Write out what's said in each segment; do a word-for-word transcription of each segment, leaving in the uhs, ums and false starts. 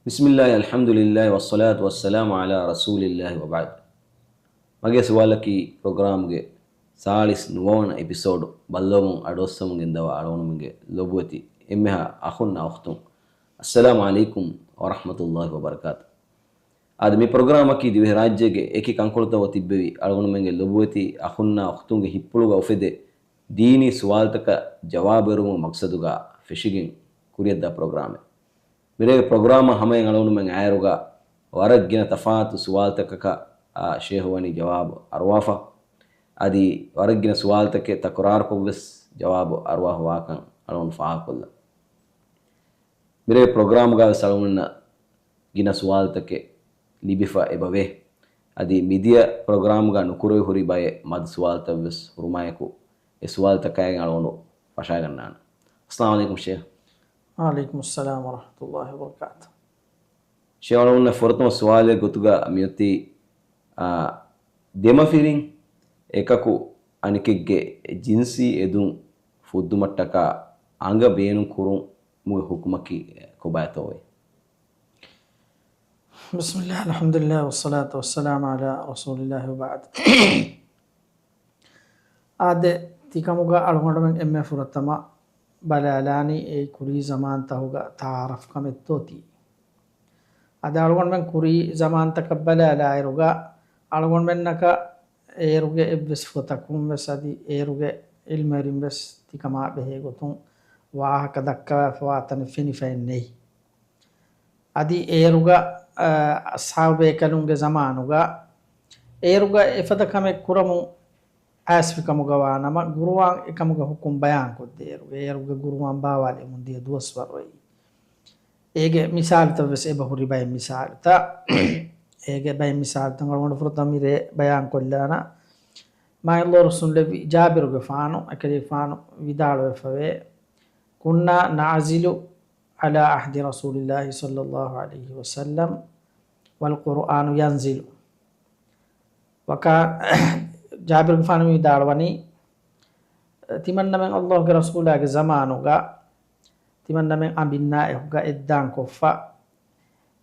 بسم الله، الحمد لله، والصلاة والسلام على رسول الله، وبعد. މަގޭ ސުވާލަކީ ޕްރޮގްރާމްގެ ސާޅީސް ނުވަވަނަ އެޕިސޯޑު ބައްލަވަމުން އަޑުއައްސަމުން ގެންދަވާ އަޅުގަނޑުމެންގެ ލޮބުވެތި އެންމެހާ އަޚުންނާ އުޚްތުން، އައްސަލާމު ޢަލައިކުމް ވަރަޙްމަތުﷲި ވަބަރަކާތު. އާދެ، މި ޕްރޮގްރާމަކީ ދިވެހިރާއްޖޭގެ އެކި ކަންކޮޅުތައް އޮތިއްބެވި އަޅުގަނޑުމެންގެ ލޮބުވެތި އަޚުންނާ އުޚްތުންގެ ހިތްޕުޅުގަ އުފެދޭ ދީނީ ސުވާލުތަކަށް ޖަވާބު އެރުމުގެ މަޤްޞަދުގަ ފެށިގެން ކުރިއަށްދާ ޕްރޮގްރާމެއް. މިރޭގެ ޕްރޮގްރާމަށް ހަމައިން އަޅުގަނޑުމެން އައިއިރުގަ ވަރަށް ގިނަ ތަފާތު ސުވާލުތަކަކަށް އާ ޝޭހު ވަނީ ޖަވާބު އަރުވާފަ. އަދި ވަރަށް ގިނަ ސުވާލުތަކެއް ތަކުރާރުކޮށްވެސް ޖަވާބު އަރުވާފަ ވާކަން އަޅުގަނޑު ފާހަގަކޮށްލަން. މިރޭ ޕްރޮގްރާމްގަވެސް އަޅުގަނޑަށް ގިނަ ސުވާލުތަކެއް ލިބިފަ އެބަވޭ. އަދި މިދިޔަ ޕްރޮގްރާމްގަ ނުކުރެވި ހުރި ބައެއް މަދު ސުވާލުތައްވެސް ހުރުމާއެކު، އެ ސުވާލުތަކާއި އަޅުގަނޑު ފަށާގަންނާނަން. އައްސަލާމު ޢަލައިކުމް ޝޭހް. ވަޢަލައިކުމުއްސަލާމް ވަރަޙްމަތުﷲި ވަބަރަކާތު. ޝޭހް، އަޅުގަނޑު ފުރަތަމަ ސުވާލެއް ގޮތުގަ މިއޮތީ، އާ، ދެމަފިރިން އެކަކު އަނެކެއްގެ ޖިންސީ އެދުން ފުއްދުމަށްޓަކާ އަނގަ ބޭނުން ކުރުމުގެ ޙުކުމަކީ ކޮބާތޯއޭ؟ بسم الله، الحمد لله، والصلاة والسلام على رسول الله، وبعد. އާދެ، ތިކަމުގަ އަޅުގަނޑުމެން އެންމެ ފުރަތަމަ ބަލާލާނީ އެ ކުރީ ޒަމާންތަހުގަ ތަޢާރަފް ކަމެއްތޯ ތީ. އަދި އަޅުގަނޑުމެން ކުރީ ޒަމާންތަކަށް ބަލާލާއިރުގަ އަޅުގަނޑުމެންނަކަށް އޭރުގެ އެއްވެސް ފޮތަކުން ވެސް އަދި އޭރުގެ ޢިލްމުވެރިން ވެސް ތިކަމާ ބެހޭ ގޮތުން ވާހަކަ ދައްކަވާފަވާ ތަނެއް ފެނިފައެއް ނެތް. އަދި އޭރުގަ، އަ، އަޞްޙާބު ބޭކަލުންގެ ޒަމާނުގަ އޭރުގަ އެފަދަ ކަމެއް ކުރަމުން އައިސްފި ކަމުގަ ވާނަމަ، ގުރުއާން އެކަމުގެ ޙުކުމް ބަޔާން ކޮށްދޭއިރު، އޭރުގެ ގުރުއާން ބާވާލެވުމުން ދިޔަ ދުވަސްވަރު އެއީ. އޭގެ މިސާލުތައް ވެސް އެބަ ހުރި ބައެއް މިސާލުތައް. އޭގެ ބައެއް މިސާލުތައް އަޅުގަނޑު ފުރަތަމަ މިރޭ ބަޔާން ކޮށްލާނަން. މާތް ﷲ ރުއްސުން ލެއްވި ޖާބިރުގެފާނު، އެކަލޭގެފާނު ވިދާޅުވެފަވޭ، كنا نعزل على عهد رسول الله صلى الله عليه وسلم والقرآن ينزل. ވަކާ-، ޖާބިރުގެފާނު މި ވިދާޅުވަނީ، ތިމަންނަމެން ﷲގެ ރަސޫލާގެ ޒަމާނުގަ ތިމަންނަމެން އަނބިންނާ އެކުގަ އެއްދާން ކޮށްފަ،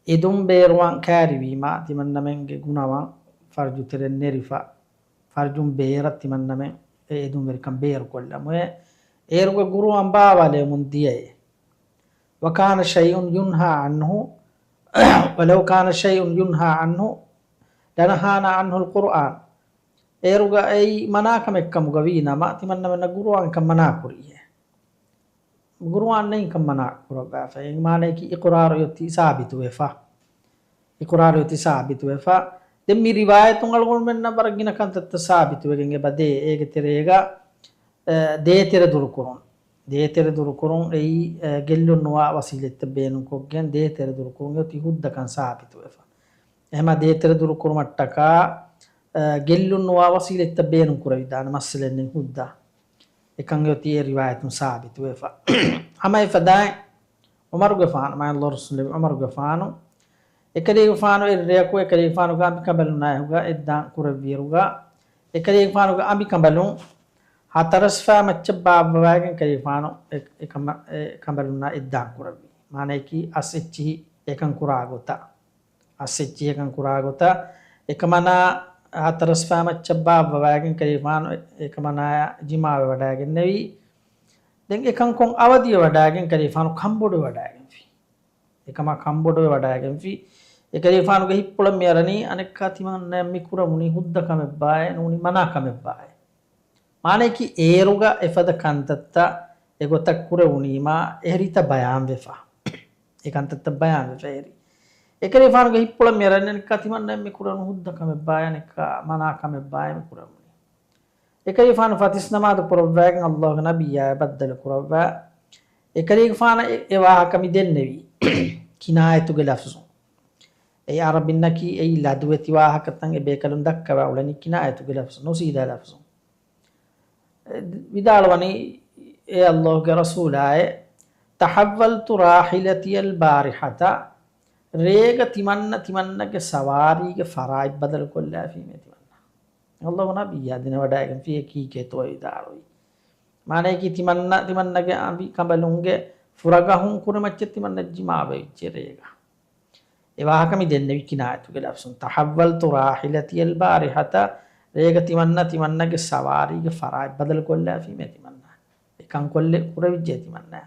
އެދުން ބޭރުވާން ކައިރިވީމާ، ތިމަންނަމެންގެ ގުނަވަން ފަރްޖު ތެރެއިން ނެރިފަ، ފަރްޖުން ބޭރަށް ތިމަންނަމެން އެ އެދުންވެރިކަން ބޭރުކޮށްލަމުއޭ. އޭރުގެ ގުރުއާން ބާވާލެވުމުން ދިޔައޭ. وكان شيء ينهى عنه، ولو كان شيء ينهى عنه لنهانا عنه القرآن. އޭރުގަ އެއީ މަނާކަމެއްކަމުގަ ވީނަމަ، ތިމަންނަމެންނަށް ގުރުއާންކަން މަނާކުރީއޭ. ގުރުއާން ނެތްކަން މަނާ ކުރައްވާފަ. އެ މާނަޔަކީ އިޤުރާރު އޮތީ ސާބިތުވެފަ. އިޤުރާރު އޮތީ ސާބިތުވެފަ. ދެން މި ރިވާޔަތުން އަޅުގަނޑުމެންނަށް ވަރަށް ގިނަ ކަންތައްތައް ސާބިތުވެގެން އެބަ ދޭ. އޭގެ ތެރޭގަ، އެ، ދޭތެރެ ދުރުކުރުން. ދޭތެރެ ދުރުކުރުން އެއީ، އެ، ގެއްލުން ނުވާ ވަސީލަތްތައް ބޭނުންކޮށްގެން ދޭތެރެ ދުރުކުރުން އެއޮތީ ހުއްދަކަން ސާބިތުވެފަ. އެހެމަ ދޭތެރެ ދުރުކުރުމަށްޓަކާ، އެ، ގެއްލުން ނުވާ ވަސީލަތްތައް ބޭނުން ކުރެވިދާނެ މައްސަލައެއް ނެތް ހުއްދަ. އެކަން އެއޮތީ އެ ރިވާޔަތުން ސާބިތުވެފަ. ހަމަ އެފަދައިން ޢުމަރުގެފާނު، މާތް ﷲ ރުއްސުން ލެއްވި ޢުމަރުގެފާނު، އެކަލޭގެފާނު އެއްރެއަކު އެކަލޭގެފާނުގެ އަނބިކަނބަލުންނާއެކުގަ އެއްދާން ކުރެއްވިއިރުގަ، އެކަލޭގެފާނުގެ އަނބިކަނބަލުން ހަތަރަސްފައި މައްޗަށް ބާއްވަވައިގެން އެކަލޭގެފާނު އެ، އެ ކަމަ-، އެ ކަނބަލުންނާ އެއްދާން ކުރެއްވި. މާނަޔަކީ އަސް އެއްޗިހި އެކަން ކުރާ ގޮތަށް. އަސް އެއްޗިހި އެކަން ކުރާ ގޮތަށް، އެކަމަނާ ހަތަރަސްފައި މައްޗަށް ބާއްވަވައިގެން އެކަލޭގެފާނު އެ، އެކަމަނާޔާ ޖިމާވެވަޑައިގެންނެވި. ދެން އެކަންކޮށް އަވަދިވެވަޑައިގެން އެކަލޭގެފާނު ކަންބޮޑުވެވަޑައިގެންފި. އެކަމާ ކަންބޮޑުވެވަޑައިގެންފި. އެކަލޭގެފާނުގެ ހިތްޕުޅަށް މިއަރަނީ އަނެއްކާ ތިމަންނައަށް މި ކުރަމުނީ ހުއްދަ ކަމެއްބާއޭ، ނޫނީ މަނާ ކަމެއްބާއޭ. މާނަޔަކީ އޭރުގަ އެފަދަ ކަންތައްތައް އެގޮތަށް ކުރެވުނީމާ އެހެރީތައް ބަޔާންވެފަ. އެ ކަންތައްތައް ބަޔާންވެފަ އެހެރީ. އެކަލޭގެފާނުގެ ހިތްޕުޅަށް މިއަރަނީ އަނެއްކާ ތިމަންނައަށް މި ކުރަން ހުއްދަ ކަމެއްބާއޭ، އަނެއްކާ މަނާ ކަމެއްބާއޭ މި ކުރަމުނީ. އެކަލޭގެފާނު ފަތިސް ނަމާދު ކުރައްވައިގެން ﷲގެ ނަބިއްޔާ ބައްދަލު ކުރައްވާ. އެކަލޭގެފާނަށް އެ، އެ ވާހަކަ މި ދެންނެވީ ކިނާޔަތުގެ ލަފްޒުން. އެ ޢަރަބިންނަކީ އެއީ ލަދުވެތި ވާހަކަތައް އެބޭކަލުން ދައްކަވާ އުޅެނީ ކިނާޔަތުގެ ލަފްޒުން، ނުސީދާ ލަފްޒުން. އެ، ވިދާޅުވަނީ، އޭ ﷲގެ ރަސޫލާއޭ، تحولت راحلتي البارحة، ރޭގަ ތިމަންނަ ތިމަންނަގެ ސަވާރީގެ ފަރާތް ބަދަލުކޮށްލާފީމޭ ތިމަންނަ. ﷲގެ ނަބިއްޔާ ދެނެވަޑައިގެންފި އެ ކީކޭތޯ ވިދާޅުވީ. މާނަޔަކީ ތިމަންނަ ތިމަންނަގެ އަނބި ކަނބަލުންގެ ފުރަގަހުން ކުރިމައްޗަށް ތިމަންނަ ޖިމާވެވިއްޖެ ރޭގަ. އެ ވާހަކަ މި ދެންނެވި ކިނާޔަތުގެ ލަފްޒުން. تحولت راحلتي البارحة، ރޭގަ ތިމަންނަ ތިމަންނަގެ ސަވާރީގެ ފަރާތް ބަދަލު ކޮށްލާފީމޭ ތިމަންނަ. އެ ކަންކޮށްލެ ކުރެވިއްޖެ ތިމަންނަ.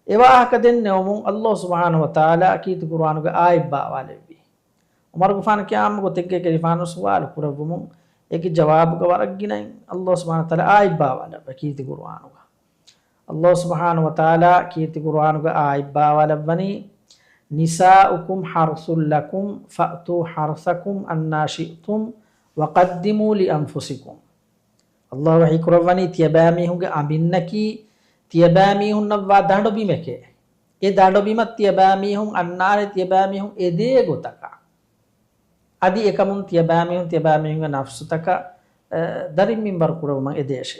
އެ ވާހަކަ ދެންނެވުމުން ﷲ ސުބްޙާނަހޫ ވަތަޢާލާ ކީރިތި ޤުރުއާނުގަ އާޔަތް ބާވާލެއްވި. ޢުމަރުގެފާނު ޤިޔާމަތް ގޮތެއްގެ ކަލޭގެފާނު ސުވާލު ކުރެއްވުމުން، އޭގެ ޖަވާބުގަ ވަރަށް ގިނައިން ﷲ ސުބްޙާނަހޫ ވަތަޢާލާ އާޔަތް ބާވާލައްވަ ކީރިތި ޤުރުއާނުގަ. ﷲ ސުބްޙާނަހޫ ވަތަޢާލާ ކީރިތި ޤުރުއާނުގަ އާޔަތް ބާވާލައްވަނީ، نساؤكم حرث لكم فأتوا حرثكم أنى شئتم وقدموا لأنفسكم. ﷲ ވަޙީ ކުރައްވަނީ، ތިޔަބައިމީހުންގެ އަނބިންނަކީ ތިޔަބައިމީހުންނަށްވާ ދަނޑުބިމެކޭ. އެ ދަނޑުބިމަށް ތިޔަބައިމީހުން އަންނާނެ ތިޔަބައިމީހުން އެދޭ ގޮތަކަށް. އަދި އެކަމުން ތިޔަބައިމީހުން ތިޔަބައިމީހުންގެ ނަފްސުތަކަށް، އަ، ދަރިން މިންވަރު ކުރެވުމަށް އެދޭށޭ.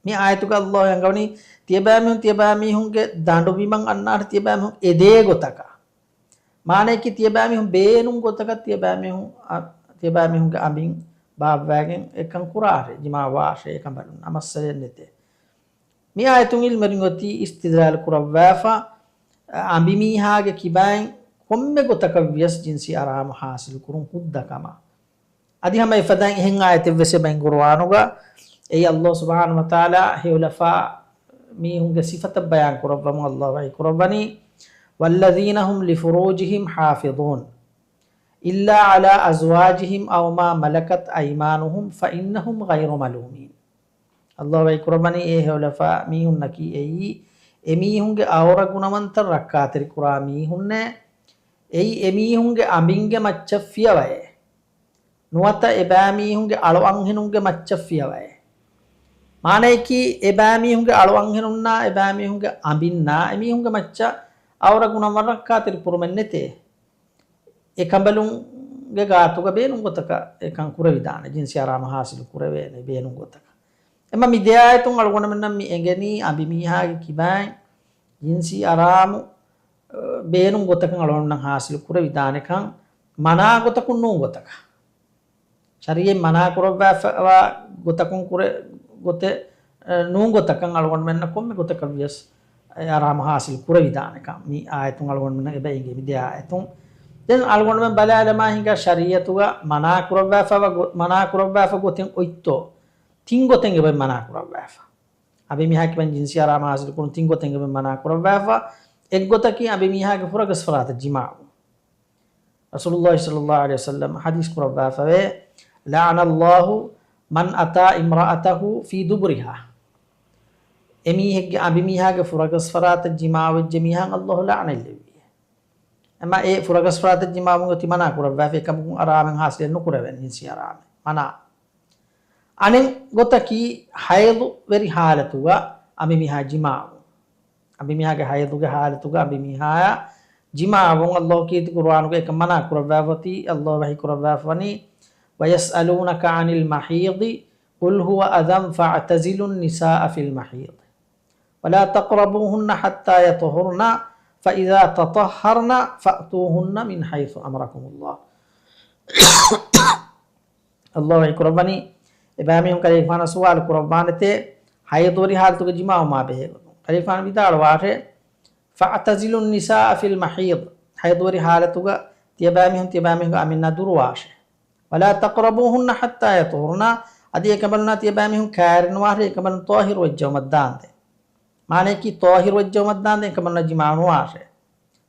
މި އާޔަތުގަ ﷲ އަންގަވަނީ، ތިޔަބައިމީހުން ތިޔަބައިމީހުންގެ ދަނޑުބިމަށް އަންނާނެ ތިޔަބައިމީހުން އެދޭ ގޮތަކަށް. މާނަޔަކީ ތިޔަބައިމީހުން ބޭނުން ގޮތަކަށް ތިޔަބައިމީހުން، އަ، ތިޔަބައިމީހުންގެ އަނބިން ބާއްވައިގެން އެކަން ކުރާށޭ، ޖިމާވާށޭ، އެކަނބަލުންނާ މައްސަލައެއް ނެތޭ. މި އާޔަތުން ޢިލްމުވެރިން އޮތީ އިސްތިދްލާލު ކުރައްވާފަ، އަނބިމީހާގެ ކިބައިން ކޮންމެ ގޮތަކަށް ވިޔަސް ޖިންސީ އަރާމު ހާސިލު ކުރުން ހުއްދަ ކަމަށް. އަދި ހަމަ އެފަދައިން އެހެން އާޔަތެއް ވެސް އެބައިން ޤުރުއާނުގަ، އެއީ ﷲ ސުބްޙާނަހޫ ވަތަޢާލާ ހެޔޮލަފާ މީހުންގެ ސިފަތައް ބަޔާން ކުރައްވަމުން ﷲ ވަޙީ ކުރައްވަނީ، والذين هم لفروجهم حافظون إلا على أزواجهم أو ما ملكت أيمانهم فإنهم غير ملومين. ﷲ ވަޙީ ކުރައްވަނީ އޭ ހެޔޮލަފާ މީހުންނަކީ އެއީ، އެމީހުންގެ އައުރަ ގުނަވަންތައް ރައްކާތެރި ކުރާ މީހުންނޭ، އެއީ އެމީހުންގެ އަނބިންގެ މައްޗަށް ފިޔަވައޭ. ނުވަތަ އެބައިމީހުންގެ އަޅުއަންހެނުންގެ މައްޗަށް ފިޔަވައޭ. މާނަޔަކީ އެބައިމީހުންގެ އަޅުއަންހެނުންނާ އެބައިމީހުންގެ އަނބިންނާ އެމީހުންގެ މައްޗަށް އައުރަ ގުނަވަން ރައްކާތެރި ކުރުމެއް ނެތޭ. އެކަނބަލުންގެ ގާތުގަ ބޭނުން ގޮތަކަށް އެކަން ކުރެވިދާނެ، ޖިންސީ އަރާމު ހާސިލު ކުރެވޭނެ ބޭނުން ގޮތަކަށް. އެމަ މި ދެ އާޔަތުން އަޅުގަނޑުމެންނަށް މި އެނގެނީ އަނބިމީހާގެ ކިބައިން ޖިންސީ އަރާމު، އަ، ބޭނުން ގޮތަކަށް އަޅުގަނޑުމެންނަށް ހާސިލު ކުރެވިދާނެކަން، މަނާ ގޮތަކުން ނޫން ގޮތަކަށް. ޝަރީޢަތް މަނާ ކުރައްވާފަވާ ގޮތަކުން ކުރެ، ގޮތެއް، އަ، ނޫން ގޮތަކަށް އަޅުގަނޑުމެންނަށް ކޮންމެ ގޮތަކަށް ވިޔަސް އެ އަރާމު ހާސިލު ކުރެވިދާނެކަން މި އާޔަތުން އަޅުގަނޑުމެންނަށް އެބަ އެނގޭ މި ދެ އާޔަތުން. ދެން އަޅުގަނޑުމެން ބަލާލަމާ ހިނގާ ޝަރީޢަތުގަ މަނާ ކުރައްވާފަވާ ގޮ، މަނާ ކުރައްވާފަ ގޮތެއް އޮތްތޯ؟ ތިން ގޮތެއް އެބަ މަނާ ކުރައްވާފަ. އަނބިމީހާ ކިބައިން ޖިންސީ އަރާމު ހާސިލު ކުރުން ތިން ގޮތެއް އެބަ މަނާ ކުރައްވާފަ. އެއް ގޮތަކީ އަނބިމީހާގެ ފުރަގަސްފަރާތަށް ޖިމާޢު. ރަސޫލުﷲ ޞައްލަﷲ ޢަލައިހި ވަސައްލަމް ޙަދީޘް ކުރައްވާފަވޭ، لعن الله من أتى امرأته في دبرها. އެމީހެއްގެ، އަނބިމީހާގެ ފުރަގަސްފަރާތަށް ޖިމާޢުވެއްޖެ މީހާއަށް ﷲ ލަޢުނަތްލެއްވި. އެމަ އެ ފުރަގަސްފަރާތަށް ޖިމާޢުވުން އޮތީ މަނާ ކުރައްވާފަ، އެކަމަކުން އަރާމެއް ޙާޞިލެއް ނުކުރެވޭނެ، ޖިންސީ އަރާމެއް. މަނާ. އަނެއް ގޮތަކީ ޙައިޟުވެރި ޙާލަތުގަ އަނބިމީހާ ޖިމާޢު. އަނބިމީހާގެ ޙައިޟުގެ ޙާލަތުގަ އަނބިމީހާއާ ޖިމާޢުވުން ﷲ ކީރިތި ޤުރުއާނުގަ އެކަން މަނާ ކުރައްވާފަ އޮތީ، ﷲ ވަޙީ ކުރައްވާފަ ވަނީ، ويسألونك عن المحيض قل هو أذى فاعتزلوا النساء في المحيض ولا تقربوهن حتى يطهرن فإذا تطهرن فأتوهن من حيث أمركم الله. ﷲ ވަޙީ ކުރައްވަނީ، އެބައިމީހުން ކަލޭގެފާނަށް ސުވާލު ކުރައްވާނެތޭ، ޙައިޟުވެރި ޙާލަތުގަ ޖިމާޢުވުމާ ބެހޭގޮތުން. ކަލޭގެފާނު ވިދާޅުވާށޭ، فاعتزلوا النساء في المحيض، ޙައިޟުވެރި ޙާލަތުގަ ތިޔަބައިމީހުން ތިޔަބައިމީހުންގެ އަނބިންނާ ދުރުވާށޭ. ولا تقربوهن حتى يطهرن، އަދި އެކަނބަލުންނާ ތިޔަބައިމީހުން ކައިރިނުވާށޭ، އެކަނބަލުން ޠާހިރުވެއްޖައުމަށްދާންދެން. މާނަޔަކީ ޠާހިރުވެއްޖައުމަށްދާންދެން އެކަނބަލުންނާ ޖިމާޢު ނުވާށޭ.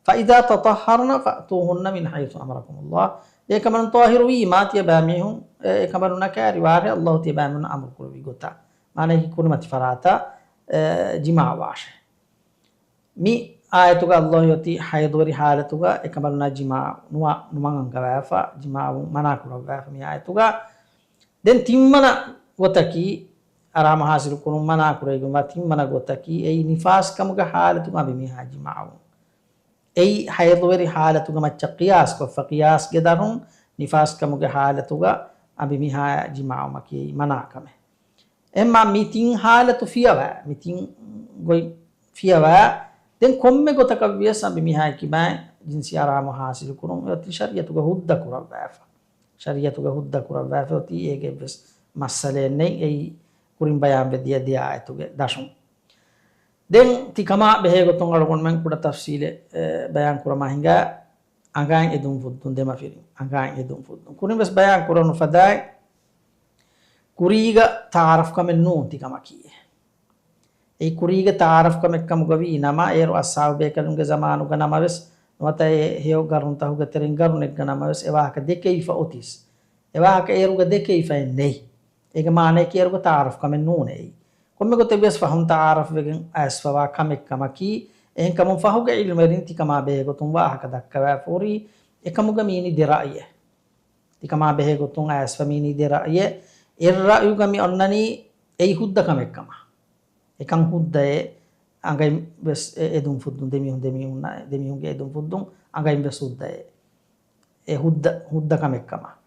فإذا تطهرن فأتوهن من حيث أمركم الله. އެކަނބަލުން ޠާހިރުވީމާ ތިޔަބައިމީހުން، އެ، އެކަނބަލުންނާ ކައިރިވާށޭ، ﷲ ތިޔަބައިމީހުންނަށް އަމުރު ކުރެއްވި ގޮތަށް. މާނަޔަކީ ކުރިމަތި ފަރާތަށް، އެ، ޖިމާޢުވާށޭ. މި އާޔަތުގަ ﷲ އޮތީ ޙައިޟުވެރި ޙާލަތުގަ އެކަނބަލުންނާ ޖިމާޢު ނުވަ، ނުވަން އަންގަވާފަ، ޖިމާޢު މަނާ ކުރައްވާފަ މި އާޔަތުގަ. ދެން ތިންވަނަ ގޮތަކީ، އަރާމު ޙާޞިލު ކުރުން މަނާ ކުރެވިގެންވާ ތިންވަނަ ގޮތަކީ، އެއީ ނިފާސް ކަމުގެ ޙާލަތުގަ އަނބިމީހާ ޖިމާޢު. އެއީ ޙައިޟުވެރި ޙާލަތުގެ މައްޗަށް ޤިޔާސް ކޮށްފަ، ޤިޔާސްގެ ދަށުން ނިފާސް ކަމުގެ ޙާލަތުގަ އަނބިމީހާ ޖިމާޢުމަކީ މަނާ ކަމެއް. އެމާ މި ތިން ޙާލަތު ފިޔަވާ، މި ތިން ގޮތް ފިޔަވާ، ދެން ކޮންމެ ގޮތަކަށް ވިޔަސް އަނބިމީހާ ކިބައިން ޖިންސީ އަރާމު ޙާޞިލު ކުރުން އޮތީ ޝަރީޢަތުގަ ހުއްދަ ކުރައްވާފަ. ޝަރީޢަތުގަ ހުއްދަ ކުރައްވާފަ އޮތީ އޭގެ ވެސް މައްސަލައެއް ނެތް، އެއީ ކުރިން ބަޔާންވެ ދިޔަ ދެ އާޔަތުގެ ދަށުން. ދެން ތިކަމާ ބެހޭގޮތުން އަޅުގަނޑުމެން ކުޑަ ތަފްޞީލެއް، އެ، ބަޔާން ކުރަމާ ހިނގާ، އަނގައިން އެދުން ފުއްދުން، ދެމަފިރިން އަނގައިން އެދުން ފުއްދުން. ކުރިން ވެސް ބަޔާން ކުރަން ފަދައިން، ކުރީގަ ތަޢާރަފްކަމެއް ނޫން ތިކަމަކީ. އެއީ ކުރީގެ ތަޢާރަފްކަމެއްކަމުގަ ވީ ނަމަ، އޭރު އަޞްޙާބު ބޭކަލުންގެ ޒަމާނުގަ ނަމަވެސް ނުވަތަ އެ ހެޔޮ ގަރުންތަކުގެ ތެރެއިން ގަރުނެއްގަ ނަމަވެސް އެ ވާހަކަ ދެކެވިފަ އޮތީސް. އެ ވާހަކަ އޭރުގަ ދެކެވިފައެއް ނެތް. އޭގެ މާނަޔަކީ އޭރުގަ ތަޢާރަފްކަމެއް ނޫނޭ. ކޮންމެ ގޮތެއް ވިޔަސް ފަހުން ތަޢާރަފްވެގެން އައިސްފަވާ ކަމެއްކަމަކީ. އެހެންކަމުން ފަހުގެ ޢިލްމުވެރިން ތިކަމާ ބެހޭގޮތުން ވާހަކަ ދައްކަވާފަ ހުރީ އެކަމުގަ މީނީ ދެ ރައުޔެއް. ތިކަމާ ބެހޭގޮތުން އައިސްފަ މީނީ ދެ ރައުޔެއް. އެއް ރައުޔުގަ މި އޮންނަނީ އެއީ ހުއްދަ ކަމެއްކަމަށް. އެކަން ހުއްދައޭ. އަނގައިން ވެސް އެ-، އެދުން ފުއްދުން، ދެމީހުން، ދެމީހުން، ދެމީހުންގެ އެދުން ފުއްދުން އަނގައިން ވެސް ހުއްދައޭ. އެ ހުއްދަ، ހުއްދަ ކަމެއްކަމަށް.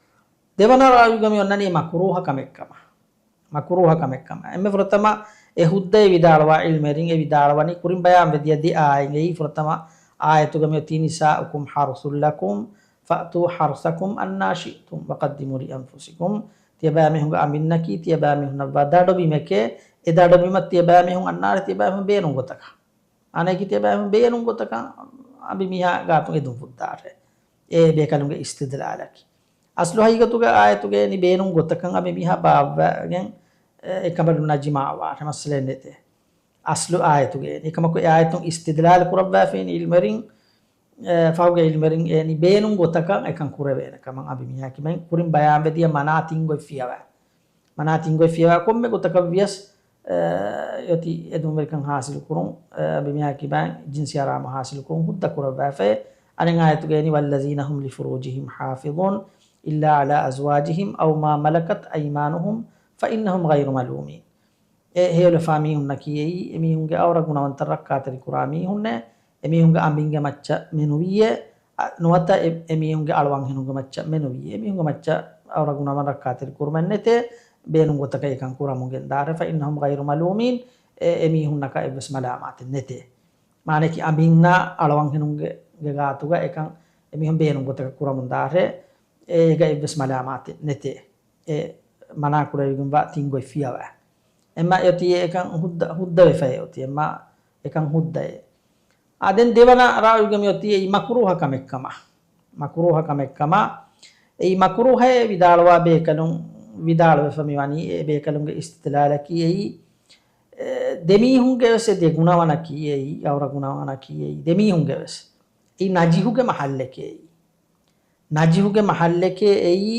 ދެވަނަ ރައުޔުގަ މި އޮންނަނީ މަކުރޫހަ ކަމެއްކަމަށް. މަކުރޫހަ ކަމެއްކަމަށް. އެންމެ ފުރަތަމަ އެ ހުއްދައެއް ވިދާޅުވާ ޢިލްމުވެރިން އެ ވިދާޅުވަނީ ކުރިން ބަޔާންވެ ދިޔަ ދެ އާޔަތް. އެއީ ފުރަތަމަ އާޔަތުގަ މި އޮތީ نساؤكم حرث لكم فأتوا حرثكم أنى شئتم وقدموا لأنفسكم. ތިޔަބައިމީހުންގެ އަނބިންނަކީ ތިޔަބައިމީހުންނަށް ވާ ދަޑުބިމެކޭ، އެ ދަޑުބިމަށް ތިޔަބައިމީހުން އަންނާނެ ތިޔަބައިމީހުން ބޭނުން ގޮތަކަށް. އަނެކި ތިޔަބައިމީހުން ބޭނުން ގޮތަކަށް އަނބިމީހާ ގާތުން އެދުން ފުއްދާށޭ. އެ ބޭކަލުންގެ އިސްތިދްލާލަކީ. އަސްލު ހަގީގަތުގަ އާޔަތުގައި ބޭނުން ގޮތަކަށް އަނބިމީހާ ބާއްވަގެން އެކަނބަލުންނާ ޖިމާވާށޭ، މައްސަލައެއް ނެތޭ. އަސްލު އާޔަތުގައި. އެކަމަކު އެ އާޔަތުން އިސްތިދްލާލު ކުރައްވާފައިން ޢިލްމުވެރިން، އެ، ފަހުގެ ޢިލްމުވެރިން އެ ބޭނުން ގޮތަކަށް އެކަން ކުރެވޭނެ ކަމަށް އަނބިމީހާ ކިބައިން ކުރިން ބަޔާންވެ ދިޔަ މަނާ ތިން ގޮތް ފިޔަވާ. މަނާ ތިން ގޮތް ފިޔަވާ ކޮންމެ ގޮތަކަށް ވިޔަސް، އެ، އޮތީ އެދުންވެރިކަން ހާސިލު ކުރުން، އެ، އަނބިމީހާ ކިބައިން ޖިންސީ ޙަރާމް ހާސިލު ކުރުން ހުއްދަ ކުރައްވާފައި. އަނެއް އާޔަތުގައި ވައްލަޒީނަ ހުމް ލިފުރޫޖިހިމް ޙާފިޡޫން އިއްލާ ޢަލާ އަޒްވާޖިހިމް އަވް މާ މަލަކަތް އައިމާނުހުމް ފައިންނަހުމް ޣައިރު މަލޫމީން. އެ ހެޔޮލަފާ މީހުންނަކީ އެއީ، އެމީހުންގެ އައުރަ ގުނަވަންތައް ރައްކާތެރި ކުރާ މީހުންނޭ، އެމީހުންގެ އަނބިންގެ މައްޗަށް މެނުވީއޭ، އަ، ނުވަތަ އެ، އެމީހުންގެ އަޅުވަންހެނުންގެ މައްޗަށް މެނުވީ، އެމީހުންގެ މައްޗަށް އައުރަ ގުނަވަން ރައްކާތެރި ކުރުމެއް ނެތޭ، ބޭނުން ގޮތަކަށް އެކަން ކުރަމުން ގެންދާށޭ، ފައިންނަހުމް ޣައިރު މަލޫމީން، އެ، އެމީހުންނަކަށް އެއްވެސް މަލާމާތެއް ނެތޭ. މާނައަކީ އަނބިންނާ އަޅުވަންހެނުންގެ، ގެ ގާތުގަ އެކަން އެމީހުން ބޭނުން ގޮތަކަށް ކުރަމުން ދާށޭ، އޭގަ އެއްވެސް މަލާމާތެއް ނެތޭ. އެ މަނާ ކުރެވިގެންވާ ތިން ގޮތް ފިޔަވާ. އެއްމަ އެއޮތީ އެކަން ހުއްދަ، ހުއްދަވެފައި އޮތީ. އެއްމަ އެކަން ހުއްދައޭ. އާ، ދެން ދެވަނަ ރާވީގަ މިއޮތީ އެއީ މަކުރޫހަ ކަމެއްކަމަށް. މަކުރޫހަ ކަމެއްކަމަށް. އެއީ މަކުރޫހައޭ ވިދާޅުވާ ބޭކަލުން ވިދާޅުވެފަ މިވަނީ އެ ބޭކަލުންގެ އިސްތިދްލާލަކީ އެއީ، އެ، ދެމީހުންގެ ވެސް އެ ދެ ގުނަވަނަކީ އެއީ، އައުރަ ގުނަވަނަކީ އެއީ، ދެމީހުންގެ ވެސް. އެއީ ނަޖިހުގެ މަހައްލެކޭ އެއީ. ނަޖިހުގެ މަހައްލެކޭ އެއީ،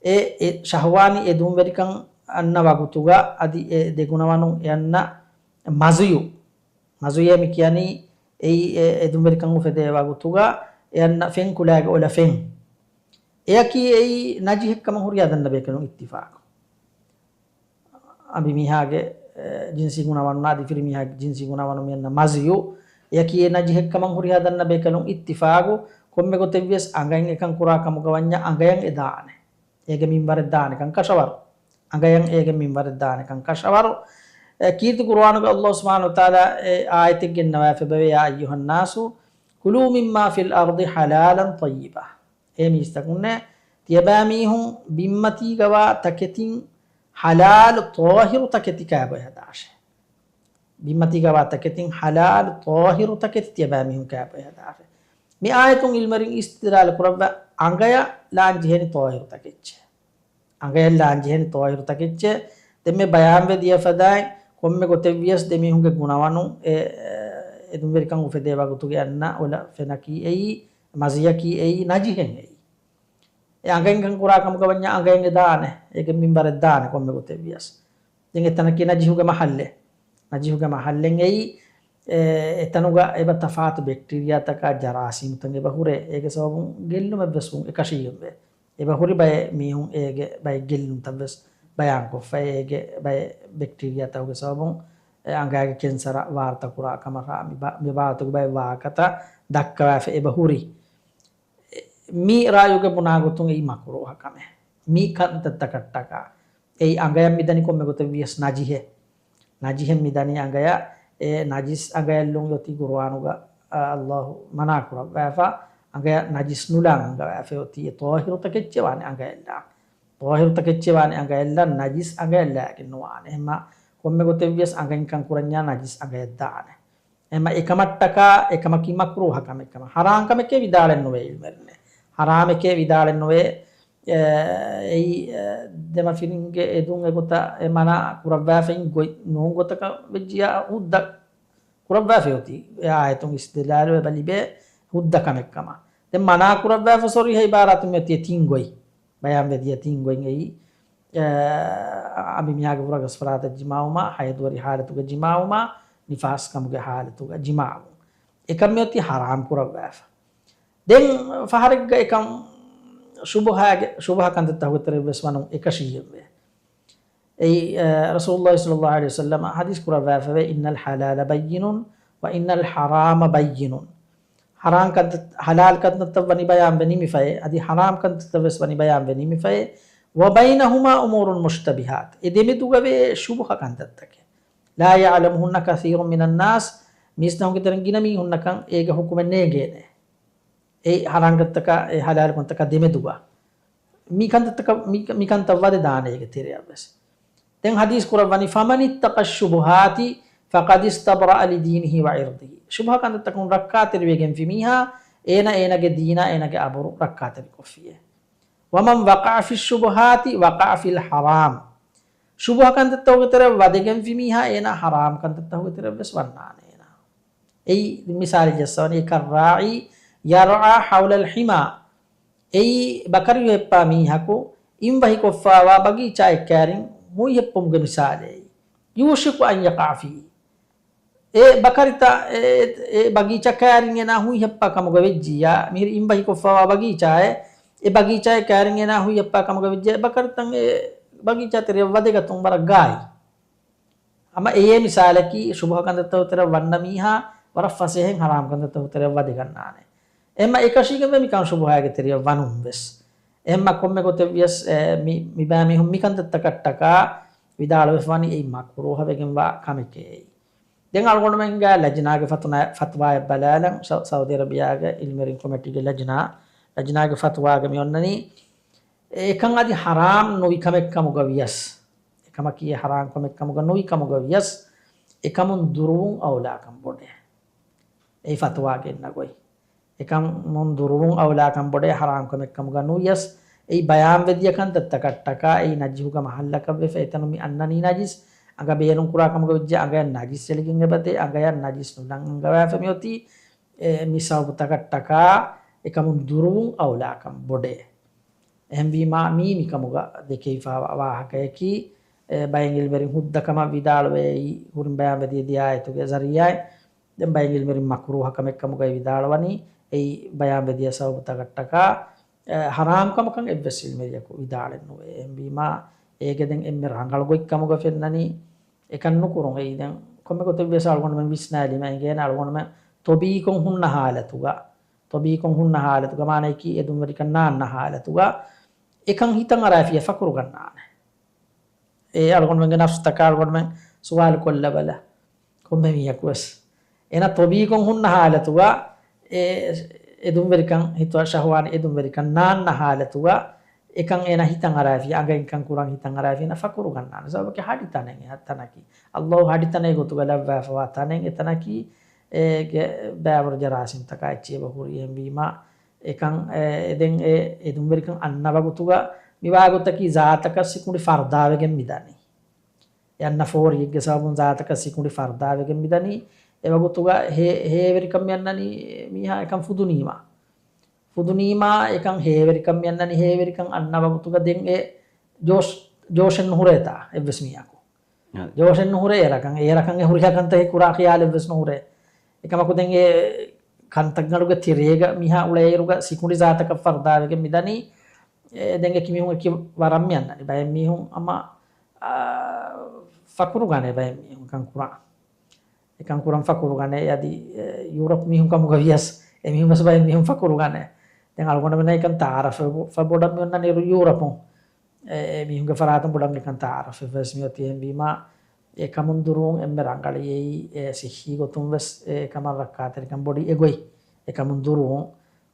އެ، އެ ޝަހުވާނީ އެދުންވެރިކަން އަންނަ ވަގުތުގަ އަދި އެ ދެ ގުނަވަނުން އެ އަންނަ މަޒުޔު. މަޒުޔޭ މި ކިޔަނީ އެއީ އެ އެދުންވެރިކަން އުފެދޭ ވަގުތުގަ އެ އަންނަ ފެން ކުލައިގަ އޮލަ ފެން. އެއަކީ އެއީ ނަޖިހެއްކަމަށް ހުރިހާ ދަންނަ ބޭކަލުން އިއްތިފާޤު. އަނބިމީހާގެ، އެ، ޖިންސީ ގުނަވަނުން އަދި ފިރިމީހާގެ ޖިންސީ ގުނަވަނު މިއަންނަ މަޒުޔު. އެއަކީ އެ ނަޖިހެއްކަމަށް ހުރިހާ ދަންނަ ބޭކަލުން އިއްތިފާޤު. ކޮންމެ ގޮތެއްވިޔަސް އަނގައިން އެކަން ކުރާ ކަމުގަ ވަންޏާ އަނގަޔަށް އެ ދާނެ. އޭގެ މިންވަރެއް ދާނެ ކަން ކަށަވަރު. އަނގަޔަށް އޭގެ މިންވަރެއް ދާނެ ކަން ކަށަވަރު. އެ، ކީރިތި ޤުރުއާނުގަ ﷲ ސުބްޙާނަހޫ ވަތަޢާލާ އެ އާޔަތެއް ގެންނަވާފަ އެބަވޭ، يَا أَيُّهَا النَّاسُ كُلُوا مِمَّا فِي الْأَرْضِ حَلَالًا طَيِّبًا. އޭ މީސްތަކުންނޭ، ތިޔަބައިމީހުން ބިންމަތީގަވާ ތަކެތިން ޙަލާލު ޠާހިރު ތަކެތި ކާބޮއި ހަދާށޭ. ބިންމަތީގަވާ ތަކެތިން ޙަލާލު ޠާހިރު ތަކެތި ތިޔަބައިމީހުން ކާބޮއި ހަދާށޭ. މި އާޔަތުން ޢިލްމުވެރިން އިސްތިދްލާލު ކުރައްވާ އަނގަޔަށް ލާން ޖެހޭނީ ޠާހިރު ތަކެއްޗޭ. އަނގަޔަށް ލާން ޖެހޭނީ ޠާހިރު ތަކެއްޗޭ. ދެންމެ ބަޔާންވެ ދިޔަ ފަދައިން ކޮންމެ ގޮތެއްވިޔަސް ދެމީހުންގެ ގުނަވަނު އެ، އެ، އެދުންވެރިކަން އުފެދޭ ވަގުތުގެ އަންނަ އޮލަ ފެނަކީ އެއީ، މަޒުޔަކީ އެއީ، ނަޖިހެއް އެއީ. އެ އަނގައިން ކަން ކުރާ ކަމުގަ ވަންޏާ އަނގައިން އެ ދާނެ. އޭގެ މިންވަރެއް ދާނެ ކޮންމެ ގޮތެއްވިޔަސް. ދެން އެތަނަކީ ނަޖިހުގެ މަހައްލެއް. ނަޖިހުގެ މަހައްލެއް އެއީ، އެ، އެތަނުގަ އެބަ ތަފާތު ބެކްޓީރިއާތަކާ ޖަރާސީމުތައް އެބަ ހުރޭ. އޭގެ ސަބަބުން ގެއްލުމެއްވެސް ވުން އެކަށީގެންވޭ. އެބަ ހުރި ބައެއް މީހުން އޭގެ ބައެއް ގެއްލުންތައްވެސް ބަޔާންކޮށްފައި. އޭގެ ބައެއް ބެކްޓީރިއާތަކުގެ ސަބަބުން އެ އަނގައިގެ ކެންސަރަށް ވާރުތަ ކުރާ ކަމަށް މި ބާ-، މި ބާވަތުގެ ބައެއް ވާހަކަތައް ދައްކަވާފަ އެބަ ހުރި. މި ރާޔުގެ ބުނާގޮތުން އެއީ މަކުރޫހަ ކަމެއް. މި ކަންތައްތަކަށްޓަކާ އެއީ އަނގަޔަށް މިދަނީ ކޮންމެ ގޮތެއް ވިޔަސް ނަޖިހެއް. ނަޖިހެއް މިދަނީ އަނގަޔަށް. އެ ނަޖިސް އަނގަޔަށް ލުން އޮތީ ޤުރުއާނުގަ، އަ، ﷲ މަނާ ކުރައްވާފަ. އަނގަޔަށް ނަޖިސް ނުލާން އަންގަވާފަ އޮތީ އެ ޠާހިރު ތަކެއްޗެއް ވާނެ އަނގަޔަށް ލާން. ޠާހިރު ތަކެއްޗެއް ވާނެ އަނގަޔަށް ލާން، ނަޖިސް އަނގަޔަށް ލާގެން ނުވާނެ. އެހެންމަ ކޮންމެ ގޮތެއް ވިޔަސް އަނގައިން ކަން ކުރަންޏާ ނަޖިސް އަނގަޔަށް ދާނެ. އެމަ އެކަމަށްޓަކާ އެކަމަކީ މަކްރޫހަ ކަމެއް ކަމަށް. ހަރާން ކަމެކޭ ވިދާޅެއް ނުވޭ ޢިލްމުވެރިންނެއް. ހަރާމެކޭ ވިދާޅެއް ނުވޭ. އެ، އެއީ، އެ، ދެމަފިރިންގެ އެދުން އެގޮތަށް އެ މަނާ ކުރައްވާފައި ގޮތް ނޫން ގޮތަކަށް ވެއްޖިއްޔާ ހުއްދަ ކުރައްވާފައި އޮތީ. އެ އާޔަތުން އިސްތިދްލާލު އެބަ ލިބޭ ހުއްދަ ކަމެއް ކަމަށް. ދެން މަނާ ކުރައްވާފަ ޞަރީޙަ ޢިބާރާތުން މިއޮތީ ތިން ގޮތް. ބަޔާން ވެދިޔަ ތިން ގޮތް އެއީ، އެ، އަނބިމީހާގެ ފުރަގަސްފަރާތަށް ޖިމާވުމާ، ހައިޟުވެރި ޙާލަތުގަ ޖިމާވުމާ، ނިފާސް ކަމުގެ ޙާލަތުގަ ޖިމާވުން. އެކަން މިއޮތީ ޙަރާމް ކުރައްވާފަ. ދެން ފަހަރެއްގަ އެކަން ޝުބުހާގެ، ޝުބުހަ ކަންތައްތަކުގެ ތެރެއަށްވެސް ވަނުން އެކަށީގެންވޭ. އެއީ، އަ، ރަސޫލުﷲ ޞައްލަﷲ ޢަލައިހި ވަސައްލަމަ ޙަދީޘް ކުރައްވާފަވޭ، "إن الحلال بين وإن الحرام بين." ޙަރާމް ކަންތައް، ޙަލާލް ކަންތައްތައް ވަނީ ބަޔާން ވެ ނިމިފައޭ، އަދި ޙަރާމް ކަންތައްތައް ވެސް ވަނީ ބަޔާން ވެ ނިމިފައޭ. "وبينهما أمور مشتبهات." އެ ދެމެދުގަވޭ ޝުބުހަ ކަންތައްތަކެއް. "لا يعلمهن كثير من الناس." މީސްތަކުންގެ ތެރެއިން ގިނަ މީހުންނަކަށް އޭގެ ޙުކުމެއް ނޭނގޭނެ. އެ ޙަރާމް ކަންތަކާ، އެ ޙަލާލް ކަންތަކާ ދެމެދުގަ. މި ކަންތައްތަކަށް، މި، މި ކަންތައް ވަދެ ދާނެ އޭގެ ތެރެއަށްވެސް. ދެން ޙަދީޘް ކުރައްވަނީ، "فمن اتقى الشبهات فقد استبرأ لدينه وعرضه." ޝުބުހަ ކަންތައްތަކުން ރައްކާތެރިވެގެންފި މީހާ، އޭނަ އޭނަގެ ދީނާ، އޭނަގެ އަބުރު ރައްކާތެރިކޮށްފިއޭ. "ومن وقع في الشبهات وقع في الحرام." ޝުބުހަ ކަންތައްތަކުގެ ތެރެއަށް ވަދެގެންފި މީހާ، އޭނާ ޙަރާމް ކަންތައްތަކުގެ ތެރެއަށްވެސް ވަންނާނެ އޭނާ. އެއީ މިސާލެއް ޖައްސަވަނީ، "كالراعي يرعى حول الحمى." އެއީ ބަކަރި ހުއްޓާ މީހަކު އިން ވަހިކޮށްފާވާ ބަގީޗާއެއް ކައިރިން ހުއި ހެއްޕުމުގެ މިސާލެއް. "يوشك أن يقع فيه." އެ ބަކަރިތައް އެ، އެ ބަގީޗާ ކައިރިން އޭނާ ހުއި ހެއްޕާ ކަމުގަ ވެއްޖިއްޔާ، މިހިރީ އިން ވަހިކޮށްފާވާ ބަގީޗާއެއް، އެ ބަގީޗާއެއް ކައިރިން އޭނާ ހުއި ހެއްޕާ ކަމުގަ ވެއްޖިއްޔާ، އެ ބަކަރިތައް އެ ބަގީޗާ ތެރެއަށް ވަދެގަތުން ވަރަށް ގާތް. ހަމަ އެޔޭ މިސާލަކީ، ޝުބުހަ ކަންތައްތަކުގެ ތެރެއަށް ވަންނަ މީހާ ވަރަށް ފަސޭހައިން ޙަރާމް ކަންތައްތަކުގެ ތެރެއަށް ވަދެގަންނާނެ. އެހެންމަ އެކަށީގެންވޭ މިކަން ޝުބުހާގެ ތެރެއަށް ވަނުން ވެސް. އެހެންމަ ކޮންމެ ގޮތެއް ވިޔަސް، އެ، މި، މިބައިމީހުން މި ކަންތައްތަކަށްޓަކާ ވިދާޅުވެފަވަނީ އެއީ މަކްރޫހަ ވެގެންވާ ކަމެކޭ. ދެން އަޅުގަނޑުމެންގެ ލަޖްނާގެ ފަތުނާ، ފަތުވާއެއް ބަލާލަން، ސަ، ސައުދީ އަރަބިޔާގެ ޢިލްމުވެރިން ކޮމިޓީގެ ލަޖްނާ، ލަޖްނާގެ ފަތުވާގަ މި އޮންނަނީ، އެކަން އަދި ޙަރާމް ނުވި ކަމެއް ކަމުގަ ވިޔަސް، އެކަމަކީ ޙަރާމް ކަމެއް ކަމުގަ ނުވި ކަމުގަ ވިޔަސް، އެކަމުން ދުރުވުން އައުލާކަން ބޮޑޭ. އެއީ ފަތުވާގެ އިންނަ ގޮތް. އެކަމުން ދުރުވުން އައުލާކަން ބޮޑޭ ޙަރާމް ކަމެއް ކަމުގަ ނުވިޔަސް، އެއީ ބަޔާންވެދިޔަ ކަންތައްތަކަށްޓަކާ، އެއީ ނަޖިހުގެ މަޙައްލަކަށްވެފަ، އެތަނުން މި އަންނަނީ ނަޖިސް، އަނގަ ބޭނުންކުރާ ކަމުގަ ވެއްޖެ، އަނގަޔަށް ނަޖިސް އެޅިގެން އެބަދޭ، އަނގަޔަށް ނަޖިސް ނުލަން އަންގަވާފަ މިއޮތީ، އެ، މި ސަބަބުތަކަށްޓަކާ އެކަމުން ދުރުވުން އައުލާކަން ބޮޑޭ. އެހެންވީމާ، މީ މިކަމުގަ ދެކެވިފައިވާ ވާހަކަޔަކީ، އެ، ބައެއް ޢިލްމުވެރިން ހުއްދަ ކަމަށް ވިދާޅުވޭ، އެއީ ހުރިން ބަޔާންވެދިޔަ ދެ އާޔަތުގެ ޒަރީޢާއިން. ދެން ބައެއް ޢިލްމުވެރިން މަކްރޫހަ ކަމެއް ކަމުގައި ވިދާޅުވަނީ، އެއީ ބަޔާންވެދިޔަ ސަބަބުތަކަށްޓަކާ، އެ، ޙަރާމް ކަމަކަށް އެއްވެސް ޢިލްމުވެރިޔަކު ވިދާޅެއް ނުވޭ. އެހެންވީމާ، އޭގެ ދެން އެންމެ ރަނގަޅު ގޮތް ކަމުގަ ފެންނަނީ، އެކަން ނުކުރުން. އެއީ ދެން ކޮންމެ ގޮތެއްވިޔަސް އަޅުގަނޑުމެން ވިސްނާލީމަ އެނގޭނެ އަޅުގަނޑުމެން ޠަބީޢީކޮށް ހުންނަ ޙާލަތުގަ، ޠަބީޢީކޮށް ހުންނަ ޙާލަތުގަ، މާނަޔަކީ އެދުންވެރިކަން ނާންނަ ޙާލަތުގަ، އެކަން ހިތަށް އަރާފިޔަ ފަޚުރު ގަންނާނެ. އެ އަޅުގަނޑުމެންގެ ނަފްސުތަކާ އަޅުގަނޑުމެން ސުވާލު ކޮށްލަބަލަ. ކޮންމެ މީހަކުވެސް އޭނަ ޠަބީޢީކޮށް ހުންނަ ޙާލަތުގަ، އެ، އެދުންވެރިކަން ހިތު ޝަހުވާނީ އެދުންވެރިކަން ނާންނަ ޙާލަތުގަ، އެކަން އޭނަ ހިތަށް އަރާފިޔަ، އަނގައިން ކަން ކުރަން ހިތަށް އަރާފިޔަ، އޭނަ ފަޚުރު ގަންނާނެ. ސަބަބަކީ ހަޑި ތަނެއް، ތަނަކީ. ﷲ ހަޑި ތަނެއް ގޮތުގަ ލައްވާފަވާ ތަނެއް، އެ ތަނަކީ އޭގެ ބައިވަރު ޖަރާސީމްތަކާ އެއްޗެއް އެބަ ހުރީ. އެހެންވީމާ، އެކަން، އެ، އެ ދެން އެ އެދުންވެރިކަން އަންނަ ވަގުތުގަ މިވާ ގޮތަކީ ޒާތަކަށް ސިކުނޑި ފަރުދާވެގެން މިދަނީ. އެ އަންނަ ފޯރިއެއްގެ ސަބަބުން ޒާތަކަށް ސިކުނޑި ފަރުދާވެގެން މިދަނީ. އެވަގުތުގަ ހޭ-، ހޭވެރިކަން މި އަންނަނީ މީހާ އެކަން ފުދުނީމާ. ފުދުނީމާ އެކަން ހޭވެރިކަން މި އަންނަނީ ހޭވެރިކަން އަންނަ ވަގުތުގަ ދެން އެ ޖޯޝް-، ޖޯޝެއް ނުހުރޭތާ އެއްވެސް މީހަކު. އަ. ޖޯޝެއް ނުހުރޭ އެރަކަން. އޭރަކަން އެ ހުރިހާ ކަންތަކެއް ކުރާ ޚިޔާލެއްވެސް ނުހުރޭ. އެކަމަކު ދެން އެ ކަންތައްގަނޑުގެ ތެރޭގަ މީހާ އުޅޭއިރުގަ ސިކުނޑި ޒާތަކަށް ފަރުދާވެގެން މިދަނީ. އެ ދެން އެކި މީހުން އެކި ވަރަށް މި އަންނަނީ. ބައެއް މީހުން އަމަ، އާ، ފަޚުރު ގަނޭ ބައެއް މީހުން ކަން ކުރާ. އެކަން ކުރަން ފަޚުރު ގަނޭ. އަދި، އެ، ޔޫރަޕް މީހުން ކަމުގަ ވިޔަސް، އެ މީހުން ވެސް ބައެއް މީހުން ފަޚުރު ގަނޭ. ދެން އަޅުގަނޑުމެންނަށް އެކަން ތަޢާރަފް ފަ ބޮޑަށް މި އޮންނަނީ ޔޫރަޕުން. އެ، އެ މީހުންގެ ފަރާތުން ބޮޑަށް އެކަން ތަޢާރަފް ވެސް މި އޮތީ. އެހެންވީމާ، އެކަމުން ދުރުވުން އެންމެ ރަނގަޅީ. އެއީ، އެ، ޞިއްޙީ ގޮތުން ވެސް އެ ކަމަށް ރައްކާތެރިކަން ބޮޑީ އެގޮތް. އެކަމުން ދުރުވުން.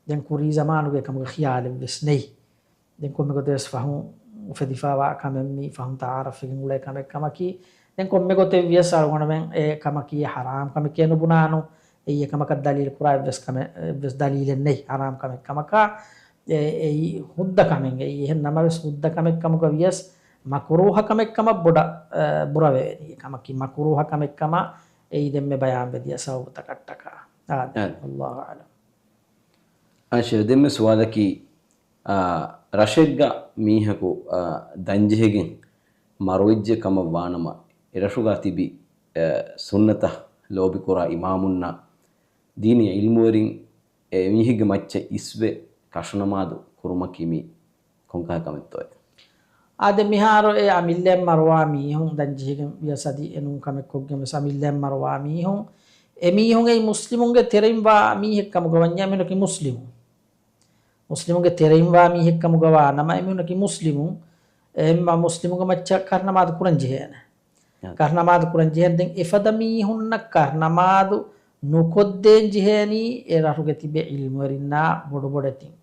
ދެން ކުރީ ޒަމާނުގެ އެކަމުގެ ޚިޔާލެއް ވެސް ނެތް. ދެން ކޮންމެ ގޮތެއް ވެސް ފަހުން އުފެދިފައިވާ ކަމެއް މީ ފަހުން ތަޢާރަފްވެގެން އުޅޭ ކަމެއް ކަމަކީ، ދެން ކޮންމެ ގޮތެއް ވިޔަސް އަޅުގަނޑުމެން އެ ކަމަކީ ހަރާމް ކަމެކޭ ނުބުނާނު. އެއީ އެކަމަކަށް ދަލީލު ކުރާ އެއްވެސް ކަމެއް، އެއްވެސް ދަލީލެއް ނެތް ހަރާމް ކަމެއް ކަމަކަށް. އެ، އެއީ ހުއްދަ ކަމެއް. އެއީ އެހެން ނަމަވެސް ހުއްދަ ކަމެއް ކަމުގަ ވިޔަސް މަކުރޫހަ ކަމެއް ކަމަށް ބޮޑަށް، އެ، ބުރަވެވެނީ. އެ ކަމަކީ މަކުރޫހަ ކަމެއް ކަމަށް އެއީ ދެންމެ ބަޔާން ވެދިޔަ ސަބަބުތަކަށްޓަކާ. އާދެ. އާދެ. އައްލާހު އަޢްލަމް. އާ، ޝޭޚް، ދެންމެ ސުވާލަކީ، އާ، ރަށެއްގަ މީހަކު، އާ، ދަންޖެހިގެން މަރުވެއްޖެ ކަމަށް ވާނަމަ، އެރަށުގަ ތިބި، އާ، ސުންނަތަށް ލޯބިކުރާ އިމާމުންނާ ދީނީ ޢިލްމުވެރިން އެ މީހެއްގެ މައްޗަށް އިސްވެ ކަށުނަމާދު ކުރުމަކީ މީ ކޮންކަހަލަ ކަމެއްތޯއޭ؟ އާދެ، މިހާރު އެ އަމިއްލައަށް މަރުވާ މީހުން ދަންޖެހިގެން ވިޔަސް އަދި އެ ނޫން ކަމެއް ކޮށްގެން ވެސް އަމިއްލައަށް މަރުވާ މީހުން، އެ މީހުން އެއީ މުސްލިމުންގެ ތެރެއިން ވާ މީހެއް ކަމުގަ ވަންޏާ އެމީހުންނަކީ މުސްލިމުން. މުސްލިމުންގެ ތެރެއިން ވާ މީހެއް ކަމުގަ ވާ ނަމަ އެމީހުންނަކީ މުސްލިމުން. އެހެންމަ މުސްލިމުންގެ މައްޗަށް ކަށުނަމާދު ކުރަން ޖެހޭނެ. އަ. ކަށުނަމާދު ކުރަން ޖެހޭނެ. ދެން އެފަދަ މީހުންނަށް ކަށުނަމާދު ނުކޮށްދޭން ޖެހޭނީ އެ ރަށުގެ ތިބޭ ޢިލްމުވެރިންނާ ބޮޑުބޮޑެތިން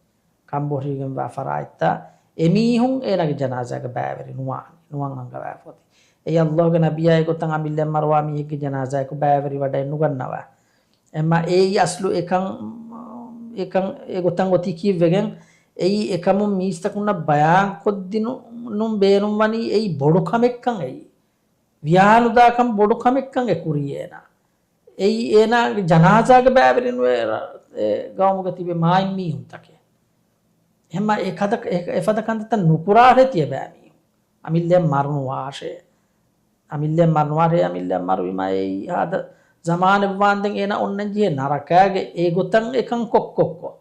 ކަންބޮޑުވެގެންވާ ފަރާތްތައް އެމީހުން އޭނާގެ ޖަނާޒާގަ ބައިވެރި ނުވާނެ، ނުވަން އަންގަވާފަ އޮތީ. އެއީ އައްލާހުގެ ނަބިއްޔާ އެގޮތަށް އަމިއްލައަށް މަރުވާ މީހެއްގެ ޖަނާޒާއަކު ބައިވެރިވަޑައެއް ނުގަންނަވާ. އެމަ އެއީ އަސްލު އެކަން، އެކަން އެގޮތަށް އޮތީ ކީއްވެގެން؟ އެއީ އެކަމުން މީސްތަކުންނަށް ބަޔާންކޮށްދިނުން ބޭނުންވަނީ އެއީ ބޮޑު ކަމެއްކަން އެއީ. ވިޔާނުދާކަން ބޮޑު ކަމެއްކަން އެ ކުރީ އޭނާ. އެއީ އޭނާގެ ޖަނާޒާގެ ބައިވެރިނުވޭ ރަ-، އެ ގައުމުގަ ތިބި މާތް މީހުންތަކެއް. އެހެންމަ އެ ކަދަ-، އެ، އެފަދަ ކަންތައްތައް ނުކުރާށޭ ތިޔަބައިމީހުން. އަމިއްލައަށް މަރުނުވާށޭ. އަމިއްލައަށް މަރުނުވާށޭ، އަމިއްލައަށް މަރުވީމާ އެއީ ހާދަ ޒަމާނެއްވާންދެން އޭނާ އޮންނަންޖެހޭ ނަރަކާގެ އެގޮތަށް އެކަން ކޮށްކޮށްކޮށް.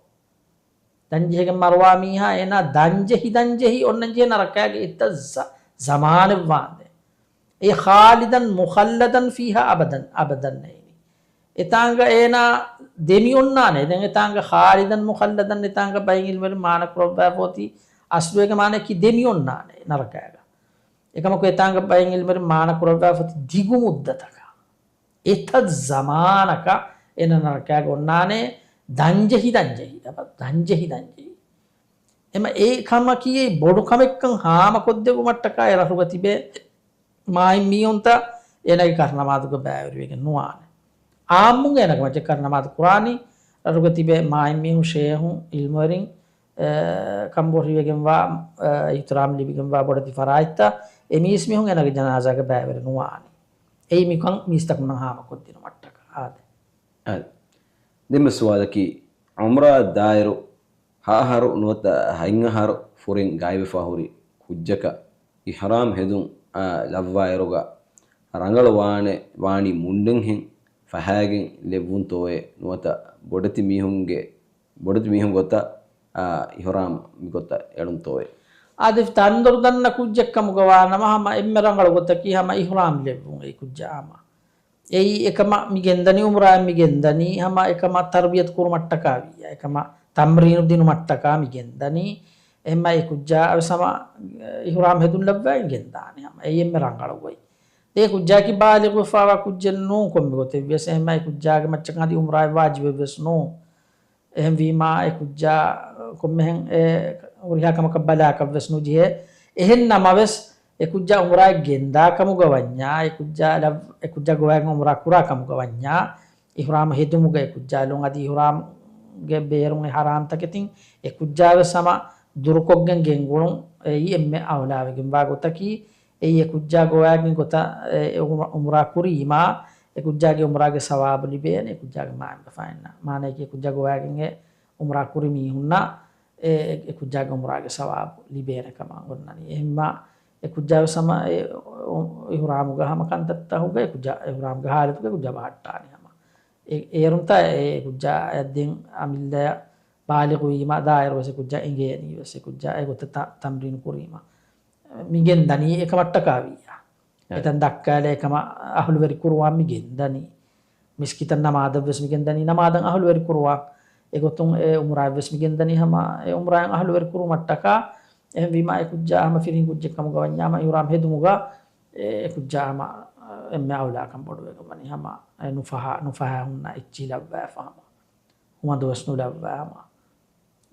ދަންޖެހިގެން މަރުވާ މީހާ އޭނާ ދަންޖެހި ދަންޖެހި އޮންނަންޖެހޭ ނަރަކާގެ އެތައް ޒަ-، ޒަމާނެއްވާންދެން. އެ ޚާލިދަން މުޚައްލަދަން ފީހާ އަބަދަން، އަބަދަން އެއިނީ. އެތާނގަ އޭނާ ދެމި އޮންނާނެ. ދެން އެތާނގަ ޚާލިދަން މުޚައްލަދަން އެތާނގަ ބައެއް ޢިލްމުވެރިން މާނަ ކުރައްވާފަ އޮތީ އަސްލު އޭގެ މާނައަކީ ދެމި އޮންނާނެ ނަރަކާގަ. އެކަމަކު އެތާނގަ ބައެއް ޢިލްމުވެރިން މާނަ ކުރައްވާފަ އޮތީ ދިގު މުއްދަތަކަށް. އެތައް ޒަމާނަކަށް އޭނާ ނަރަކާގަ އޮންނާނެ ދަންޖެހި ދަންޖެހި، އަބަ-، ދަންޖެހި ދަންޖެހި. އެމަ އެ ކަމަކީ އެއީ ބޮޑު ކަމެއްކަން ހާމަކޮށްދެއްވުމަށްޓަކާ އެ ރަށުގަ ތިބޭ މާތް މީހުންތައް އޭނާގެ ކަށުނަމާދުގަ ބައިވެރިވެގެން ނުވާނެ. އާއްމުން އޭނާގެ މައްޗަށް ކަށުނަމާދު ކުރާނީ ރަށުގަ ތިބޭ މާތް މީހުން، ޝޭހުން، ޢިލްމުވެރިން، އެ، ކަންބޮޑުވެގެންވާ، އެ، އިޙްތިރާމް ލިބިގެންވާ ބޮޑެތި ފަރާތްތައް އެ މީސްމީހުން އޭނާގެ ޖަނާޒާގަ ބައިވެރި ނުވާނީ. އެއީ މިކަން މީސްތަކުންނަށް ހާމަކޮށްދިނުމަށްޓަކާ. އާދެ. އާދެ. ދެންމެ ސުވާލަކީ، ޢުމްރާ ދާއިރު ހަ އަހަރު ނުވަތަ ހަތް އަހަރު ފުރިން ގާތްވެފަ ހުރި ކުއްޖަކަށް އިޙްރާމް ހެދުން، އާ، ލައްވާއިރުގަ ރަނގަޅު ވާނެ، ވާނީ މުންޑެއްހެން ފަހައިގެން ލެއްވުންތޯއޭ ނުވަތަ ބޮޑެތި މީހުންގެ، ބޮޑެތި މީހުން ގޮތަށް، އާ، އިޙްރާމް މިގޮތަށް އެޅުންތޯއޭ؟ އާދެ، ތަންދޮރު ދަންނަ ކުއްޖެއްކަމުގަ ވާނަމަ ހަމަ އެންމެ ރަނގަޅު ގޮތަކީ ހަމަ އިޙްރާމް ލެއްވުން އެ ކުއްޖާ ހަމަ. އެއީ އެކަމަށް މި ގެންދަނީ، އުމްރާއަށް މި ގެންދަނީ، ހަމަ އެކަމަށް ތަރުބިޔަތު ކުރުމަށްޓަކާ ވިއްޔާ، އެކަމަށް ތަމްރީނު ދިނުމަށްޓަކާ މި ގެންދަނީ. އެހެންމަ އެ ކުއްޖާ ވެސް ހަމަ އިޙްރާމް ހެދުން ލައްވައިގެން ގެންދާނެ ހަމަ. އެއީ އެންމެ ރަނގަޅު ގޮތް. ދެން އެ ކުއްޖާއަކީ ބާލިޣުވެފައިވާ ކުއްޖެއް ނޫން ކޮންމެ ގޮތެއް ވިޔަސް. އެހެންމަ އެ ކުއްޖާގެ މައްޗަށް އަދި އުމްރާއެއް ވާޖިބެއް ވެސް ނޫން. އެހެންވީމާ އެ ކުއްޖާ ކޮންމެހެން އެ ހުރިހާ ކަމަކަށް ބަލާކަށް ވެސް ނުޖެހޭ. އެހެން ނަމަވެސް، އެ ކުއްޖާ އުމްރާއެއް ގެންދާ ކަމުގަ ވަންޏާ، އެ ކުއްޖާ ލަ-، އެ ކުއްޖާ ގޮވައިގެން އުމްރާ ކުރާ ކަމުގަ ވަންޏާ، އިޙްރާމް ހެދުމުގަ އެ ކުއްޖާ ލުން އަދި އިޙްރާމްގެ ބޭރުން އެ ޙަރާމްތަކެތިން އެ ކުއްޖާ ވެސް ހަމަ ދުރުކޮށްގެން ގެންގުޅުން އެއީ އެންމެ އައުލާވެގެންވާ ގޮތަކީ. އެއީ އެ ކުއްޖާ ގޮވައިގެން ގޮތަށް އެ އުމް-، އުމްރާ ކުރީމާ، އެ ކުއްޖާގެ އުމްރާގެ ސަވާބު ލިބޭނެ އެ ކުއްޖާގެ މާތް ބަފައިންނަށް. މާނައަކީ އެ ކުއްޖާ ގޮވައިގެން އެ އުމްރާ ކުރި މީހުންނަށް އެ، އެ، އެ ކުއްޖާގެ އުމްރާގެ ސަވާބު ލިބޭނެ ކަމަށް އޮންނަނީ. އެހެންމާ އެ ކުއްޖާ ވެސް ހަމަ އެ، އު، އިޙްރާމުގަ ހަމަ ކަންތައްތަކުގަ އެ ކުއްޖާ، އިޙްރާމްގެ ޙާލަތުގަ އެ ކުއްޖާ ބަހައްޓާނެ ހަމަ. އެ، އޭރުންތާ އެ، އެ ކުއްޖާ އަދި އަމިއްލަ ބާލިޣުވީމާ ދާއިރު ވެސް އެ ކުއްޖާ އެނގޭނީ ވެސް އެ ކުއްޖާ އެ ގޮތަށް ތަ-، ތަމްރީނު ކުރީމާ. މި ގެންދަނީ އެކަމަށްޓަކާ ވިއްޔާ. އެ. އެތަން ދައްކާލެ އެކަމަށް އަހުލުވެރި ކުރުވާން މި ގެންދަނީ. މިސްކިތަށް ނަމާދަށް ވެސް މި ގެންދަނީ، ނަމާދަށް އަހުލުވެރި ކުރުވާން. އެގޮތުން އެ އުމްރާއަށް ވެސް މި ގެންދަނީ ހަމަ އެ އުމްރާއަށް އަހުލުވެރި ކުރުމަށްޓަކާ. އެހެންވީމާ އެ ކުއްޖާ ހަމަ ފިރިހެން ކުއްޖެއް ކަމުގަ ވަންޏާ ހަމަ އިޙްރާމް ހެދުމުގަ އެ، އެ ކުއްޖާ ހަމަ އެންމެ އައުލާކަން ބޮޑުވެގެން ވަނީ ހަމަ އެ ނުފަހާ، ނުފަހާ ހުންނަ އެއްޗިހި ލައްވާފަ ހަމަ. ހުވަނދު ވެސް ނުލައްވާ ހަމަ.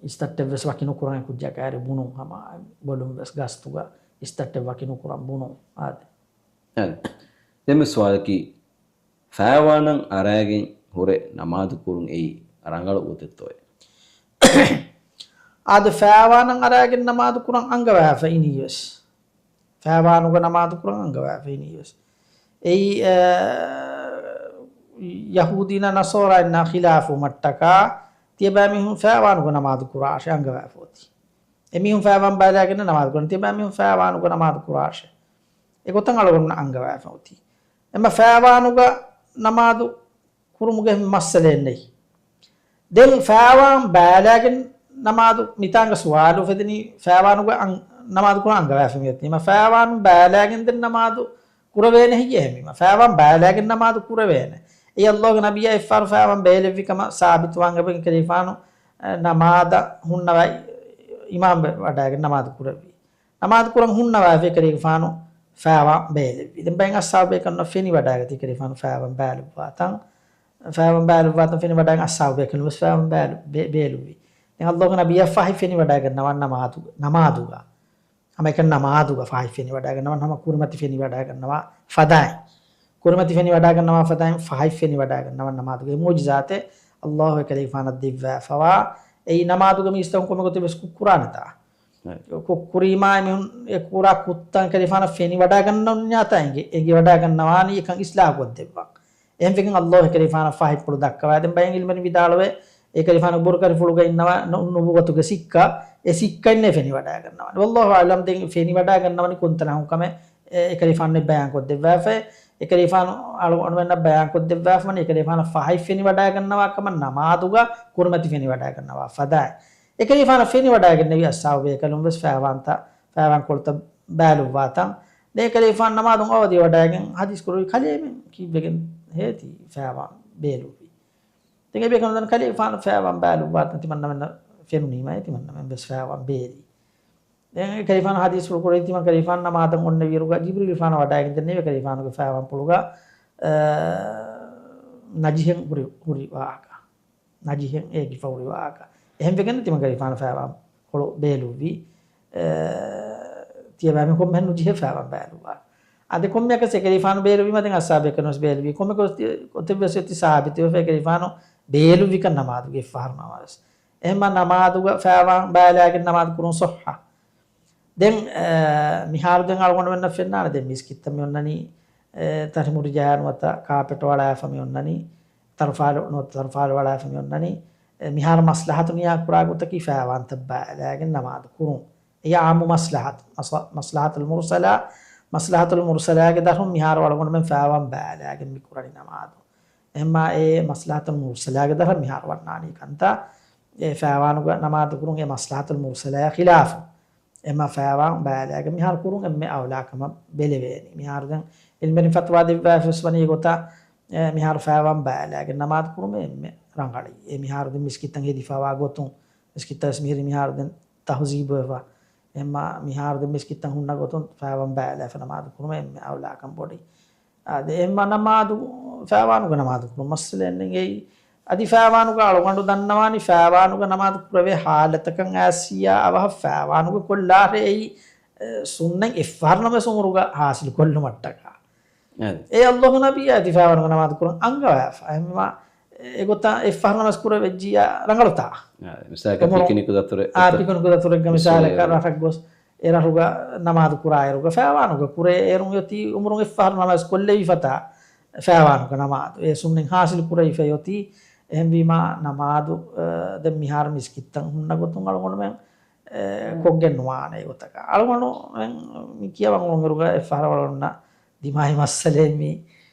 އިސްތައްޓެއް ވެސް ވަކި ނުކުރަން އެ ކުއްޖާ ކައިރި ބުނުން ހަމަ ބޮލުން ވެސް ގަސްތުގަ އިސްތައްޓެއް ވަކި ނުކުރަން ބުނުން. އާދެ. އެ. ދެން ސުވާލަކީ، ފައިވާނަށް އަރާގެން ހުރެ ނަމާދު ކުރުން އެއީ ރަނގަޅު ގޮތެއްތޯއޭ؟ އާދެ، ފައިވާނަށް އަރާގެން ނަމާދު ކުރަން އަންގަވާފަ އިނީވެސް. ފައިވާނުގަ ނަމާދު ކުރަން އަންގަވާފަ އިނީވެސް. އެއީ، އަ، ޔަހޫދީންނާ ނަޞާރާއިންނާ ޚިލާފުވުމަށްޓަކާ، ތިޔަބައިމީހުން ފައިވާނުގަ ނަމާދު ކުރާށޭ އަންގަވާފަ އޮތީ. އެމީހުން ފައިވާން ބައިލާގެން ނަމާދު ކުރަން، ތިޔަބައިމީހުން ފައިވާނުގަ ނަމާދު ކުރާށޭ. އެގޮތަށް އަޅުގަނޑު އަންގަވާފަ އޮތީ. އެމަ ފައިވާނުގަ ނަމާދު ކުރުމުގެ މައްސަލައެއް ނެތް. ދެން ފައިވާން ބައިލާގެން ނަމާދު، މިތާނގަ ސުވާލު އުފެދެނީ ފައިވާނުގަ އަން-، ނަމާދު ކުރަން އަންގަވާފަ މިއޮތީ. އެމަ ފައިވާން ބައިލާގެން ދެން ނަމާދު ކުރެވޭނެ ހެއްޔޭ ހެމީމަ؟ ފައިވާން ބައިލާގެން ނަމާދު ކުރެވޭނެ. އެއީ އައްލާހުގެ ނަބިއްޔާ އެއްފަހަރު ފައިވާން ބޭލެއްވި ކަމަށް ސާބިތުވާން އެބަ ކަލޭގެފާނު، އެ، ނަމާދަށް ހުންނަވައި އިމާމް ވެ-، ވަޑައިގެން ނަމާދު ކުރެއްވި. ނަމާދު ކުރަން ހުންނަވައިފައި ކަލޭގެފާނު ފައިވާން ބޭލެއްވި. ދެން ބައެއް އަޞްޙާބު ބޭކަލުންނަށް ފެނިވަޑައިގަތީ ކަލޭގެފާނު ފައިވާން ބައިލުއްވާތަން، ފައިވާން ބައިލުއްވާތަން ފެނިވަޑައިގެން އަޞްޙާބު ބޭކަލުން ވެސް ފައިވާން ބައިލު-، ބޭ-، ބޭލުއްވި. ދެން އައްލާހުގެ ނަބިއްޔާ ފަހި ފެނިވަޑައިގަންނަވާން ނަމާދު-، ނަމާދުގަ. ހަމައެކަނި ނަމާދުގަ ފަހި ފެނިވަޑައިގަންނަވާން، ހަމަ ކުރިމަތި ފެނިވަޑައިގަންނަވާ ފަދައިން. ކުރިމަތި ފެނިވަޑައިގަންނަވާ ފަދައިން ފަހި ފެނިވަޑައިގަންނަވާން ނަމާދުގެ މުޢުޖިޒާތެއް އައްލާހު އެކަލޭގެފާނަށް ދެއްވާފަވާ. އެއީ ނަމާދުގަ މީސްތަކުން ކޮންމެ ގޮތެއް ވެސް ކު-، ކުރާނެތާ. ކު-، ކުރީމާ އެމީހުން އެ ކުރާ ކުށްތައް ކަލޭގެފާނަށް ފެނިވަޑައިގަންނަވަންޏާތާ އެނގޭ، އެނގިވަޑައިގަންނަވާނީ އެކަން އިޞްލާޙު ކޮށްދެއްވަން. އެހެންވެގެން އައްލާހު އެކަލޭގެފާނަށް ފަހި ޕުޅު ދައްކަވާ. ދެން ބައެއް ޢިލްމުވެރިން ވިދާޅުވޭ، އެކަލޭގެފާނުގެ ބުރުކަލިފުޅުގަ އިންނަވާ ނު-، ނުބުއްވަތުގެ ސިއްކަ، އެ ސިއްކައިންނޭ ފެނިވަޑައިގަންނަވާނެ. ވައްލާހު އަޢުލަމް، ދެން ފެނިވަޑައިގަންނަވަނީ ކޮންތަނަކުން ކަމެއް، އެ-، އެކަލޭގެފާނު ބަޔާންކޮށްދެއްވާފައި، އެކަލޭގެފާނު އަޅު-، އަޅުގަނޑުމެންނަށް ބަޔާންކޮށްދެއްވާފަވަނީ، އެކަލޭގެފާނަށް ފަހި ފެނިވަޑައިގަންނަވާ ކަމަށް ނަމާދުގަ ކުރިމަތި ފެނިވަޑައިގަންނަވާ ފަދައިން. އެކަލޭގެފާނަށް ފެނިވަޑައިގެންނެވި އަޞްޙާބު ބޭކަލުން ވެސް ފައިވާންތައް، ފައިވާން ކޮޅުތައް ބައިލުއްވާތަން. ދެން އެކަލޭގެފާނު ނަމާދުން އަވަދިވަޑައިގެން ޙަދީޘް ކުރެއްވި ކަލޭމެން ކީއްވެގެން ހޭތީ ފައިވާން ބޭލުއްވީ. ދެން އެބޭކަލުން ދަން ކަލޭގެފާނު ފައިވާން ބައިލުއްވާތަން ތިމަންނަމެންނަށް ފެނުނީމައި ތިމަންނަމެން ވެސް ފައިވާން ބޭލި. ދެން އެކަލޭގެފާނު ޙަދީޘްފުޅު ކުރެއްވި ތިމަން ކަލޭގެފާނު ނަމާދަށް އޮންނެވިއިރުގަ ޖިބްރީލުގެފާނު ވަޑައިގެން ދެންނެވި ކަލޭގެފާނުގެ ފައިވާން ޕުޅުގަ، އަ، ނަޖިހެއް ހުރި، ހުރި ވާހަކަ. ނަޖިހެއް އޭގެފަ ހުރި ވާހަކަ. އެހެންވެގެން ތިމަން ކަލޭގެފާނު ފައިވާން ކޮޅު ބޭލުއްވީ. އެ، ތިޔަބައިމީހުން ކޮންމެހެން ނުޖެހޭ ފައިވާން ބައިލުއްވާ. އަދި ކޮންމެއަކަސް އެކަލޭގެފާނު ބޭލުއްވީމަ ދެން އަޞްޙާބު ބޭކަލުން ވެސް ބޭލުއްވީ. ކޮންމެ ގޮތެއް ވެސް އޮތީ ސާބިތުވެފަ އެކަލޭގެފާނު ބޭލުއްވިކަން ނަމާދުގެ އެއްފަހަރު ނަމާދު. އެހެންމަ ނަމާދުގަ ފައިވާން ބައިލާގެން ނަމާދު ކުރުން ޞައްޙަ. ދެން، އެ، މިހާރު ދެން އަޅުގަނޑުމެންނަށް ފެންނާނެ ދެން މިސްކިތްތައް މި އޮންނަނީ، އެ، ތަށިމުށިޖަހާ ނުވަތަ ކާޕެޓް ވަޅާފަ މި އޮންނަނީ، ތަރުފާލު ނުވަތަ ތަރުފާލު ވަޅާފަ މި އޮންނަނީ. އެ، މިހާރު މަސްލަހަތު ނިޔާ ކުރާ ގޮތަކީ ފައިވާންތައް ބައިލާގެން ނަމާދު ކުރުން. އެއީ ޢާއްމު މަސްލަހަތު، މަސް-، މަސްލަހަތުލް މުރުސަލާ، މަސްލަހަތުލް މުރުސަލާގެ ދަށުން މިހާރު އަޅުގަނޑުމެން ފައިވާން ބައިލާގެން މި ކުރަނީ ނަމާދު. އެހެންމާ އެ މަސްލަހަތުލް މުރުސަލާގެ ދަށަށް މިހާރު ވަންނާނީ ކަންތައް، އެ ފައިވާނުގަ ނަމާދު ކުރުން އެ މަސްލަހަތުލް މުރުސަލާއާ ޚިލާފު. އެމަ ފައިވާން ބައިލާގެން މިހާރު ކުރުން އެންމެ އައުލާ ކަމަށް ބެލެވޭނީ. މިހާރު ދެން ޢިލްމުވެރިން ފަތުވާ ދެއްވާފަވެސް ވަނީ އެގޮތަށް، އެ، މިހާރު ފައިވާން ބައިލާގެން ނަމާދު ކުރުމެއް އެންމެ ރަނގަޅީ. އެ މިހާރު ދެން މިސްކިތްތައް ހެދިފަވާ ގޮތުން، މިސްކިތްތައް ވެސް މިހިރީ މިހާރު ދެން ތަހުޒީބުވެފަ. އެމަ މިހާރު ދެން މިސްކިތްތައް ހުންނަ ގޮތުން ފައިވާން ބައިލާފަ ނަމާދު ކުރުމެއް އެންމެ އައުލާކަން ބޮޑީ. އާދެ، އެހެންމަ ނަމާދު، ފައިވާނުގަ ނަމާދު ކުރުން މައްސަލައެއް ނެތް. އަދި ފައިވާނުގަ އަޅުގަނޑު ދަންނަވާނީ ފައިވާނުގަ ނަމާދު ކުރެވޭ ހާލަތަކަށް އައިސް އަވަހަށް ފައިވާނުގަ ކޮށްލާށޭ އެއީ، އެ، ސުންނަތް އެއްފަހަރު ނަމަވެސް ޢުމުރުގަ ހާސިލު ކޮށްލުމަށްޓަކާ. އެ. އެ އައްލާހު ނަބިއްޔާ އަދި ފައިވާނުގަ ނަމާދު ކުރަން އަންގަވާފަ. އެހެންވީމާ، އެ، އެގޮތަށް އެއްފަހަރު ނަމަވެސް ކުރެވިއްޖިއްޔާ ރަނގަޅުތާ؟ އާ، މިސާލަކަށް ޢުމުރު-، ޕިކްނިކު ދަތުރެއް އާ، އޮތް-، ޕިކްނިކު ދަތުރެއްގަ މިސާލަކަށް އޮތް-، ރަށަށް ގޮސް، އެ ރަށުގަ ނަމާދު ކުރާއިރުގަ ފައިވާނުގަ ކުރޭ، އޭރުން އޮތީ ޢުމުރުން އެއްފަހަރު ނަމަވެސް ކޮށްލެވިފަތާ ފައިވާނުގަ ނަމާދު. އެ ސުންނަތް ހާސިލު ކުރެވިފައި އޮތީ. އެހެންވީމާ ނަމާދު، އަ، ދެން މިހާރު މިސްކިތްތައް ހުންނަ ގޮތުން އަޅުގަނޑުމެން، އެ، ކޮށްގެން ނުވާނެ އެގޮތަކަށް. އަޅުގަނޑުމެން މި ކިޔަވަން އުޅުނުއިރުގަ އެއްފަހަރު އަޅުގަނޑުންނަށް ދިމާވި މައްސަލައެއް މީ.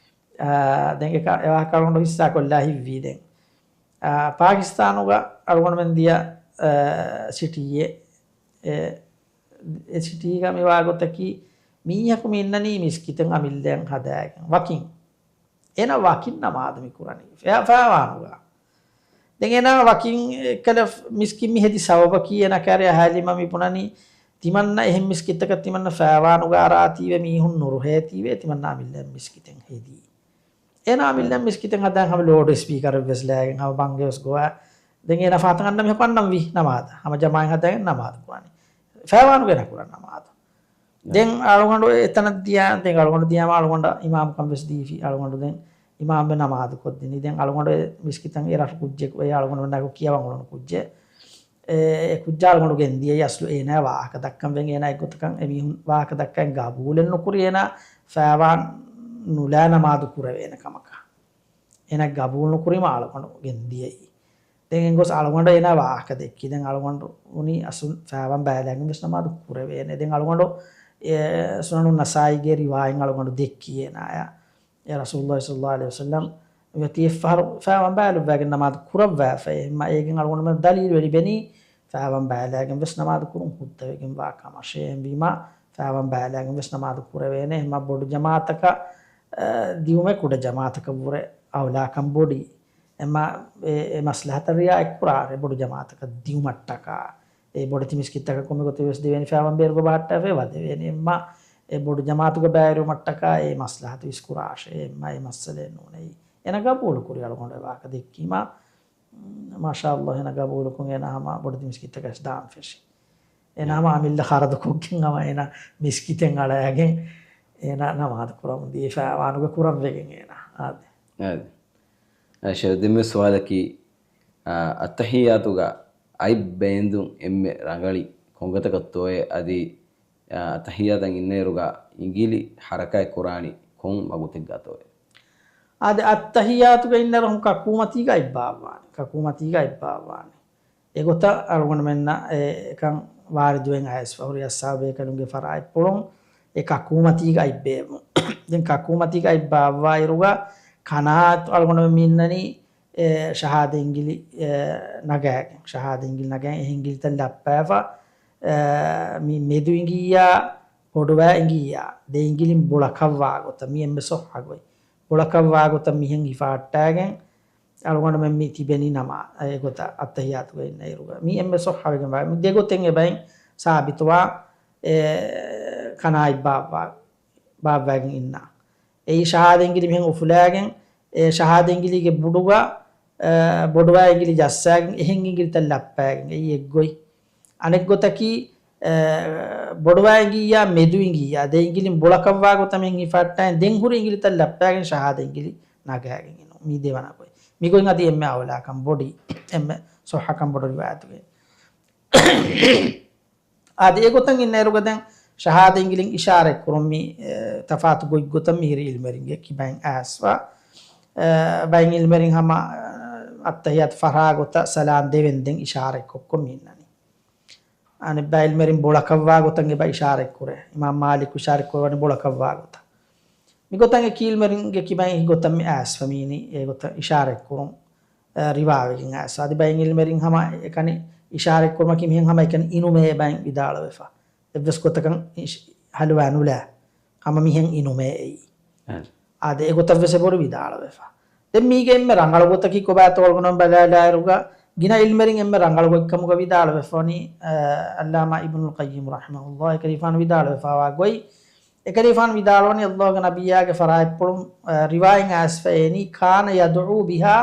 އާ، ދެން އެކަ-، އެވާހަކަ އަޅުގަނޑު ހިއްސާ ކޮށްލާ ހިތްވީ ދެން. އާ، ޕާކިސްތާނުގަ އަޅުގަނޑުމެން ދިޔަ، އާ، ސިޓީއެއް، އެ، އެ ސިޓީގަ މިވާ ގޮތަކީ މީހަކު މި އިންނަނީ މިސްކިތެއް އަމިއްލައަށް ހަދާގެން ވަކިން. އޭނަ ވަކިން ނަމާދު މި ކުރަނީ ފަ-، ފައިވާނުގަ. ދެން އޭނާ ވަކިން އެއްކަލަ މިސްކިތް މި ހެދި ސަބަބަކީ އޭނާ ކާރި އަހާލީމަ މި ބުނަނީ ތިމަންނަ އެހެން މިސްކިތްތަކަށް ތިމަންނަ ފައިވާނުގަ އަރާތީވެ މީހުން ނުރުހޭތީވެ ތިމަންނަ އަމިއްލައަށް މިސްކިތެއް ހެދީ. އޭނާ އަމިއްލަ މިސްކިތެއް ހަދާން ހަމަ ލޯޑް ސްޕީކަރެއް ވެސް ލައިގެން ހަމަ ބަންގެ ވެސް ގޮވާ. ދެން އޭނާ ފާތަން އަންނަ މީހަކު އަންނަން ވީ ނަމާދަށް. ހަމަ ޖަމާއަތް ހަދާގެން ނަމާދު ކުރާނީ. ފައިވާނުގަ އޭނާ ކުރާ ނަމާދު. ދެން އަޅުގަނޑު އެތަނަށް ދިޔާ، ދެން އަޅުގަނޑު ދިޔާމަ އަޅުގަނޑަށް އިމާމުކަން ވެސް ދީފި. އަޅުގަނޑު ދެން އިމާމްވެ ނަމާދު ކޮށްދިނީ. ދެން އަޅުގަނޑު އެ މިސްކިތަށް އެ ރަށު ކުއްޖެއް، އެ އަޅުގަނޑުމެންނާއެކު ކިޔަވަން އުޅުނު ކުއްޖެއް. އެ، އެ ކުއްޖާ އަޅުގަނޑު ގެންދިޔައީ އަސްލު އޭނާ ވާހަކަ ދައްކަން ވެގެން. އޭނާ އެއްގޮތަކަށް އެމީހުން ވާހަކަ ދައްކައި ގަބޫލެއް ނުކުރި، އޭނާ ފައިވާން ނުލާ ނަމާދު ކުރެވޭނެ ކަމަކަށް. އޭނާ ގަބޫލު ނުކުރީމަ އަޅުގަނޑު ގެންދިޔައީ. ދެން އެނގޮސް އަޅުގަނޑު އޭނާ ވާހަކަ ދެއްކި. ދެން އަޅުގަނޑު ވުނީ އަސްލު ފައިވާން ބައިލާގެން ވެސް ނަމާދު ކުރެވޭނެ. ދެން އަޅުގަނޑު އެ ސުނަނު ނަސާއީގެ ރިވާޔަތް އަޅުގަނޑު ދެއްކި އޭނާޔަށް. އެ ރަސޫލުﷲ ޞައްލަﷲ ޢަލައިހި ވަސައްލަމް ތި އެއްފަހަރު ފައިވާން ބައިލުއްވައިގެން ނަމާދު ކުރައްވާފައި. އެހެންމަ އޭގެން އަޅުގަނޑުމެން ދަލީލު އެޅި ބެނީ ފައިވާން ބައިލާގެން ވެސް ނަމާދު ކުރުން ހުއްދަވެގެން ވާ ކަމަށޭ. އެހެންވީމަ ފައިވާން ބައިލާގެން ވެސް ނަމާދު ކުރެވޭނެ. އެހެންމަ ބޮޑު ޖަމާޢަތަކަށް، އަ، ދިއުމެއް ކުޑަ ޖަމާޢަތަކަށްވުރެ އައުލާކަން ބޮޑީ. އެހެންމަ އެ، އެ މަސްލަހަތަށް ރިޢާޔަތް ކުރާށޭ ބޮޑު ޖަމާޢަތަކަށް ދިއުމަށްޓަކާ. އެ ބޮޑެތި މިސްކިތްތަކަށް ކޮންމެ ގޮތެއް ވެސް ދެވޭނީ ފައިވާން ބޭރުގަ ބަހައްޓާފައި ވަދެވޭނެ. އެހެންމަ އެ ބޮޑު ޖަމާޢަތުގަ ބައިވެރިވުމަށްޓަކާ އެ މަސްލަހަތު އިސްކުރާށޭ. އެހެންމަ އެ މައްސަލައެއް ނޫނޭ. އޭނަ ގަބޫލު ކުރި އަޅުގަނޑު އެ ވާހަކަ ދެއްކީމަ، މާޝާﷲ އޭނަ ގަބޫލުކޮށް އޭނަ ހަމަ ބޮޑެތި މިސްކިތްތަކަށް ދާން ފެށި. އޭނަ ހަމަ އަމިއްލަ ޚަރަދުކޮށްގެން ހަމަ އޭނަ މިސްކިތެއް އަޅައިގެން އޭނަ ނަމާދު ކުރަމުން ދީ ފައިވާނުގަ ކުރަން ވެގެން އޭނަ އާދެ. އާދެ. އަ، ޝެހް ދެންމެ ސުވާލަކީ، އަ، އައްތަޙިއްޔާތުގަ އަތް ބޭންދުން އެންމެ ރަނގަޅީ ކޮންގޮތަކަށްތޯއޭ؟ އަދި، އަ، އައްތަޙިއްޔާތަށް އިންނައިރުގަ އިނގިލި ޙަރަކާތް ކުރާނީ ކޮން ވަގުތެއްގަތޯއޭ؟ އާދެ، އައްތަޙިއްޔާތުގަ އިންނައިރު ކަކޫމަތީގަ އަތް ބާއްވާނެ. ކަކޫމަތީގަ އަތް ބާއްވާނެ. އެގޮތަށް އަޅުގަނޑުމެންނަށް އެ އެކަން ވާރިދުވެން އައިސްފަ ހުރި އައްސާބޭކަލުންގެ ފަރާތްޕުޅުން އެ ކަކޫމަތީގަ އަތް ބޭއްވުން. ދެން ކަކޫމަތީގަ އަތް ބާއްވާއިރުގަ ކަނާތު އަޅުގަނޑުމެން މި އިންނަނީ އެ ޝަހާދަ އިނގިލި، އެ، ނަގައިގެން، ޝަހާދަ އިނގިލި ނަގައި އެ އިނގިލިތައް ލައްޕާފަ، އެ، މި މެދު އިނގިއްޔާ، ބޮޑުވާ އިނގިއްޔާ، ދެ އިނގިލިން ބޮޅަކަށްވާ ގޮތަށް، މި އެންމެ ޞައްޙަ ގޮތް. ބޮޅަކަށްވާ ގޮތަށް މިހެން ހިފަހައްޓާގެން، އަޅުގަނޑުމެން މި ތިބެނީ ނަމާ، އެ ގޮތަށް އައްތަޙިއްޔާތުގަ އިންނައިރުގަ. މި އެންމެ ޞައްޙަ ވެގެން ވާ. މި ދެ ގޮތެއް އެބައިން ސާބިތުވާ، އެ، ކަނާތް ބާއްވާ، ބާއްވާގެން އިންނާ. އެއީ ޝަހާދަ އިނގިލި މިހެން އުފުލާގެން، އެ ޝަހާދަ އިނގިލީގެ ބުޑުގަ، އެ، ބޮޑުވާ އިނގިލި ޖައްސާގެން އެހެން އިނގިލިތައް ލައްޕާގެން. އެއީ އެއްގޮތް. އަނެއްގޮތަކީ، އެ، ބޮޑުވާ އިނގިއްޔާ މެދު އިނގިއްޔާ ދެ އިނގިލިން ބޮޅަކަށްވާ ގޮތަށް މިހެން ހިފަހައްޓާގެން ދެން ހުރި އިނގިލިތައް ލައްޕާގެން ޝަހާދަ އިނގިލި ނަގާގެން އިނުން. މީ ދެވަނަ ގޮތް. މިގޮތް އަދި އެންމެ އައުލާކަން ބޮޑީ، އެންމެ ޞައްޙަކަން ބޮޑު ރިވާޔަތުގެ. އާދެ، އެގޮތަށް އިންނައިރުގަ ދެން ޝަހާދަ އިނގިލިން އިޝާރަތް ކުރުން މި، އެ، ތަފާތު ގޮތްގޮތަށް މިހިރީ އިލްމެރިންގެ ކިބައިން އައިސްފަ، އެ، ބައިން އިލްމެރިން ހަމަ، އެ، އައްތަޙިއްޔާތު ފަށާ ގޮތަށް ސަލާން ދެވެންދެން އިޝާރަތްކޮށްކޮށް މި އިންނަނީ. އަނެއް ބައި އިލްމެރިން ބޮޅަކަށްވާ ގޮތަށް އެބަ އިޝާރަތް ކުރޭ. އިމާމް މާލިކު އިޝާރަތް ކުރައްވަނީ ބޮޅަކަށްވާ ގޮތަށް. މިގޮތަށް އެކި އިލްމެރިންގެ ކިބައިން އެކި ގޮތަށް މި އައިސްފަ މީނީ އެގޮތަށް އިޝާރަތް ކުރުން، އެ، ރިވާވެގެން އައިސްފަ. އަދި ބައިން އިލްމެރިން ހަމަ އެކަނި އިޝާރަތް ކުރުމަކީ މިހެން ހަމަ އެކަނި އިނުމޭ ބައިން ވިދާޅުވެފަ. އެއްވެސް ގޮތަކަށް އިޝް-، ހަލުވާ ނުލާ. ހަމަ މިހެން އިނުމޭ އެއީ. އަދި އެގޮތަށް ވެސް އެބޮޑު ވިދާޅުވެފަ. ދެން މީގެ އެންމެ ރަނގަޅު ގޮތަކީ ކޮބާތޯ އަޅުގަނޑުމެން ބަލާލާއިރުގަ ގިނަ އިލްމެރިން އެންމެ ރަނގަޅު ގޮތްކަމުގަ ވިދާޅުވެފަވަނީ، އަ، އައްލާމާ އިބްނުލް ޤައްޔިމް ރަޙިމަހުﷲ އެކަލޭގެފާނު ވިދާޅުވެފަވާ ގޮތް. އެކަލޭގެފާނު ވިދާޅުވަނީ އައްލާހުގެ ނަބިއްޔާގެ ފަރާތްޕުޅުން، އަ، ރިވާޔަތް އައިސްފަ އޭނީ، كان يدعو بها،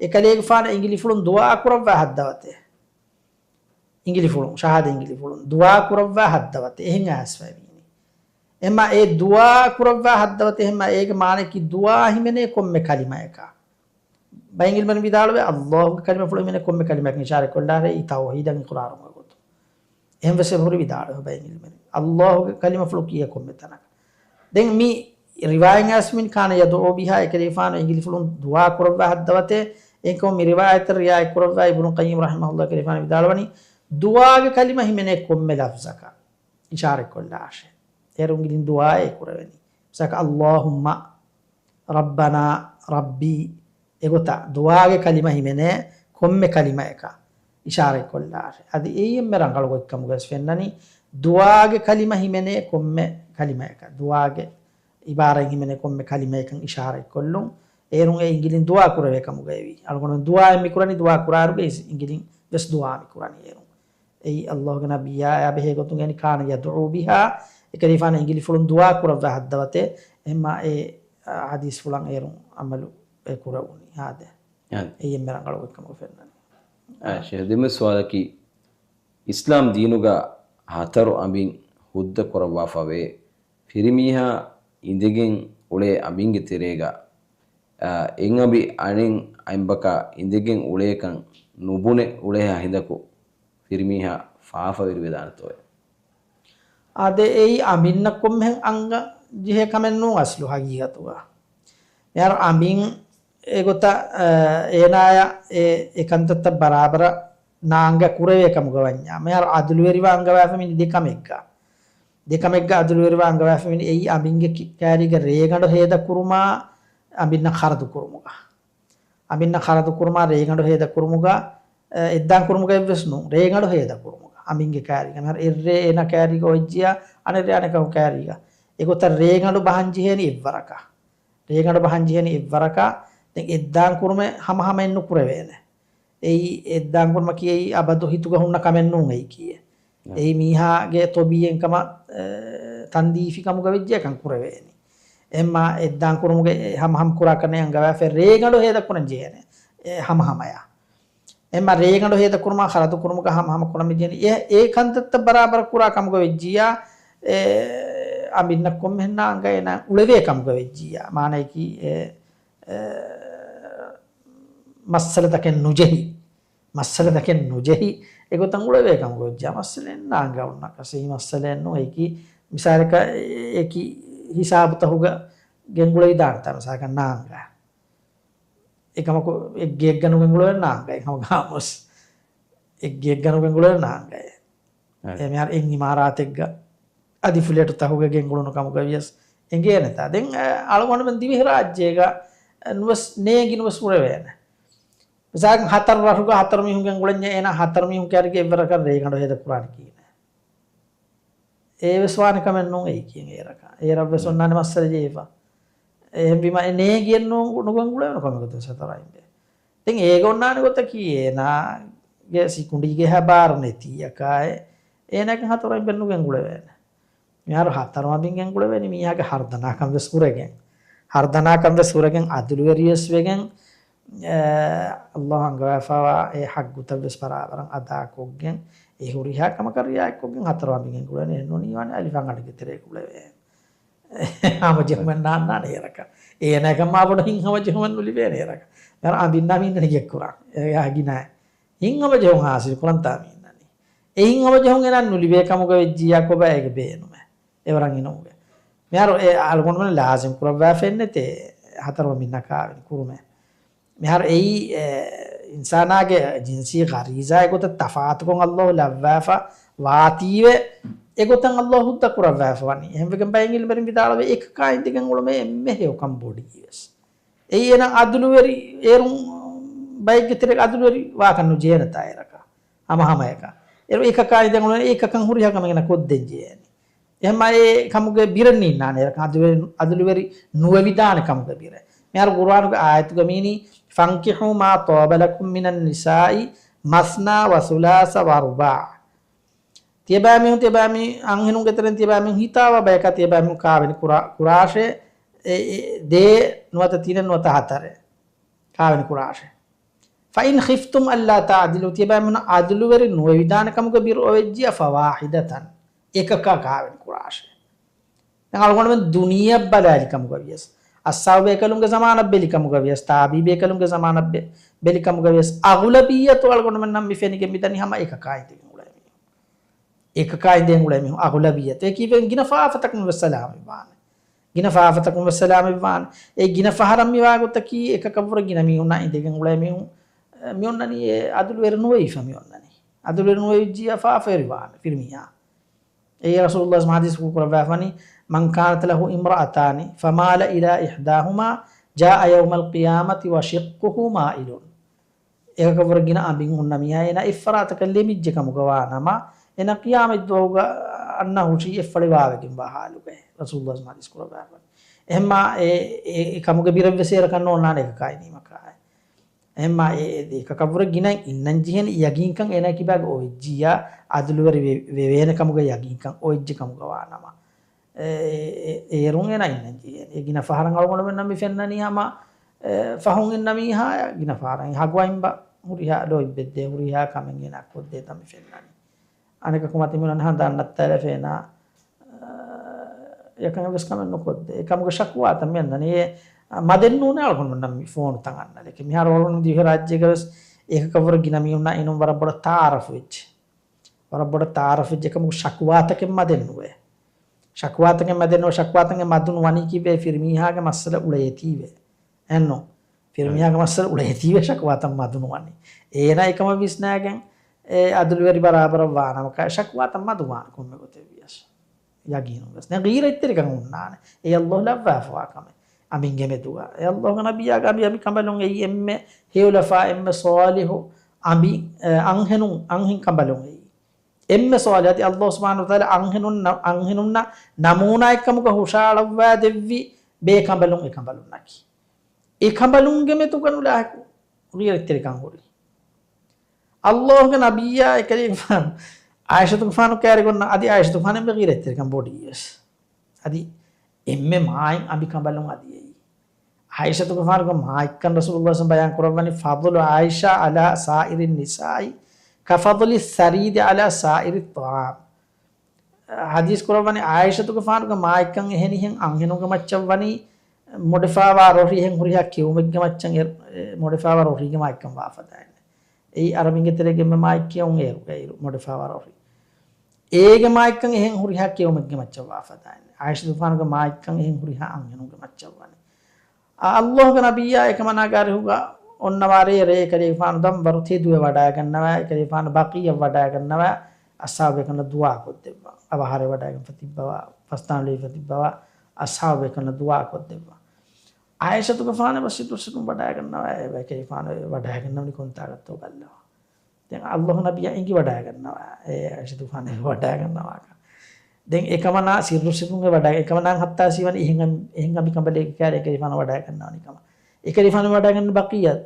އެކަލޭގެފާނަށް އިނގިލިފުޅުން ދުޢާ ކުރައްވާ ހައްދަވަތޭ. އިނގިލިފުޅުން، ޝަހާދަ އިނގިލިފުޅުން ދުޢާ ކުރައްވާ ހައްދަވަތޭ. އެހެން އައިސްފައިވީނީ. އެމަ އެ ދުޢާ ކުރައްވާ ހައްދަވަތޭ ހެމަ އޭގެ މާނައަކީ ދުޢާ ހިމެނޭ ކޮންމެ ކަލިމަޔަކާ. ބައިން އިލްމެރިން ވިދާޅުވޭ، އައްލާހުގެ ކަލިމަފުޅު ހިމެނޭ ކޮންމެ ކަލިމަޔަކަށް އިޝާރަތްކޮށްލާށޭ އެއީ ތައުހީދަށް އިޤްރާރު ގޮތުން. އެހެން ވެސް އެބަހުރި ވިދާޅުވެ ބައިން އިލްމެރިން. އައްލާހުގެ ކަލިމަފުޅު ކިޔޭ ކޮންމެ ތަނަކަށް. ދެން މި ރިވާޔަތް އައިސްފަ މިން كان يدعو بها އެކަލޭގެފާނު އިނގިލިފުޅުން ދުޢާ ކުރައްވާ ހައްދަވަތޭ، އެހެންކަމުން މި ރިވާޔަތަށް ރިޢާޔަތް ކުރައްވާ އިބްނު ޤައްޔިމް ރަޙިމަހުﷲ އެކަލޭގެފާނު ވިދާޅުވަނީ، ދުޢާގެ ކަލިމަ ހިމެނޭ ކޮންމެ ލަފްޒަކަށް އިޝާރަތްކޮށްލާށޭ. އޭރުން އިނގިލިން ދުޢާއޭ ކުރެވެނީ. މިސާލަކަށް، اللهم، ربنا، ربي، އެގޮތަށް ދުޢާގެ ކަލިމަ ހިމެނޭ ކޮންމެ ކަލިމަޔަކަށް އިޝާރަތްކޮށްލާށޭ. އަދި އެއީ އެންމެ ރަނގަޅު ގޮތްކަމުގައި ވެސް ފެންނަނީ، ދުޢާގެ ކަލިމަ ހިމެނޭ ކޮންމެ ކަލިމަޔަކަށް، ދުޢާގެ އިބާރަތް ހިމެނޭ ކޮންމެ ކަލިމަޔަކަށް އިޝާރަތްކޮށްލުން. އޭރުން އެ އިނގިލިން ދުޢާ ކުރެވޭ ކަމުގައެވީ. އަޅުގަނޑުމެން ދުޢާއެއް މިކުރަނީ، ދުޢާ ކުރާއިރުގައި އިނގިލިން ވެސް ދުޢާ މިކުރަނީ އޭރުން. އެއީ އައްލާހުގެ ނަބިއްޔާއާ ބެހޭގޮތުން އެނި كان يدعو بها، އެކަލޭގެފާނަށް އިނގިލިފުޅުން ދުޢާ ކުރައްވާ ހައްދަވަތޭ، އެހެންމާ އެ، އަ، ޙަދީޘްފުޅަށް އޭރުން ޢަމަލު އެ ކުރެވުނީ. އާދެ. އާދެ. އެއީ އެންމެ ރަނގަޅު ގޮތްކަމުގަ ފެންނަނީ. އާ، ޝޭޚް، ދެންމެ ސުވާލަކީ، އިސްލާމް ދީނުގަ ހަތަރު އަނބިން ހުއްދަ ކުރައްވާފަވޭ. ފިރިމީހާ އިނދެގެން އުޅޭ އަނބިންގެ ތެރޭގަ، އާ، އެއްއަނބި އަނެއް އަނބަކާ އިނދެގެން އުޅޭކަން ނުބުނެ އުޅޭހާ ހިނދަކު ފިރިމީހާ ފާފަވެރިވެދާނެތޯއެ؟ އާދެ، އެއީ އަނބިންނަށް ކޮންމެހެން އަނގަ ޖެހޭ ކަމެއް ނޫން އަސްލު ހަގީގަތުގަ. މިހާރު އަނބިން އެގޮތަށް، އާ، އޭނާޔަށް އެ، އެ ކަންތައްތައް ބަރާބަރަށް ނާނގަ ކުރެވޭ ކަމުގަ ވަންޏާ، މިހާރު އަދުލުވެރިވާ އަންގަވާފަ މިނި ދެ ކަމެއްގަ. ދެ ކަމެއްގަ އަދުލުވެރިވާ އަންގަވާފަ މިނި އެއީ އަނބިންގެ ކި-، ކާރީގަ ރޭގަނޑު ހޭދަ ކުރުމާ، އަނބިންނަށް ޚަރަދު ކުރުމުގަ. އަނބިންނަށް ޚަރަދު ކުރުމާ ރޭގަނޑު ހޭދަ ކުރުމުގަ، އެ، އެއްދާން ކުރުމުގަ އެއްވެސް ނޫން. ރޭގަނޑު ހޭދަ ކުރުމުގަ އަނބިންގެ ކާރީގަ. މިހާރު އެއްރޭ އޭނަ ކާރީގަ އޮތްޖިޔާ، އަނެއްރޭ އަނެކަކު ކާރީގަ. އެގޮތަށް ރޭގަނޑު ބަހަން ޖެހޭނީ އެއްވަރަކަށް. ރޭގަނޑު ބަހަން ޖެހޭނީ އެއްވަރަކަށް. ދެން އެއްދާން ކުރުމެއް ހަމަހަމައެއް ނުކުރެވޭނެ. އެއީ އެއްދާން ކުރުމަކީ އެއީ އަބަދު ހިތުގަ ހުންނަ ކަމެއް ނޫން އެއީކީއެއް. އެއީ މީހާގެ ތޮބީއެއް ކަމަށް، އެ، ތަންދީފި ކަމުގަ ވެއްޖެ އެކަން ކުރެވޭނީ. އެމާ އެއްދާން ކުރުމުގެ އެ ހަމަހަމަ ކުރާ ކަން އަންގަވާފަ ރޭގަނޑު ހޭދަ ކުރަން ޖެހޭނެ. އެ ހަމަހަމަޔާ. އެމާ ރޭގަނޑު ހޭދަ ކުރުމާ ޚަރަދު ކުރުމުގަ ހަމަހަމަ ކުރަން ޖެހޭނީ. އެ، އެ ކަންތައްތައް ބަރާބަރަށް ކުރާ ކަމުގަ ވެއްޖިއްޔާ، އެ، އަނބިންނަށް ކޮންމެހެންނާ އަނގަ އޭނާ އުޅެވޭ ކަމުގަ ވެއްޖިއްޔާ. މާނަޔަކީ އެ، އެ، މައްސަލަތަކެއް ނުޖެހި. މައްސަލަތަކެއް ނުޖެހި. އެގޮތަށް އުޅެވޭ ކަމުގަ ވެއްޖެ މައްސަލައެއް ނާނގަ އޮންނަކަސް އެއީ މައްސަލައެއް ނޫން. އެކި މިސާލަކަށް އެކި ހިސާބުތަހުގަ ގެންގުޅެވިދާނެތާ މިސާލަކަށް ނާނގަ. އެކަމަކު އެއްގެއެއްގަ ނުގެންގުޅެވޭ ނާނގަ. އެކަމަކު ގާމުސް އެއްގެއެއްގަ ނުގެންގުޅެވޭ ނާނގަ. އެ މިހާރު އެއް އިމާރާތެއްގަ އަދި ފްލެޓު ތަހުގަ ގެންގުޅުނު ކަމުގަ ވިޔަސް އެނގޭނެތާ. ދެން، އަޅުގަނޑުމެން ދިވެހި ރާއްޖޭގަ ނުވެސް ނޭނގި ނުވެސް ހުރެވޭނެ. މިސާލަކަށް ހަތަރު ރަށުގަ ހަތަރު މީހުން ގެންގުޅެންޏާ އޭނާ ހަތަރު މީހުން ކާރިގެ އެއްވަރަކަށް ރޭގަނޑު ހޭދަ ކުރާނެ ކީނެ. އެވެސް ވާނެ ކަމެއް ނޫން އެއީކީ އޭރަކަށް. އޭރަށްވެސް އޮންނާނެ މައްސަލަ ޖެހިފަ. އެހެންވީމަ އެ ނޭނގިއެއް ނޫން ނުގެންގުޅެވޭނެ ކޮންމެ ގޮތެއް ހަތަރު އަނބިން. ދެން އޭގަ އޮންނާނެ ގޮތަކީ އޭނާގެ ސިކުނޑީގެ ހަބާރު ނެތީއަކާއި އޭނާގެ ހަތަރު އަނބިން ނުގެންގުޅެވޭނެ. މިހާރު ހަތަރު އަނބިން ގެންގުޅެވޭނީ މީހާގެ ހަރުދަނާކަން ވެސް ހުރެގެން. ހަރުދަނާކަން ވެސް ހުރެގެން އަދުލުވެރިވެސް ވެގެން، އެ، އައްލާހު އަންގަވާފަވާ އެ ޙައްޤުތައް ވެސް ބަރާބަރަށް އަދާކޮށްގެން، އެ ހުރިހާ ކަމަކަށް ރިޢާޔަތްކޮށްގެން ހަތަރު އަނބިން ގެންގުޅެވޭނެ. އެހެން ނޫނީ ވާނެ އަލިފާންގަނޑެއްގެ ތެރޭގަ ގުޅެވޭ. ހަމަޖެހުމެއް ނާންނާނެ އޭރަކަށް. އޭނާ އެކަމާ ބޮޑަށް ހިތްހަމަޖެހުމެއް ނުލިބޭނެ އޭރަކަށް. މިހާރު އަނބިންނާ މީންނަނީ ގެއްކުރާ. އެ ގިނަ ހިތްހަމަޖެހުން ހާސިލް ކުރަންތާ މީންނަނީ. އެ ހިތްހަމަޖެހުން އޭނާ ނުލިބޭ ކަމުގަ ވެއްޖިއްޔާ ކޮބާ އޭގެ ބޭނުމެއް؟ އެވަރަށް އިނުމުގެ. މިހާރު އެ އަޅުގަނޑުމެން ލާޒިމް ކުރައްވާފައެއްނެތޭ ހަތަރު އަނބިންނަށް ކާވެނި ކުރުމެއް. މިހާރު އެއީ، އެ، އިންސާނާގެ ޖިންސީ ޣަރީޒާ އެގޮތަށް ތަފާތުކޮށް އައްލާހު ލައްވާފަ ވާތީވެ، އެގޮތަށް އައްލާހު ހުއްދަ ކުރައްވާފަ ވަނީ. އެހެންވެގެން ބައެއް ޢިލްމުވެރިން ވިދާޅުވޭ އެކަކާ އިނދެގެން އުޅުމޭ އެންމެ ހެޔޮކަން ބޮޑީވެސް. އެއީ އޭނާ އަދުލުވެރި، އޭރުން ބައެއްގެ ތެރޭގަ އަދުލުވެރި ވާކަށް ނުޖޭނެތާ އޭރަކަށް. ހަމަހަމަޔަކަށް. އޭރު އެކަކާ އިނދެގެން އުޅުނީ އެކަކަށް ހުރިހާ ކަމެއް އޭނާ ކޮށްދޭން ޖެހޭނީ. އެހެންމާ އެ ކަމުގެ ބިރެއް ނީންނާނެ އޭރަކަށް އަދުލުވެރި، އަދުލުވެރި ނުވެވިދާނެ ކަމުގެ ބިރެއް. މިހާރު ޤުރުއާނުގެ އާޔަތުގަ މީނީ، فَانكِحُوا مَا طَابَ لَكُمْ مِنَ النِّسَاءِ مَثْنَىٰ وَثُلَاثَ وَرُبَاعَ. ތިޔަބައިމީހުން، ތިޔަބައިމީ އަންހެނުންގެ ތެރެއިން ތިޔަބައިމީހުން ހިތާވާ ބަޔަކާ ތިޔަބައިމީހުން ކާވެނި ކުރާ، ކުރާށޭ، އެ، އެ، ދޭއް ނުވަތަ ތިނެއް ނުވަތަ ހަތަރެއް ކާވެނި ކުރާށޭ. فَإِنْ خِفْتُمْ أَلَّا تَعْدِلُوا، ތިޔަބައިމީހުން އަދުލުވެރި ނުވެވިދާނެ ކަމުގެ ބިރު އޮވެއްޖިއްޔާ، فَوَاحِدَةً، އެކަކާ ކާވެނި ކުރާށޭ. ދެން އަޅުގަނޑުމެން ދުނިޔެއަށް ބަލާލި ކަމުގަ ވިޔަސް، އައްސާބު ބޭކަލުންގެ ޒަމާނަށް ބެލި ކަމުގަ ވިޔަސް، ތާބީ ބޭކަލުންގެ ޒަމާނަށް ބެ-، ބެލި ކަމުގަ ވިޔަސް، އަޣުލަބިއްޔަތު އަޅުގަނޑުމެންނަށް މި ފެނިގެން މިދަނީ ހަމަ އެކަކާ އިނދެގެން އުޅޭ މީހުން. އެކަކާ އިނދެގެން އުޅޭ މީހުން އަޣުލަބިއްޔަތު. އެކީ ވެ ގިނަ ފާފަތަކުން ވެސް ސަލާމަތްވާނެ. ގިނަ ފާފަތަކުން ވެސް ސަލާމަތްވާނެ. އެ ގިނަ ފަހަރަށް މިވާ ގޮތަކީ އެކަކަށްވުރެ ގިނަ މީހުންނާ އިނދެގެން އުޅޭ މީހުން، އެ، މިއޮންނަނީ އެ އަދުލުވެރި ނުވެވިފަ މިއޮންނަނީ. އަދުލުވެރި ނުވެވިއްޖިއްޔާ ފާފަވެރިވާނެ ފިރިމީހާ. އެއީ ރަސޫލުﷲ ޙަދީޘް ކުރައްވާފަނީ، مَنْ كَانَتْ لَهُ امْرَأَتَانِ فَمَالَ إِلَىٰ إِحْدَاهُمَا جَاءَ يَوْمَ الْقِيَامَةِ وَشِقُّهُ مَائِلٌ. އެކަކަށްވުރެ ގިނަ އަނބިން ހުންނަ މީހާ އޭނާ އެއްފަރާތަކަށް ލެމިއްޖެ ކަމުގަ ވާނަމަ، އޭނާ ޤިޔާމަތްދުވަހުގަ އަންނަ ހުށީ އެއްފަޅިވާވެގެންވާ ޙާލުގައި ރަސޫލުﷲ ޙަދީޘް ކުރައްވާފަނީ. އެހެންމާ އެ، އެ، އެ ކަމުގެ ބިރެއްވެސް އޭރަކަށް ނޯންނާނެ އެކަކާ އިނީމަކާއި. އެހެންމާ އެ، އެ، އެކަކަށްވުރެ ގިނަ އިންނަން ޖެހޭނެ ޔަގީންކަން އޭނާ ކިބާގަ އޮވެއްޖިއްޔާ އަދުލުވެރި ވެ-، ވެވޭނެ ކަމުގަ ޔަގީންކަން އޮވެއްޖެ ކަމުގަ ވާނަމަ. އެ، އެ، އޭރުން އޭނާ އިންނަން ޖެހޭނެ. އެ ގިނަ ފަހަރަށް އަޅުގަނޑުމެންނަށް މި ފެންނަނީ ހަމަ، އެ، ފަހުން އިންނަ މީހާޔަށް ގިނަ ފަހަރަށް ހަގު އައިންބަ ހުރިހާ ލޯތްބެއްދޭ ހުރިހާ ކަމެއް އޭނާ ކޮށްދޭތަން މި ފެންނަނީ. އަނެކަކު މަތި މިއޮންނަނީ ހަނދާން ނައްތާލަފަ އޭނާ އެކަން ވެސް ކަމެއް ނުކޮށްދޭ. އެކަމުގެ ޝަކުވާތައް މި އަންނަނީ އެ މަދެއް ނޫނޭ އަޅުގަނޑުމެންނަށް މި ފޯނުތައް އަންނަލެކެ. މިހާރު އަޅުގަނޑު ދިވެހި ރާއްޖޭގަ ވެސް އޭކަކަށްވުރެ ގިނަ މީހުންނާ އިނުން ވަރަށް ބޮޑަށް ތައާރަފު ވެއްޖެ. ވަރަށް ބޮޑަށް ތައާރަފު ވެއްޖެ ކަމުގެ ޝަކުވާތަކެއް މަދެއް ނުވޭ. ޝަކުވާތަކެއް މަދެއް ނުވޭ. ޝަކުވާތަކެއް މަދު ނުވަނީ ކީއްވެ؟ ފިރިމީހާގެ މައްސަލަ އުޅޭތީވެ. އެއްނު. ފިރިމީހާގެ މައްސަލަ އުޅޭތީވެ ޝަކުވާތައް މަދު ނުވަނީ. އޭނާ އެކަމަށް ވިސްނާގެން އެ އަދުލުވެރި ބަރާބަރަށް ވާނަމަކާ ޝަކުވާތައް މަދު ވާނެ ކޮންމެ ގޮތެއް ވިޔަސް. ޔަގީނުން ވެސް. ދެން ޣީރަތްތެރިކަން ހުންނާނެ. އެ ﷲ ލައްވާފަވާ ކަމެއް. އަނބިންގެ މެދުގަ. އެ ﷲގެ ނަބިއްޔާގެ އަނބި، އަނބި ކަނބަލުން އެއީ އެންމެ ހެޔޮލަފާ، އެންމެ ޞާލިޙު އަނބި، އެ، އަންހެނުން، އަންހެން ކަނބަލުން އެއީ. އެންމެ ޞާލިޙު. އަދި ﷲ ސުބްޙާނަހޫ ވަތަޢާލާ އަންހެނުންނަ-، އަންހެނުންނަށް ނަމޫނާއެއްކަމުގަ ހުށައަޅައްވާ ދެއްވި ބޭކަނބަލުން އެ ކަނބަލުންނަކީ. އެ ކަނބަލުންގެ މެދުގަ ނުލާހިކު ޣީރަތްތެރިކަން ހުރި. ﷲގެ ނަބިއްޔާ އެކަލޭގެފާނު ޢާއިޝަތުގެފާނު ކައިރި ގޮންނަ އަދި ޢާއިޝަތުގެފާނު އެންމެ ޣީރަތްތެރިކަން ބޮޑީވެސް. އަދި އެންމެ މާތް އަނބި ކަނބަލުން އަދި އެއީ. ޢާއިޝަތުގެފާނުގެ މާތްކަން ރަސޫލުﷲ ޞައްލަﷲު ޢަލައިހި ވަސައްލަމަ ބަޔާން ކުރައްވަނީ، فضل عائشة على سائر النساء كفضل الثريد على سائر الطعام. ޙަދީޘް ކުރައްވަނީ، ޢާއިޝަތުގެފާނުގެ މާތްކަން އެހެނިހެން އަންހެނުންގެ މައްޗަށް ވަނީ، މޮޑެފާވާ ރޮށި އެހެން ހުރިހާ ކެއުމެއްގެ މައްޗަށް އެ-، އެ މޮޑެފާވާ ރޮށީގެ މާތްކަން ވާފަދައިން. އެއީ އަރަބިންގެ ތެރޭގެ އެންމެ މާތް ކެއުން އޭރު، އޭރު މޮޑެފާވާ ރޮށި. އޭގެ މާތްކަން އެހެން ހުރިހާ ކެއުމެއްގެ މައްޗަށް ވާފަދައިން. ޢާއިޝަތުގެފާނުގެ މާތްކަން އެހެން ހުރިހާ އަންހެނުންގެ މައްޗަށް ވަނީ. އަ-، ﷲގެ ނަބިއްޔާ އެކަމަނާގެ އަރިހުގަ އޮންނަވާރޭ ރޭ އެކަލޭގެފާނު ދަންވަރު ތެދުވެ ވަޑައިގަންނަވާ، އެކަލޭގެފާނު ބަޤީޢަށް ވަޑައިގަންނަވާ، އަޞްޙާބުބޭކަލުންނަށް ދުޢާ ކޮށްދެއްވާ. އަވަހާރަވެ ވަޑައިގެންފަ ތިއްބަވާ، ފަސްދާން ލެވިފަ ތިއްބަވާ، އަޞްޙާބުބޭކަލުންނަށް ދުޢާ ކޮށްދެއްވާ. ޢާއިޝަތުގެފާނު ވެސް ސިއްރު ސިއްރުން ވަޑައިގަންނަވާ، އެކަލޭގެފާނު ވަޑައިގަންނަވަނީ ކޮންތާކަށްތޯ ބައްލަވާ. ދެން ﷲ ނަބިއްޔާ އެނގިވަޑައިގަންނަވާ، އެ ޢާއިޝަތުގެފާނު އެނގިވަޑައިގަންނަވާކަން. ދެން އެކަމަނާ ސިއްރު ސިއްރުން އެ ވަޑައި-، އެކަމަނާ ހައްތާ ސީވަނީ އެހެން އަން-، އެހެން އަނބި ކަނބަލެއްގެ ކާރި އެކަލޭގެފާނު ވަޑައިގަންނަވަނީ ކަމަށް. އެކަލޭގެފާނު ވަޑައިގަންނަ ބަޤީޢަށް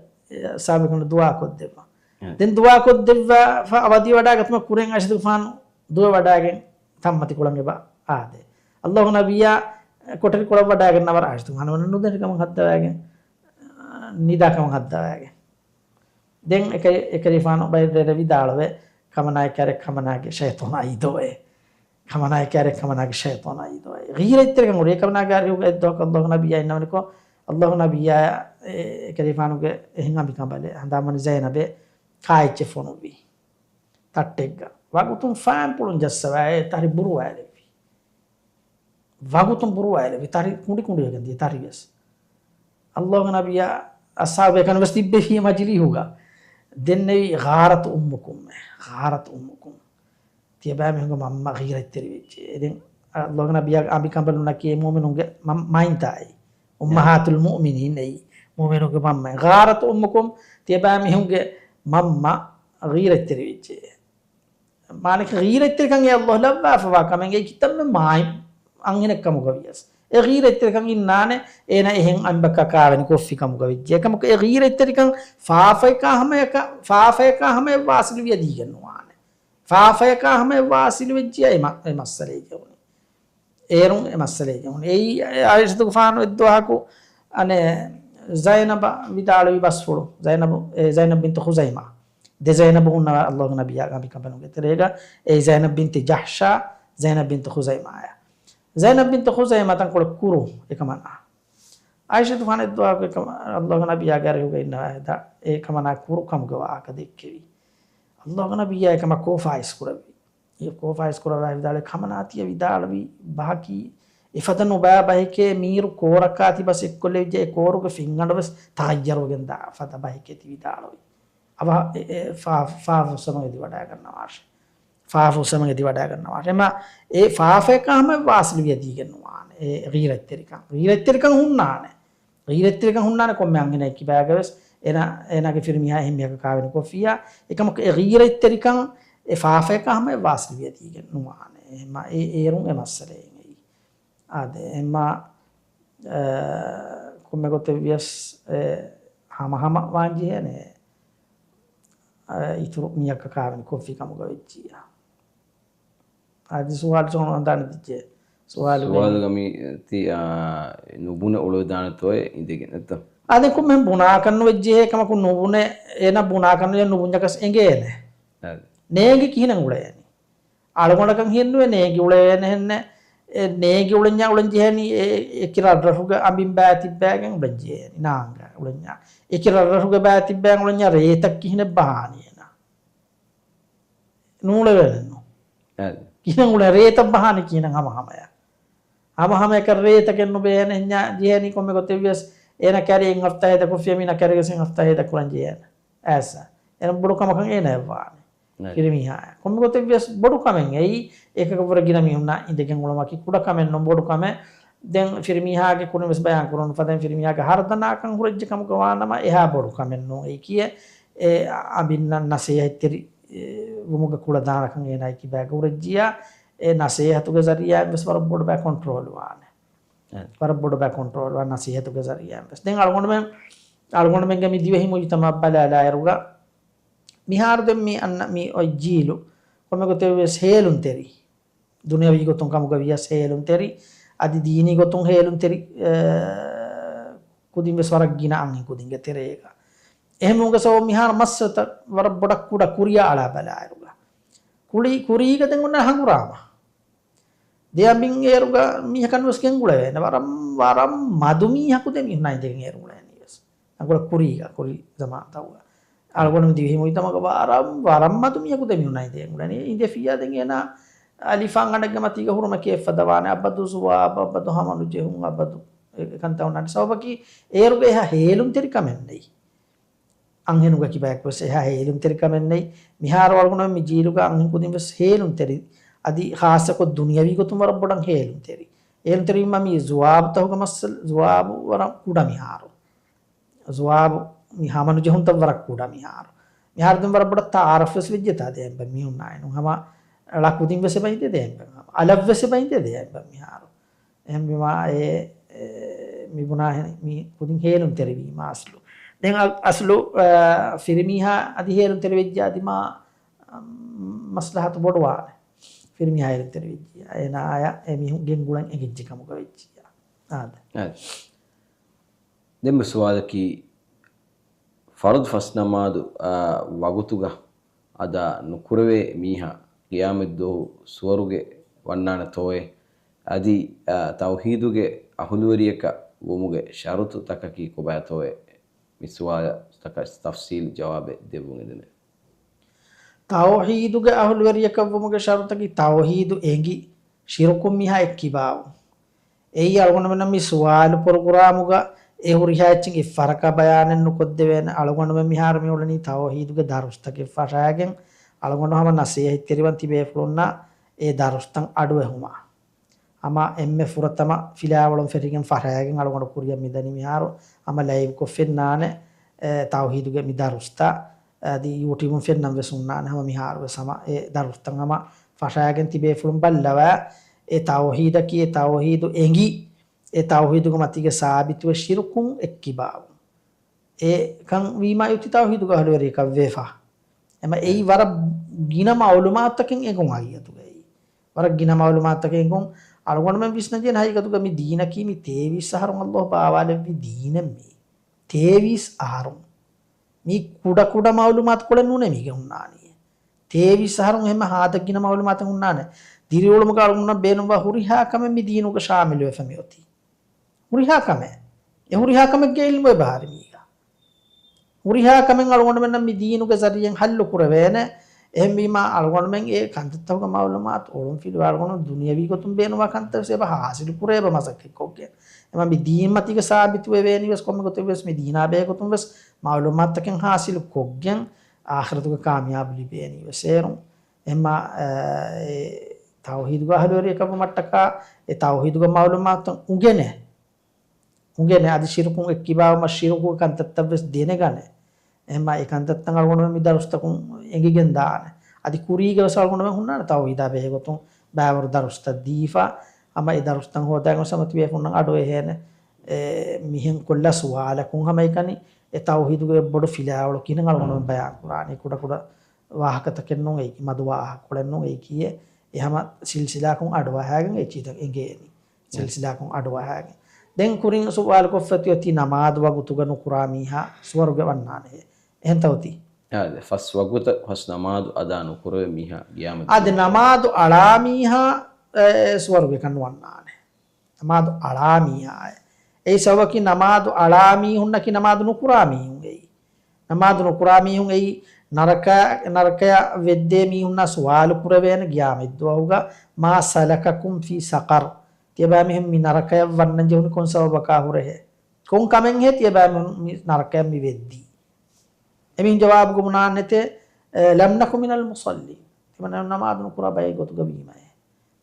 އަޞްޙާބުބޭކަލުންނަށް ދުޢާ ކޮށްދެއްވާ. އެ. ދެން ދުޢާ ކޮށްދެއްވާފަ އަވަދިވަޑައިގަތުމަށް ކުރިން ޢާއިޝަތުގެފާނު ދުވެވަޑައިގެން ތަންމަތިކޮޅަށް އެބަ އާދޭ. ﷲ ނަބިއްޔާ ކޮޓަރިކޮޅަށް ވަޑައިގަންނަވަރަށް ޢާއިޝަތުގެފާނު ނުދެން ކަމަށް ހައްދަވައިގެން، ނިދާ ކަމަށް ހައްދަވައިގެން. ދެން އެކަ-، އެކަލޭގެފާނު ބައި ރޭރޭ ވިދާޅުވޭ، ކަމަނާއެކާރެ ކަމަނާގެ ޝައިޠާނާ އިދޮއޭ. ކަމަނާއެކާރެ ކަމަނާގެ ޝައިޠާނާ އިދޮއޭ. ޣީރަތްތެރިކަން ހުރި. އެކަމަނާގެ އަރިހުގަ އެއްދުވަހަކު ﷲ ނަބިއްޔާ އިންނަވަނިކޮށް، ﷲ ނަބިއްޔާ އެ-، އެކަލޭގެފާނުގެ އެހެން އަނބި ކަނބަލެއް ހަނދާންވަނީ ޒައިނަބޭ ކާއެއްޗެއް ފޮނުއްވީ. ތައްޓެއްގަ. ވަގުތުން ފައިންޕުޅުން ޖައްސަވާ އެ ތަރި ބުރުވާލެއްވި. ވަގުތުން ބުރުވާލެވި، ތަރި ކުނޑިކުނޑިވެގެން ދިޔަ ތަރިވެސް. ﷲގެ ނަބިއްޔާ އަޞްޙާބުބޭކަލުން ވެސް ތިއްބެވި މަޖިލީހުގަ. ދެންނެވި، "غارت أمكم، غارت أمكم." ތިޔަބައިމީހުންގެ މަންމަ ޣީރަތްތެރިވެއްޖެ. ދެން ﷲގެ ނަބިއްޔާގެ އަނބިކަނބަލުންނަކީ މުއުމިނުންގެ މަ-، މައިންތާއި. އުއްމަހާތުލް މުއުމިނީން އެއީ. މުއުމިނުންގެ މަންމަ. "غارت أمكم." ތިޔަބައިމީހުންގެ މަންމަ ޣީރަތްތެރިވެއްޖެ. މާނައަކީ ޣީރަތްތެރިކަން އެ ﷲ ލައްވާފަވާ ކަމެއް އެއީ ކިތަންމެ މާތް އަންހެނެއް ކަމުގަ ވިޔަސް. އެ ޣީރަތްތެރިކަން އިންނާނެ އޭނަ އެހެން އަނބަކާ ކާވެނި ކޮށްފި ކަމުގަ ވެއްޖެ. އެކަމަކު އެ ޣީރަތްތެރިކަން ފާފަޔަކާ ހަމަޔަކަ-، ފާފަޔަކާ ހަމަޔަށް ވާސިލުވިޔަ ދީގެން ނުވާނެ. ފާފަޔަކާ ހަމަޔަށް ވާސިލުވެއްޖިޔާ އެ މަ-، އެ މައްސަލައިގެ އުނި. އޭރުން އެ މައްސަލައިގެ އުނި. އެއީ ޢާއިޝަތުގެފާނު އެއްދުވަހަކު އަނެއް ޒައިނަބަށް ވިދާޅުވި ބަސްފުޅު. ޒައިނަބު، އެ ޒައިނަބް ބިންތު ޚުޒައިމާ. ދެ ޒައިނަބު ހުންނަވާ ﷲގެ ނަބިއްޔާގެ އަނބިކަނބަލުންގެ ތެރޭގަ އެއީ ޒައިނަބް ބިންތު ޖަޙްޝާ، ޒައިނަބް ބިންތު ޚުޒައިމާއާ. ޒައިނަބް ބިންތު ޚުޒައިމާ ތަންކޮޅެއް ކުރު އެކަމަނާ. ޢާއިޝަތުގެފާނު އެއްދުވަހަކު އެކަމަ-، ﷲގެ ނަބިއްޔާގެ އަރިހުގަ އިންނަވާ ހިނދު އެ ކަމަނާ ކުރު ކަމުގެ ވާހަކަ ދެއްކެވި. ﷲގެ ނަބިއްޔާ އެކަމަށް ކޯފާ އިސްކުރެއްވި. އެ ކޯފާ އިސްކުރައްވާ ވިދާޅުވި ކަމަނާ ތިޔަ ވިދާޅުވި ބަހަކީ، އެފަދަ ނުބައި ބަހެކޭ، މީރު ކޯރަކާ ތިބަސް އެއްކޮށްލެވިއްޖެ، އެ ކޯރުގެ ފިންގަނޑު ވެސް ތަޣައްޔަރުވެގެން ދާ ފަދަ ބަހެކޭ ތި ވިދާޅުވި. އަވަހަށް އެ، އެ ފާ-، ފާފަ އުއްސަމަން އެދި ވަޑައިގަންނަވާށޭ. ފާފަ އުއްސަމަން އެދި ވަޑައިގަންނަވާށޭ. އެމަ އެ ފާފަޔަކާ ހަމަ ވާސިލުވިޔަ ދީގެން ނުވާނެ. އެ ޣީރަތްތެރިކަން. ޣީރަތްތެރިކަން ހުންނާނެ. ޣީރަތްތެރިކަން ހުންނާނެ ކޮންމެ އަންހެނެއް ކިބާގަވެސް އޭނާ، އޭނާގެ ފިރިމީހާ އެހެން މީހަކަށް ކާވެނި ކޮށްފިއްޔާ، އެކަމަކު އެ ޣީރަތްތެރިކަން އެ ފާފަޔަކާ ހަމަ އެ ވާސިލުވިޔަ ދީގެން ނުވާނެ. އެހެންމަ އެ އޭރުން އެ މައްސަލައެއް އެއީ. އާދެ، އެހެންމަ، އަ، ކޮންމެ ގޮތެއް ވިޔަސް އެ ހަމަހަމަ ވާންޖެހޭނެ، އަ، އިތުރު މީހަކަށް ކާވެނި ކޮށްފި ކަމުގަ ވެއްޖިއްޔާ. އަދި ސުވާލު ހަނދާން ދިއްޖެ. ސުވާލު ސުވާލުގަ މި ތި، އާ، ނުބުނެ އުޅެދާނެތޯއޭ އިނދެގެން ނެތްތަ؟ އާދެ، ކޮންމެ ބުނާކަށް ނުވެއްޖެހޭ ކަމަކު ނުބުނެ، އޭނަ ބުނާކަށް ނުވެ ނުބުންޏަކަސް އެނގޭނެ. އާދެ. ނޭނގި ކިހިނެއް އުޅޭނީ؟ އަޅުގަނޑަކަށް ހިންނުވެ ނޭނގި އުޅޭނެ ހެންނެ. އެ ނޭގި އުޅެންޏާ އުޅެން ޖެހޭނީ އެ، އެކި ރަށްރަށުގެ އަނބިން ބައި ތިއްބައިގެން އުޅެން ޖެހޭނީ ނާނގަ އުޅެންޏާ. އެކި ރަށްރަށުގެ ބައި ތިއްބައިގެން އުޅެންޏާ ރޭތައް ކިހިނެއް ބަހާނީ އޭނާ؟ ނޫޅެވޭނެއްނު. އަދި. ކިހިނެއް އުޅެ ރޭތައް ބަހާނީ ކިހިނެއް ހަމަ ހަމަޔަށް. ހަމަ ހަމަޔަކަށް ރޭތަކެއް ނުބޭނެ ހެންޏާ ޖެހޭނީ ކޮންމެ ގޮތެއްވިޔަސް އޭނަ ކައިރި އެއް ހަފްތާ ހޭދަ ކޮށްފިޔަ މީނަ ކައިރިގެ ސެން ހަފްތާ ހޭދަ ކުރަން ޖެހޭނެ. އައިސް. އޭނަ ބޮޑު ކަމަކަށް އޭނައަށް ވާނެ. ނައި. ފިރިމީހާ. ކޮންމެ ގޮތެއްވިޔަސް ބޮޑު ކަމެއް އެއީ، އޭކަކަށްވުރެ ގިނަ މީހުންނާ އިނދެގެން އުޅުމަކީ ކުޑަ ކަމެއް ނޫން ބޮޑު ކަމެއް. ދެން ފިރިމީހާގެ ކުރިން ވެސް ބަޔާން ކުރުނު ފަދައިން ފިރިމީހާގެ ހަރުދަނާކަން ހުރެއްޖެ ކަމުގަ ވާނަމަ އެހާ ބޮޑު ކަމެއް ނޫން. އެއީ ކިޔޭ އެ އަނބިންނަށް ނަސޭހަތްތެރި، އެ، ވުމުގެ ކުޅަދާނަކަން އޭނާ ކިބާގަ ހުރެއްޖިޔާ އެ ނަސޭހަތުގެ ޒަރީއާއިން ވެސް ވަރަށް ބޮޑު ބައި ކޮންޓްރޯލް ވާނެ. އެ. ވަރަށް ބޮޑު ބައި ކޮންޓްރޯލް ވާ ނަސޭހަތުގެ ޒަރީއާއިން ވެސް. ދެން އަޅުގަނޑުމެން، އަޅުގަނޑުމެންގެ މި ދިވެހި މުޖުތަމައަށް ބަލާލާއިރުގަ މިހާރު ދެން މި އަންނަ މި އޮތް ޖީލު ކޮންމެ ގޮތެއް ވެސް ހޭލުންތެރި. ދުނިޔަވީ ގޮތުން ކަމުގަ ވިޔަސް ހޭލުންތެރި، އަދި ދީނީ ގޮތުން ހޭލުންތެރި، އެ، ކުދިން ވެސް ވަރަށް ގިނަ އަންހެން ކުދިންގެ ތެރޭގަ. އެހެންވުމުގެ ސަބަބުން މިހާރު މައްސަލަތައް ވަރަށް ބޮޑަށް ކުޑަ ކުރިއަށް އަޅާ ބަލާއިރުގަ. ކުޅި، ކުރީގަ ދެން އޮންނަ ހަނގުރާމަ. ދެ އަނބިން އޭރުގަ މީހަކަށް ނުވެސް ގެންގުޅެވޭނެ. ވަރަށް، ވަރަށް މަދު މީހަކު ދެ މީހުންނާ އިނދެގެން އޭރު ގުޅެވޭނީ ވެސް. އަނގުޅަ ކުރީގަ، ކުރީ ޒަމާންތައްގަ. އަޅުގަނޑު ދިވެހި މުޖްތަމައުގަ ވަރަށް، ވަރަށް މަދު މީހަކު ދެ މީހުންނާ އިނދެގެން ގުޅެވޭނީ. އިނދެފިއްޔާ ދެން އޭނާ އަލިފާން ގަނޑެއްގެ މަތީގަ ހުރުމަކީ އެއްފަދަ ވާނެ. އަބަދު ޒުވާބު، އަބަދު ހަމަނުޖެހުން، އަބަދު އެ، އެކަންތައް އޮންނާނެ. ސަބަބަކީ އޭރުގެ އެހާ ހޭލުންތެރިކަމެއް ނެތް. އަންހެނުގެ ކިބައެއް ވެސް އެހާ ހޭލުންތެރިކަމެއް ނެތް. މިހާރު އަޅުގަނޑުމެން މި ޖީލުގަ އަންހެން ކުދިން ވެސް ހޭލުންތެރި. އަދި ޚާއްޞަކޮށް ދުނިޔަވީ ގޮތުން ވަރަށް ބޮޑަށް ހޭލުންތެރި. ހޭލުންތެރިވީމަ މި ޒުވާބުތަހުގެ މައްސަލަ، ޒުވާބު ވަރަށް ކުޑަ މިހާރު. ޒުވާބު މި ހަމަނުޖެހުންތައް ވަރަށް ކުޑަ މިހާރު. މިހާރު ދެން ވަރަށް ބޮޑަށް ތައާރަފް ވެސް ވެއްޖެތާ ދެ އަނބަ މީހުންނާއިނު. ހަމަ ޅަ ކުދިން ވެސް އެބަ އިނދެ ދެ އަނބަ. ހަމަ އަލަށް ވެސް އެބަ އިނދެ ދެ އަނބަ މިހާރު. އެހެންވީމާ އެ، އެ، މި ބުނާހެން މި ކުދިން ހޭލުންތެރިވީމާ އަސްލު. ދެން އަ-، އަސްލު، އަ، ފިރިމީހާ އަދި ހޭލުންތެރިވެއްޖެ އަދި މާ، އަ، މަސްލަހަތު ބޮޑުވާނެ. ފިރިމީހާ ހޭލުންތެރިވެއްޖިއްޔާ. އޭނާއާ އެ މީހުން ގެންގުޅެން އެނގިއްޖެ ކަމުގަ ވެއްޖިއްޔާ. އާދެ. އާދެ. ދެންމެ ސުވާލަކީ، ފަރުޟު ފަސް ނަމާދު، އާ، ވަގުތުގަ އަދާ ނުކުރެވޭ މީހާ ޤިޔާމަތްދުވަހު ސުވަރުގެ ވަންނާނެތޯއޭ؟ އަދި، އާ، ތައުޙީދުގެ އަހުލުވެރިޔަކަށް ވުމުގެ ޝަރުޠުތަކަކީ ކޮބާތޯއޭ؟ މި ސުވާލަތަކަށް ތަފްޞީލް ޖަވާބެއް ދެއްވުން އެދެނެ. ތައުޙީދުގެ އަހުލުވެރިޔަކަށް ވުމުގެ ޝަރުޠަކީ ތައުޙީދު އެނގި، ޝިރުކުން މީހާ އެއްކިބާވުން. އެއީ އަޅުގަނޑުމެންނަށް މި ސުވާލު ޕްރޮގްރާމުގަ އެ ހުރިހާ އެއްޗެއް އެއްފަރަކާ ބަޔާނެއް ނުކޮށްދެވޭނެ. އަޅުގަނޑުމެން މިހާރު މި އުޅެނީ ތައުޙީދުގެ ދަރުސްތަކެއް ފަށާގެން، އަޅުގަނޑު ހަމަ ނަސޭހަތްތެރިވަން ތިބޭފުޅުންނަށް އެ ދަރުސްތައް އަޑުއެހުމަށް. ހަމަ އެންމެ ފުރަތަމަ ފިލާވަޅުން ފެށިގެން ފަށާގެން އަޅުގަނޑު ކުރިއަށް މިދަނީ މިހާރު ހަމަ ލައިވްކޮށް ފެންނާނެ، އެ، ތައުޙީދުގެ މި ދަރުސްތައް. އަދި ޔޫޓިއުބުން ފެންނަން ވެސް ހުންނާނެ ހަމަ މިހާރު ވެސް ހަމަ އެ ދަރުސްތައް ހަމަ ފަށާގެން ތިބޭފުޅުން ބައްލަވާ، އެ ތައުޙީދަކީ އެ ތައުޙީދު އެނގި، އެ ތައުޙީދުގެ މަތީގަ ސާބިތުވެ ޝިރުކުން އެއްކިބާވުން. އެކަން ވީމާ އޮތީ ތައުޙީދުގެ އަހުލުވެރިޔަކަށް ވެފަ. އެމަ އެއީ ވަރަށް ގިނަ މައުލޫމާތުތަކެއް އެނގުން ހަގީގަތުގައި. ވަރަށް ގިނަ މައުލޫމާތުތަކެއް އެނގުން އަޅުގަނޑުމެން ވިސްނަންޖެހޭނެ ހަގީގަތުގަ މި ދީނަކީ މި ތޭވީސް އަހަރުން އައްލާހު ބާވާލެއްވި ދީނެއް މީ. ތޭވީސް އަހަރުން. މީ ކުޑަ ކުޑަ މައުލޫމާތުކޮޅެއް ނޫނޭ މީގެ ހުންނާނީ. ތޭވީސް އަހަރުން އެހެންމެ ހާދަ ގިނަ މައުލޫމާތެއް ހުންނާނެ. ދިރިއުޅުމުގަ އަޅުގަނޑުމެންނަށް ބޭނުންވާ ހުރިހާ ކަމެއް މި ދީނުގަ ޝާމިލުވެފަ މިއޮތީ. ހުރިހާ ކަމެއް. އެ ހުރިހާ ކަމެއްގެ އިލްމު އެބަހާރި މީގަ. ހުރިހާ ކަމެއް އަޅުގަނޑުމެންނަށް މި ދީނުގެ ޒަރީއެއް ހައްލު ކުރެވޭނެ. އެހެންވީމާ އަޅުގަނޑުމެން އެ ކަންތައްތަކުގެ މައުލޫމާތު އޮޅުން ފިލުވާ އަޅުގަނޑު ދުނިޔަވީ ގޮތުން ބޭނުންވާ ކަންތައް ވެސް އެބަ ހާސިލު ކުރޭ އެބަ މަސައްކަތް ކޮށްގެން. އެމަ މި ދީން މަތީގަ ސާބިތު ވެވޭނީ ވެސް ކޮންމެ ގޮތެއް ވެސް މި ދީނާ ބެހޭ ގޮތުން ވެސް މައުލޫމާތުތަކެއް ހާސިލު ކޮށްގެން އާޚިރަތުގެ ކާމިޔާބު ލިބޭނީ ވެސް އޭރުން. އެމަ، އެ، ތައުޙީދުގެ އަހުލުވެރިޔަކަށް ވުމަށްޓަކާ އެ ތައުޙީދުގެ މައުލޫމާތު އުނގެނޭ. އުނގެނެ އަދި ޝިރުކުން އެއްކިބާވުމަށް ޝިރުކުގެ ކަންތައްތައް ވެސް ދެނެގަނެ. އެހެންމާ އެ ކަންތައްތައް އަޅުގަނޑުމެން މި ދަރުސްތަކުން އެނގިގެން ދާނެ. އަދި ކުރީގަ ވެސް އަޅުގަނޑުމެން ހުންނާނެ ތައުޙީދާ ބެހޭ ގޮތުން ބައިވަރު ދަރުސްތައް ދީފަ، ހަމަ އެ ދަރުސްތައް ހޯދާގެން ވެސް ހަމަ ތިބޭފުޅުންނަށް އަޑުއެހޭނެ. އެ، މިހެން ކޮށްލާ ސުވާލަކުން ހަމައެކަނި އެ ތައުޙީދުގެ ބޮޑު ފިލާވަޅު ކިހިނެއް އަޅުގަނޑުމެން ބަޔާން ކުރާނީ. ކުޑަ ކުޑަ ވާހަކަތަކެއް ނޫން އެއީ، މަދު ވާހަކަކޮޅެއް ނޫން އެއީ ކިޔޭ. އެ ހަމަ ސިލްސިލާކުން އަޑުއަހާގެން އެ ޗީތައް އެނގޭނީ. ސިލްސިލާކުން އަޑުއަހާގެން. ދެން ކުރިން ސުވާލުކޮށްފަ ތިއޮތީ ނަމާދު ވަގުތުގަ ނުކުރާ މީހާ ސުވަރުގެ ވަންނާނެހޭ. އެހެންތަ އޮތީ؟ އާދެ، ފަސް ވަގުތަށް ފަސް ނަމާދު އަދާ ނުކުރެވޭ މީހާ ގިޔާމަތް އާދެ، ދުވަހު. ނަމާދު އަޅާ މީހާ އެ، ސުވަރުގެކަށް ނުވަންނާނެ. ނަމާދު އަޅާ މީހާއެއް. އެއީ ސަބަބަކީ ނަމާދު އަޅާ މީހުންނަކީ ނަމާދު ނުކުރާ މީހުން އެއީ. ނަމާދު ނުކުރާ މީހުން އެއީ ނަރަކަ، ނަރަކަޔަށް ވެއްދޭ މީހުންނާ ސުވާލު ކުރެވޭނެ ގިޔާމަތްދުވަހުގަ، "ما سلككم في سقر؟" ތިޔަބައިމީހުން މި ނަރަކަޔަށް ވަންނަން ޖެހުނީ ކޮން ސަބަބަކާ ހުރެހޭ؟ ކޮން ކަމެއްހޭ ތިޔަބައިމީހުން މި ނަރަކަޔަށް މި ވެއްދީ؟ އެމީހުން ޖަވާބު ކުރަން އަންނަން އެތޭ، އެ، "لم نك من المصلين." ތިމަން ނަމާދު ނުކުރާ ބައެއް ގޮތުގަ ވީމައޭ.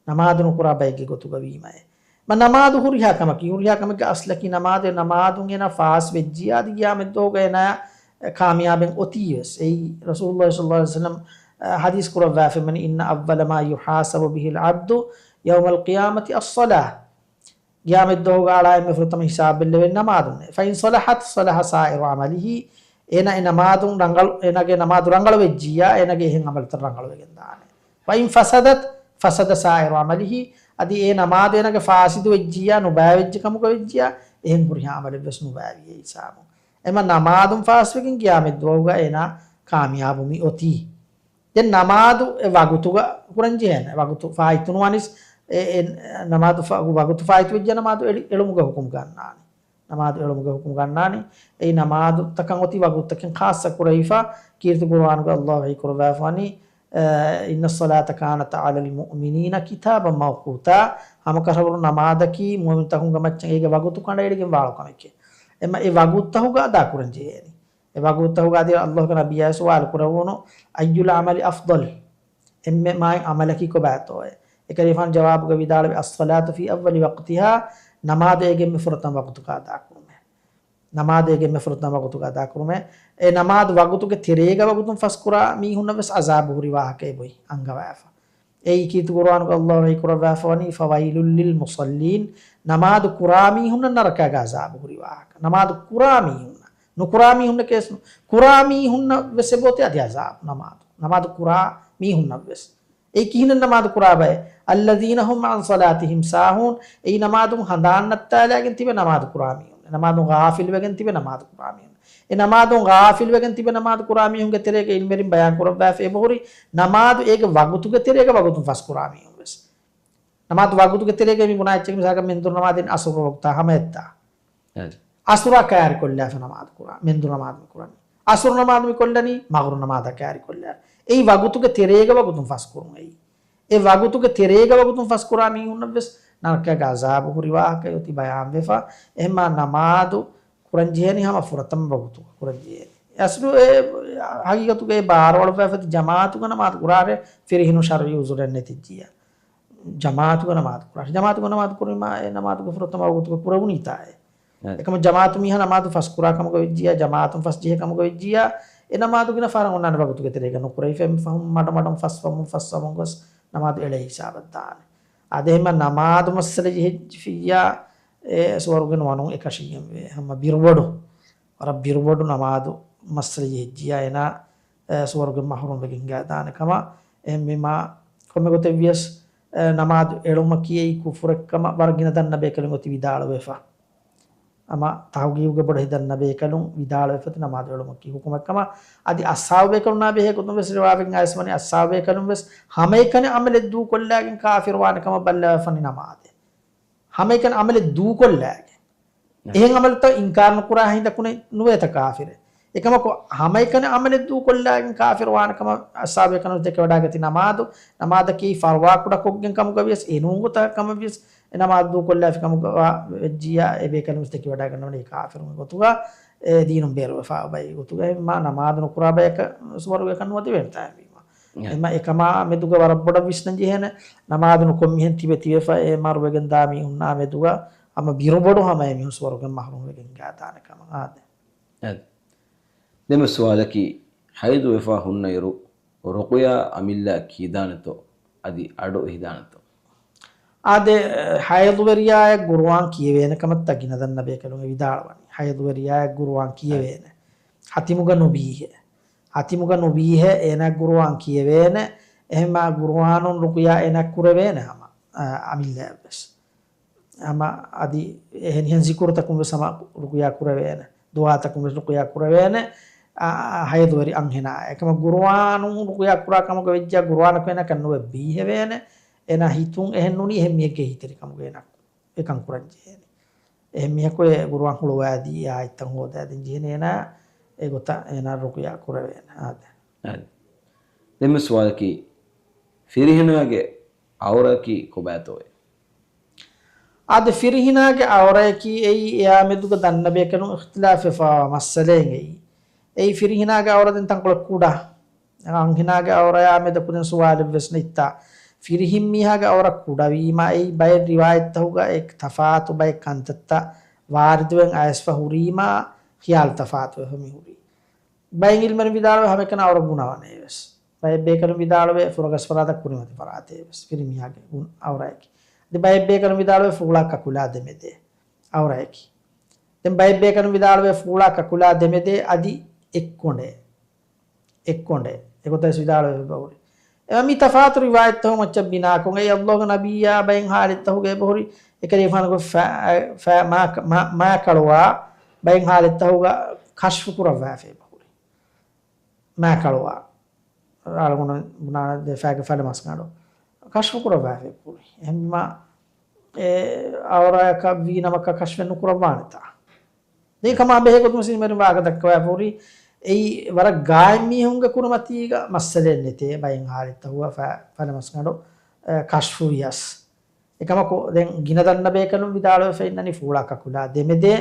ނަމާދު ނުކުރާ ބައެއްގެ ގޮތުގަ ވީމައޭ. މަ ނަމާދު ހުރިހާ ކަމަކީ، ހުރިހާ ކަމެއްގެ އަސްލަކީ ނަމާދު، ނަމާދުން އޭނާ ފާސް ވެއްޖިޔާ އަދި ގިޔާމަތްދުވަހުގަ އޭނާ ކާމިޔާބެއް އޮތީވެސް. އެއީ ރަސޫލުﷲ ޞައްލަﷲ ޢަލައިހި ވަސައްލަމް، އަ، ޙަދީޘް ކުރައްވާފައިވަނީ، "إن أول ما يحاسب به العبد يوم القيامة الصلاة." ގިޔާމަތްދުވަހުގަ އަޅާ އެންމެ ފުރަތަމަ ހިސާބު ބެއްލެވެން ނަމާދުންނޭ. فإن صلحت صلح سائر عمله. އޭނާ އެ ނަމާދުން ރަނގަޅު، އޭނާގެ ނަމާދު ރަނގަޅު ވެއްޖިއްޔާ، އޭނާގެ އެހެން ޢަމަލުތައް ރަނގަޅު ވެގެން ދާނެ. وإن فسدت فسد سائر عمله. އަދި އެ ނަމާދު އޭނާގެ ފާސިދު ވެއްޖިއްޔާ، ނުބައިވެއްޖެ ކަމުގަ ވެއްޖިއްޔާ، އެހެން ހުރިހާ ޢަމަލެއް ވެސް ނުބައިވި އެ ހިސާބުން. އެމަ ނަމާދުން ފާސްވެގެން ގިޔާމަތްދުވަހުގަ އޭނާ ކާމިޔާބު މި އޮތީ. ދެން ނަމާދު އެ ވަގުތުގަ ކުރަން ޖެހޭނެ. ވަގުތު ފާއިތު ނުވަނީސް އެ، އެ ނަމާދު ފަ-، ވަގުތު ފާއިތު ވެއްޖެ ނަމާދު އެޅި-، އެޅުމުގެ ހުކުމް ގަންނާނެ. ނަމާދު އެޅުމުގެ ހުކުމް ގަންނާނީ. އެއީ ނަމާދުތަކަށް އޮތީ ވަގުތުތަކެއް ޚާއްޞަ ކުރެވިފަ. ކީރިތި ޤުރުއާނުގަ ﷲ ވަޙީ ކުރައްވާފަވަނީ، އަ، "إن الصلاة كانت على المؤمنين كتابا موقوتا." ހަމަކަށަވަރު ނަމާދަކީ މުއުމިންތަކުންގެ މައްޗަށް އޭގެ ވަގުތު ކަނޑައެޅިގެން ވާޅު ކަމެކޭ. އެމަ އެ ވަގުތުތަކުގަ އަދާ ކުރަން ޖެހޭނީ. އެ ވަގުތުތަކުގަ އަދި ﷲ ގެ ނަބިއްޔާ ސުވާލު ކުރެވުނު، "أي العمل أفضل؟" އެންމެ މާތް ޢަމަލަކީ ކޮބާތޯއޭ؟ އެކަލޭގެފާނު ޖަވާބުގަ ވިދާޅުވި، "الصلاة في أول وقتها." ނަމާދު އޭގެ އެންމެ ފުރަތަމަ ވަގުތުގަ އަދާ ކުރުމޭ. ނަމާދު އޭގެ އެންމެ ފުރަތަމަ ވަގުތުގަ އަދާ ކުރުމޭ. އެ ނަމާދު ވަގުތުގެ ތެރޭގަ ވަގުތުން ފަސްކުރާ މީހުންނަށް ވެސް ޢަޒާބު ހުރި ވާހަކަ އެބޮތް އަންގަވާފަ. އެއީ ކީރިތި ޤުރުއާނުގަ ﷲ ވަޙީ ކުރައްވާފަވަނީ، "فويل للمصلين." ނަމާދު ކުރާ މީހުންނަށް ނަރަކައިގެ ޢަޒާބު ހުރި ވާހަކަ. ނަމާދު ކުރާ މީހުންނަށް، ނުކުރާ މީހުންނަކީ ވެސް ނު-، ކުރާ މީހުންނަށް ވެސް އެބައޮތޭ އަދި ޢަޒާބު ނަމާދު. ނަމާދު ކުރާ މީހުންނަށް ވެސް. އެއީ ކިހިނެއް ނަމާދު ކުރާ ބައެއް؟ "الذين هم عن صلاتهم ساهون." އެއީ ނަމާދުން ހަނދާން ނައްތާލާގެން ތިބެ ނަމާދު ކުރާ މީހުން. ނަމާދުން ޣާފިލް ވެގެން ތިބެ ނަމާދު ކުރާ މީހުން. އެ ނަމާދުން ޣާފިލް ވެގެން ތިބެ ނަމާދު ކުރާ މީހުންގެ ތެރޭގަ ޢިލްމުވެރިން ބަޔާން ކުރައްވާފަ އެބަހުރި، ނަމާދު އޭގެ ވަގުތުގެ ތެރޭގަ ވަގުތުން ފަސްކުރާ މީހުން ވެސް. ނަމާދު ވަގުތުގެ ތެރޭގަ މި ބުނާ އެއްޗެއް މިސާލަކަށް މެންދުރު ނަމާދިން އަސުރު ވަގުތާ ހަމަ އެއްތާ. އަސުރާ ކައިރިކޮށްލާފަ ނަމާދު ކުރާ، މެންދުރު ނަމާދު މި ކުރަނީ. އަސުރު ނަމާދު މި ކޮށްލަނީ މަޣުރިބު ނަމާދާ ކައިރިކޮށްލާފަ. އެއީ ވަގުތުގެ ތެރޭގަ ވަގުތުން ފަސްކުރުން އެއީ. އެ ވަގުތުގެ ތެރޭގަ ވަގުތުން ފަސްކުރާ މީހުންނަށް ވެސް ނަރަކައިގެ ޢަޒާބު ހުރި ވާހަކަ އޮތީ ބަޔާންވެފަ. އެހެންމާ ނަމާދު ކުރަން ޖެހޭނީ ހަމަ ފުރަތަމަ ވަގުތު ކުރަން ޖެހޭނީ. އެ އަސްލު އެ ހަގީގަތުގަ އެ ބާރުއަޅުއްވާފަ އޮތީ ޖަމާޢަތުގަ ނަމާދު ކުރާށޭ ފިރިހެނު ޝަރުޢީ ޢުޛުރެއް ނެތިއްޖިއްޔާ. ޖަމާޢަތުގަ ނަމާދު ކުރާށޭ. ޖަމާޢަތުގަ ނަމާދު ކުރީމާ އެ ނަމާދުގެ ފުރަތަމަ ވަގުތުގަ ކުރެވުނީތާއޭ. އެކަމަ ޖަމާޢަތު މީހާ ނަމާދު ފަސްކުރާ ކަމުގަ ވެއްޖިއްޔާ، ޖަމާޢަތުން ފަސް ޖެހޭ ކަމުގަ ވެއްޖިއްޔާ، އެ ނަމާދު ގިނަ ފަހަރަށް އޮންނާނެ ވަގުތުގެ ތެރޭގަ ނުކުރެވިފަ އެންމެ ފަހުން މަޑުމަޑުން ފަސްވަމުން ފަސްވަމުން ގޮސް ނަމާދު އެޅޭ ހިސާބަށް ދާނެ. އާދެ، އެހެންމަ ނަމާދު މައްސަލަ ޖެހިއްޖިފިއްޔާ، އެ ސުވަރުގެ ނުވަނުން އެކަށީގެންވޭ. ހަމަ ބިރުބޮޑު، ވަރަށް ބިރުބޮޑު ނަމާދު މައްސަލަ ޖެހިއްޖިއްޔާ އޭނާ، އެ، ސުވަރުގެ މަހުރުމް ވެގެން ހިނގާދާނެ ކަމަށް. އެހެންވީމާ ކޮންމެ ގޮތެއްވިޔަސް، އެ، ނަމާދު އެޅުމަކީ އެއީ ކުފުރެއް ކަމަށް ވަރަށް ގިނަ ދަންނަ ބޭކަލުން އޮތީ ވިދާޅުވެފަ. ހަމަ ތަހުގީގުގެ ބޮޑެތި ދަންނަ ބޭކަލުން ވިދާޅުވެފަ އޮތީ ނަމާދު އެޅުމަކީ ހުކުމެއް ކަމަށް. އަދި އަޞްޙާބު ބޭކަލުންނާ ބެހޭ ގޮތުން ވެސް ރިވާވެގެން އައިސް ވަނީ އަޞްޙާބު ބޭކަލުން ވެސް ހަމައެކަނި ޢަމަލެއް ދޫކޮށްލާގެން ކާފިރު ވާނެ ކަމަށް ބައްލަވާފަ ވަނީ ނަމާދޭ. ހަމައެކަނި ޢަމަލެއް ދޫކޮށްލާގެން. އެހެން ޢަމަލުތައް އިންކާރު ނުކުރާ ހިނދަކު ނުވޭތަ ކާފިރެއް. އެކަމަކު ހަމައެކަނި ޢަމަލެއް ދޫކޮށްލާގެން ކާފިރު ވާނެ ކަމަށް އަޞްޙާބު ބޭކަލުން ދެކެވަޑައިގަތީ ނަމާދު، ނަމާދަކީ ފަރުވާ ކުޑަކޮށްގެން ކަމުގަ ވިޔަސް، އެ ނޫން ގޮތަކަށް ކަމަށް ވިޔަސް، އެ ނަމާދު ދޫކޮށްލާފި ކަމުގަ ވެއްޖިއްޔާ، އެ ބޭކަލުން ވެސް ދެކެވަޑައިގަންނަވަނީ ކާފިރުންގެ ގޮތުގަ، އެ ދީނުން ބޭރުވެފަ ބައި ގޮތުގަ. އެހެންމާ ނަމާދު ނުކުރާ ބަޔަކަށް ސުވަރުގެއަކަށް ނުވަދެވޭނެތާ އެހެންވީމާ. އެ. އެހެންމާ އެކަމާ މެދުގަ ވަރަށް ބޮޑަށް ވިސްނަން ޖެހޭނެ. ނަމާދު ނުކޮށް މިހެން ތިބެ ތިބެފަ އެ މަރުވެގެން ދާ މީހުންނާ މެދުގަ ހަމަ ބިރުބޮޑު ހަމަ އެމީހުން ސުވަރުގެ މަހުރުމް ވެގެން ހިނގާދާނެ ކަމަށް އާދެ. އެ. ދެން ސުވާލަކީ، ޙައިޟު ވެފަ ހުންނައިރު ރުޤުޔާ އަމިއްލަ ކީދާނެތޯ؟ އަދި އަޑު އެހިދާނެތޯ؟ އާދެ، ޙައިޟުވެރިޔާއަށް ޤުރުއާން ކިޔެވޭނެ ކަމަށް ތަ ގިނަ ދަންނަ ބޭކަލުން ވިދާޅުވަނީ. ޙައިޟުވެރިޔާއަށް ޤުރުއާން ކިޔެވޭނެ. ޙަތިމުގަ ނުބީހޭ. ޙަތިމުގަ ނުބީހޭ، އޭނަ ޤުރުއާން ކިޔެވޭނެ. އެހެންމާ ޤުރުއާނުން ރުޤުޔާ އޭނަ ކުރެވޭނެ ހަމަ، އަ، އަމިއްލައަށްވެސް. ހަމަ އަދި އެހެނިހެން ޒިކުރުތަކުން ވެސް ހަމަ ރުޤުޔާ ކުރެވޭނެ. ދުޢާތަކުން ވެސް ރުޤުޔާ ކުރެވޭނެ. އާ، ޙައިޟުވެރި އަންހެނާ. އެކަމަ ޤުރުއާނުން ރުޤުޔާ ކުރާ ކަމަކަށް ވެއްޖާ، ޤުރުއާނަކު އޭނަކަށް ނުވެ ބީހެވޭނެ. އޭނާ ހިތުން އެހެން ނޫނީ އެހެން މީހެއްގެ ހިތެރިކަމުގަ އޭނާ އެކަން ކުރަން ޖެހޭނެ. އެހެން މީހަކު އެ ގުރުއާން ހުޅުވާދީ އާޔަތްތައް ހޯދާދޭން ޖެހޭނެ އޭނާ އެގޮތަށް އޭނާ ރުޤުޔާ ކުރެވޭނެ. އާދެ. އާދެ. ދެންމެ ސުވާލަކީ، ފިރިހެނާގެ އައުރައަކީ ކޮބާތޯއޭ؟ އާދެ، ފިރިހެނާގެ އައުރައަކީ އެއީ އެއާ މެދުގަ ދަންނަ ބޭކަލުން އިޚްތިލާފްވެފާވާ މައްސަލައެއް އެއީ. އެއީ ފިރިހެނާގެ އައުރަ ދެން ތަންކޮޅެއް ކުޑަ. އަންހެނާގެ އައުރަޔާ މެދަކު ދެން ސުވާލެއްވެސް ނެތްތާ. ފިރިހެން މީހާގެ އައުރަ ކުޑަވީމާ އެއީ ބައެއް ރިވާޔަތްތަކުގަ އެ ތަފާތު ބައެއް ކަންތައްތައް ވާރިދުވެން އައިސްފަ ހުރީމާ ޚިޔާލު ތަފާތުވެފަ މިހުރީ. ބައެއް ޢިލްމުވެރިން ވިދާޅުވޭ ހަމައެކަނި އައުރަ ބުނަވަނީވެސް. ބައެއް ބޭކަލުން ވިދާޅުވޭ ފުރަގަސް ފަރާތަށް ކުރިމަތި ފަރާތެއްވެސް ފިރިމީހާގެ ގުން އައުރައަކީ. އަދި ބައެއް ބޭކަލުން ވިދާޅުވޭ ފޫޅާ ކަކުލާ ދެމެދޭ އައުރައަކީ. ދެން ބައެއް ބޭކަލުން ވިދާޅުވޭ ފޫޅާ ކަކުލާ ދެމެދޭ އަދި އެއްކޮނޑޭ. އެއްކޮނޑޭ. އެގޮތަށް ވިދާޅުވެފަ ހުރި. އެ މި ތަފާތު ރިވާޔަތްތަކުން މައްޗަށް ބިނާކޮށް އެ ﷲގެ ނަބިއްޔާ ބައެއް ހާލަތްތަކުގަ އެބަހުރި އެކަލޭގެފާނުގެ ފަ-، ފަ-، މާ-، މާ-، މާކަޅުވާ ބައެއް ހާލަތްތަކުގަ ކަޝްފު ކުރައްވާފަ އެބަހުރި. މާކަޅުވާ. އަޅުގަނޑު ބުނާނެ ދެފާގެ ފަލަމަސްގަނޑު ކަޝްފު ކުރައްވާފަ ކުރި. އެހެންވީމާ، އެ އައުރައަކަށް ވީ ނަމަކަށް ކަޝްފެއް ނުކުރައްވާނެތާ. ދެން ކަމާ ބެހޭ ގޮތުން ސިންވެރިން ވާހަކަ ދައްކަވާފަ ހުރި. އެއީ ވަރަށް ގާތް މީހުންގެ ކުރިމަތީގަ މައްސަލައެއް ނެތޭ. ބައެއް ހާލަތްތަކުގަ ފަ-، ފަލަމަސްގަނޑު، އެ، ކަޝްފު ވިޔަސް. އެކަމަކު، ދެން ގިނަ ދަންނަ ބޭކަލުން ވިދާޅުވެފަ އިންނަނީ ފޫޅާ ކަކުލާ ދެމެދޭ،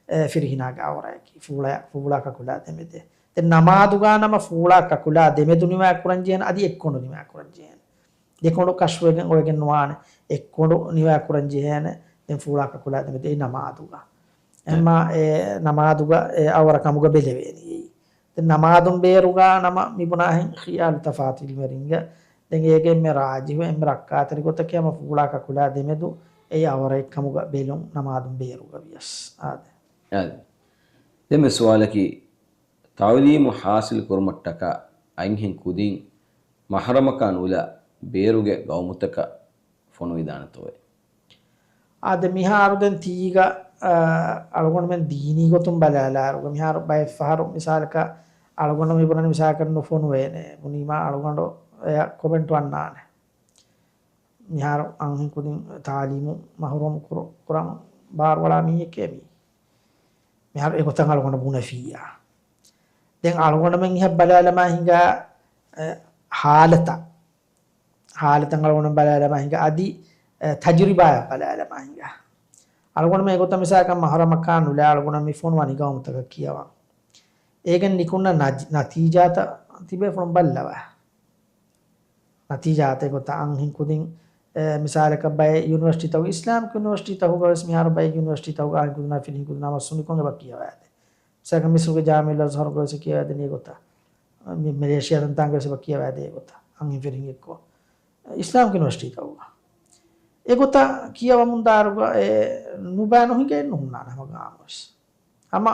އެ، ފިރިހެނާގެ އައުރައަކީ. ފޫޅާ، ފޫޅާ ކަކުލާ ދެމެދޭ. ދެން ނަމާދުގަ ނަމަ ފޫޅާ ކަކުލާ ދެމެދު ނިވާ ކުރަން ޖެހޭނެ، އަދި އެއްކޮނޑު ނިވާ ކުރަން ޖެހޭނެ. ދެކޮނޑު ކަޝްފުވެގެން އޮވެގެން ނުވާނެ. އެއްކޮނޑު ނިވާ ކުރަން ޖެހޭނެ. ދެން ފޫޅާ ކަކުލާ ދެމެދޭ ނަމާދުގަ. އެ. އެމާ އެ ނަމާދުގަ އެ އައުރަ ކަމުގަ ބެލެވޭނީ. ދެން ނަމާދުން ބޭރުގަ ނަމަ މިބުނާހެން ޚިޔާލު ތަފާތު ޢިލްމުވެރިންގެ. ދެން އޭގެ އެންމެ ރާޖިޙު އެންމެ ރައްކާތެރި ގޮތަކީ ހަމަ ފޫޅާ ކަކުލާ ދެމެދު އެއީ އައުރައެއް ކަމުގަ ބެލުން ނަމާދުން ބޭރުގަ ވިޔަސް. އާދެ. އާދެ. ދެންމެ ސުވާލަކީ، ތަޢުލީމު ޙާޞިލު ކުރުމަށްޓަކާ އަންހެން ކުދިން މަޙްރަމަކާ ނުލާ ބޭރުގެ ގައުމުތަކަށް ފޮނުވިދާނެތޯއޭ؟ އާދެ، މިހާރު ދެން ތީގަ، އާ، އަޅުގަނޑުމެން ދީނީ ގޮތުން ބަލާލާއިރުގަ މިހާރު ބައެއް ފަހަރު މިސާލަކަށް އަޅުގަނޑު މިބުނަނީ މިސާލަކަށް ނުފޮނުވޭނެ. ބުނީމާ އަޅުގަނޑު އެއަށް ކޮމެންޓް ވަންނާނެ. މިހާރު އަންހެން ކުދިން ތަޢުލީމު މަޙްރޫމު ކުރު-، ކުރަން ބާރުއަޅާ މީހެކޭ މީ. މިހާރު އެގޮތަށް އަޅުގަނޑު ބުނެފިއްޔާ. ދެން އަޅުގަނޑުމެން އިހަށް ބަލާލަމާ ހިނގާ، އެ، ޙާލަތަށް. ޙާލަތަށް އަޅުގަނޑުމެން ބަލާލަމާ ހިނގާ އަދި، އެ، ތަޖުރިބާއަށް ބަލާލަމާ ހިނގާ. އަޅުގަނޑުމެން އެގޮތަށް މިސާލަކަށް މަޙްރަމަކާ ނުލާ އަޅުގަނޑު މި ފޮނުވަނީ ގައުމުތަކަށް ކިޔަވަން. އޭގެން ނިކުންނަ ނަޖް-، ނަތީޖާތައް ތިބޭފުޅުން ބައްލަވާ. ނަތީޖާތައް ގޮތަށް އަންހެން ކުދިން، އެ، މިސާލަކަށް ބައެއް ޔުނިވަރސިޓީތަކު، އިސްލާމިކް ޔުނިވަރސިޓީތަކުގަ ވެސް މިހާރު ބައެއް ޔުނިވަރސިޓީތަކުގަ އަންހެން ކުދިންނާ ފިރިހެން ކުދިންނާ މަސް ހުނިކޮށް އެބަ ކިޔަވާދޭ. މިސާލަކަށް މިސްރުގެ ޖާމިޢަތުލް އަޒްހަރުގަ ވެސް ކިޔަވާދެނީ އެގޮތަށް. މި-، މެލޭޝިޔާ ތަންތާނގަ ވެސް އެބަ ކިޔަވާދޭ އެގޮތަށް. އަންހެން ފިރިހެން އެއްކޮށް. އިސްލާމިކް ޔުނިވަރސިޓީތަކުގަ. އެގޮތަށް ކިޔަވަމުންދާއިރުގަ އެ ނުބައި ނުހިނގައެއް ނުހުންނާނެ ހަމަ ގާމުވެސް. ހަމަ،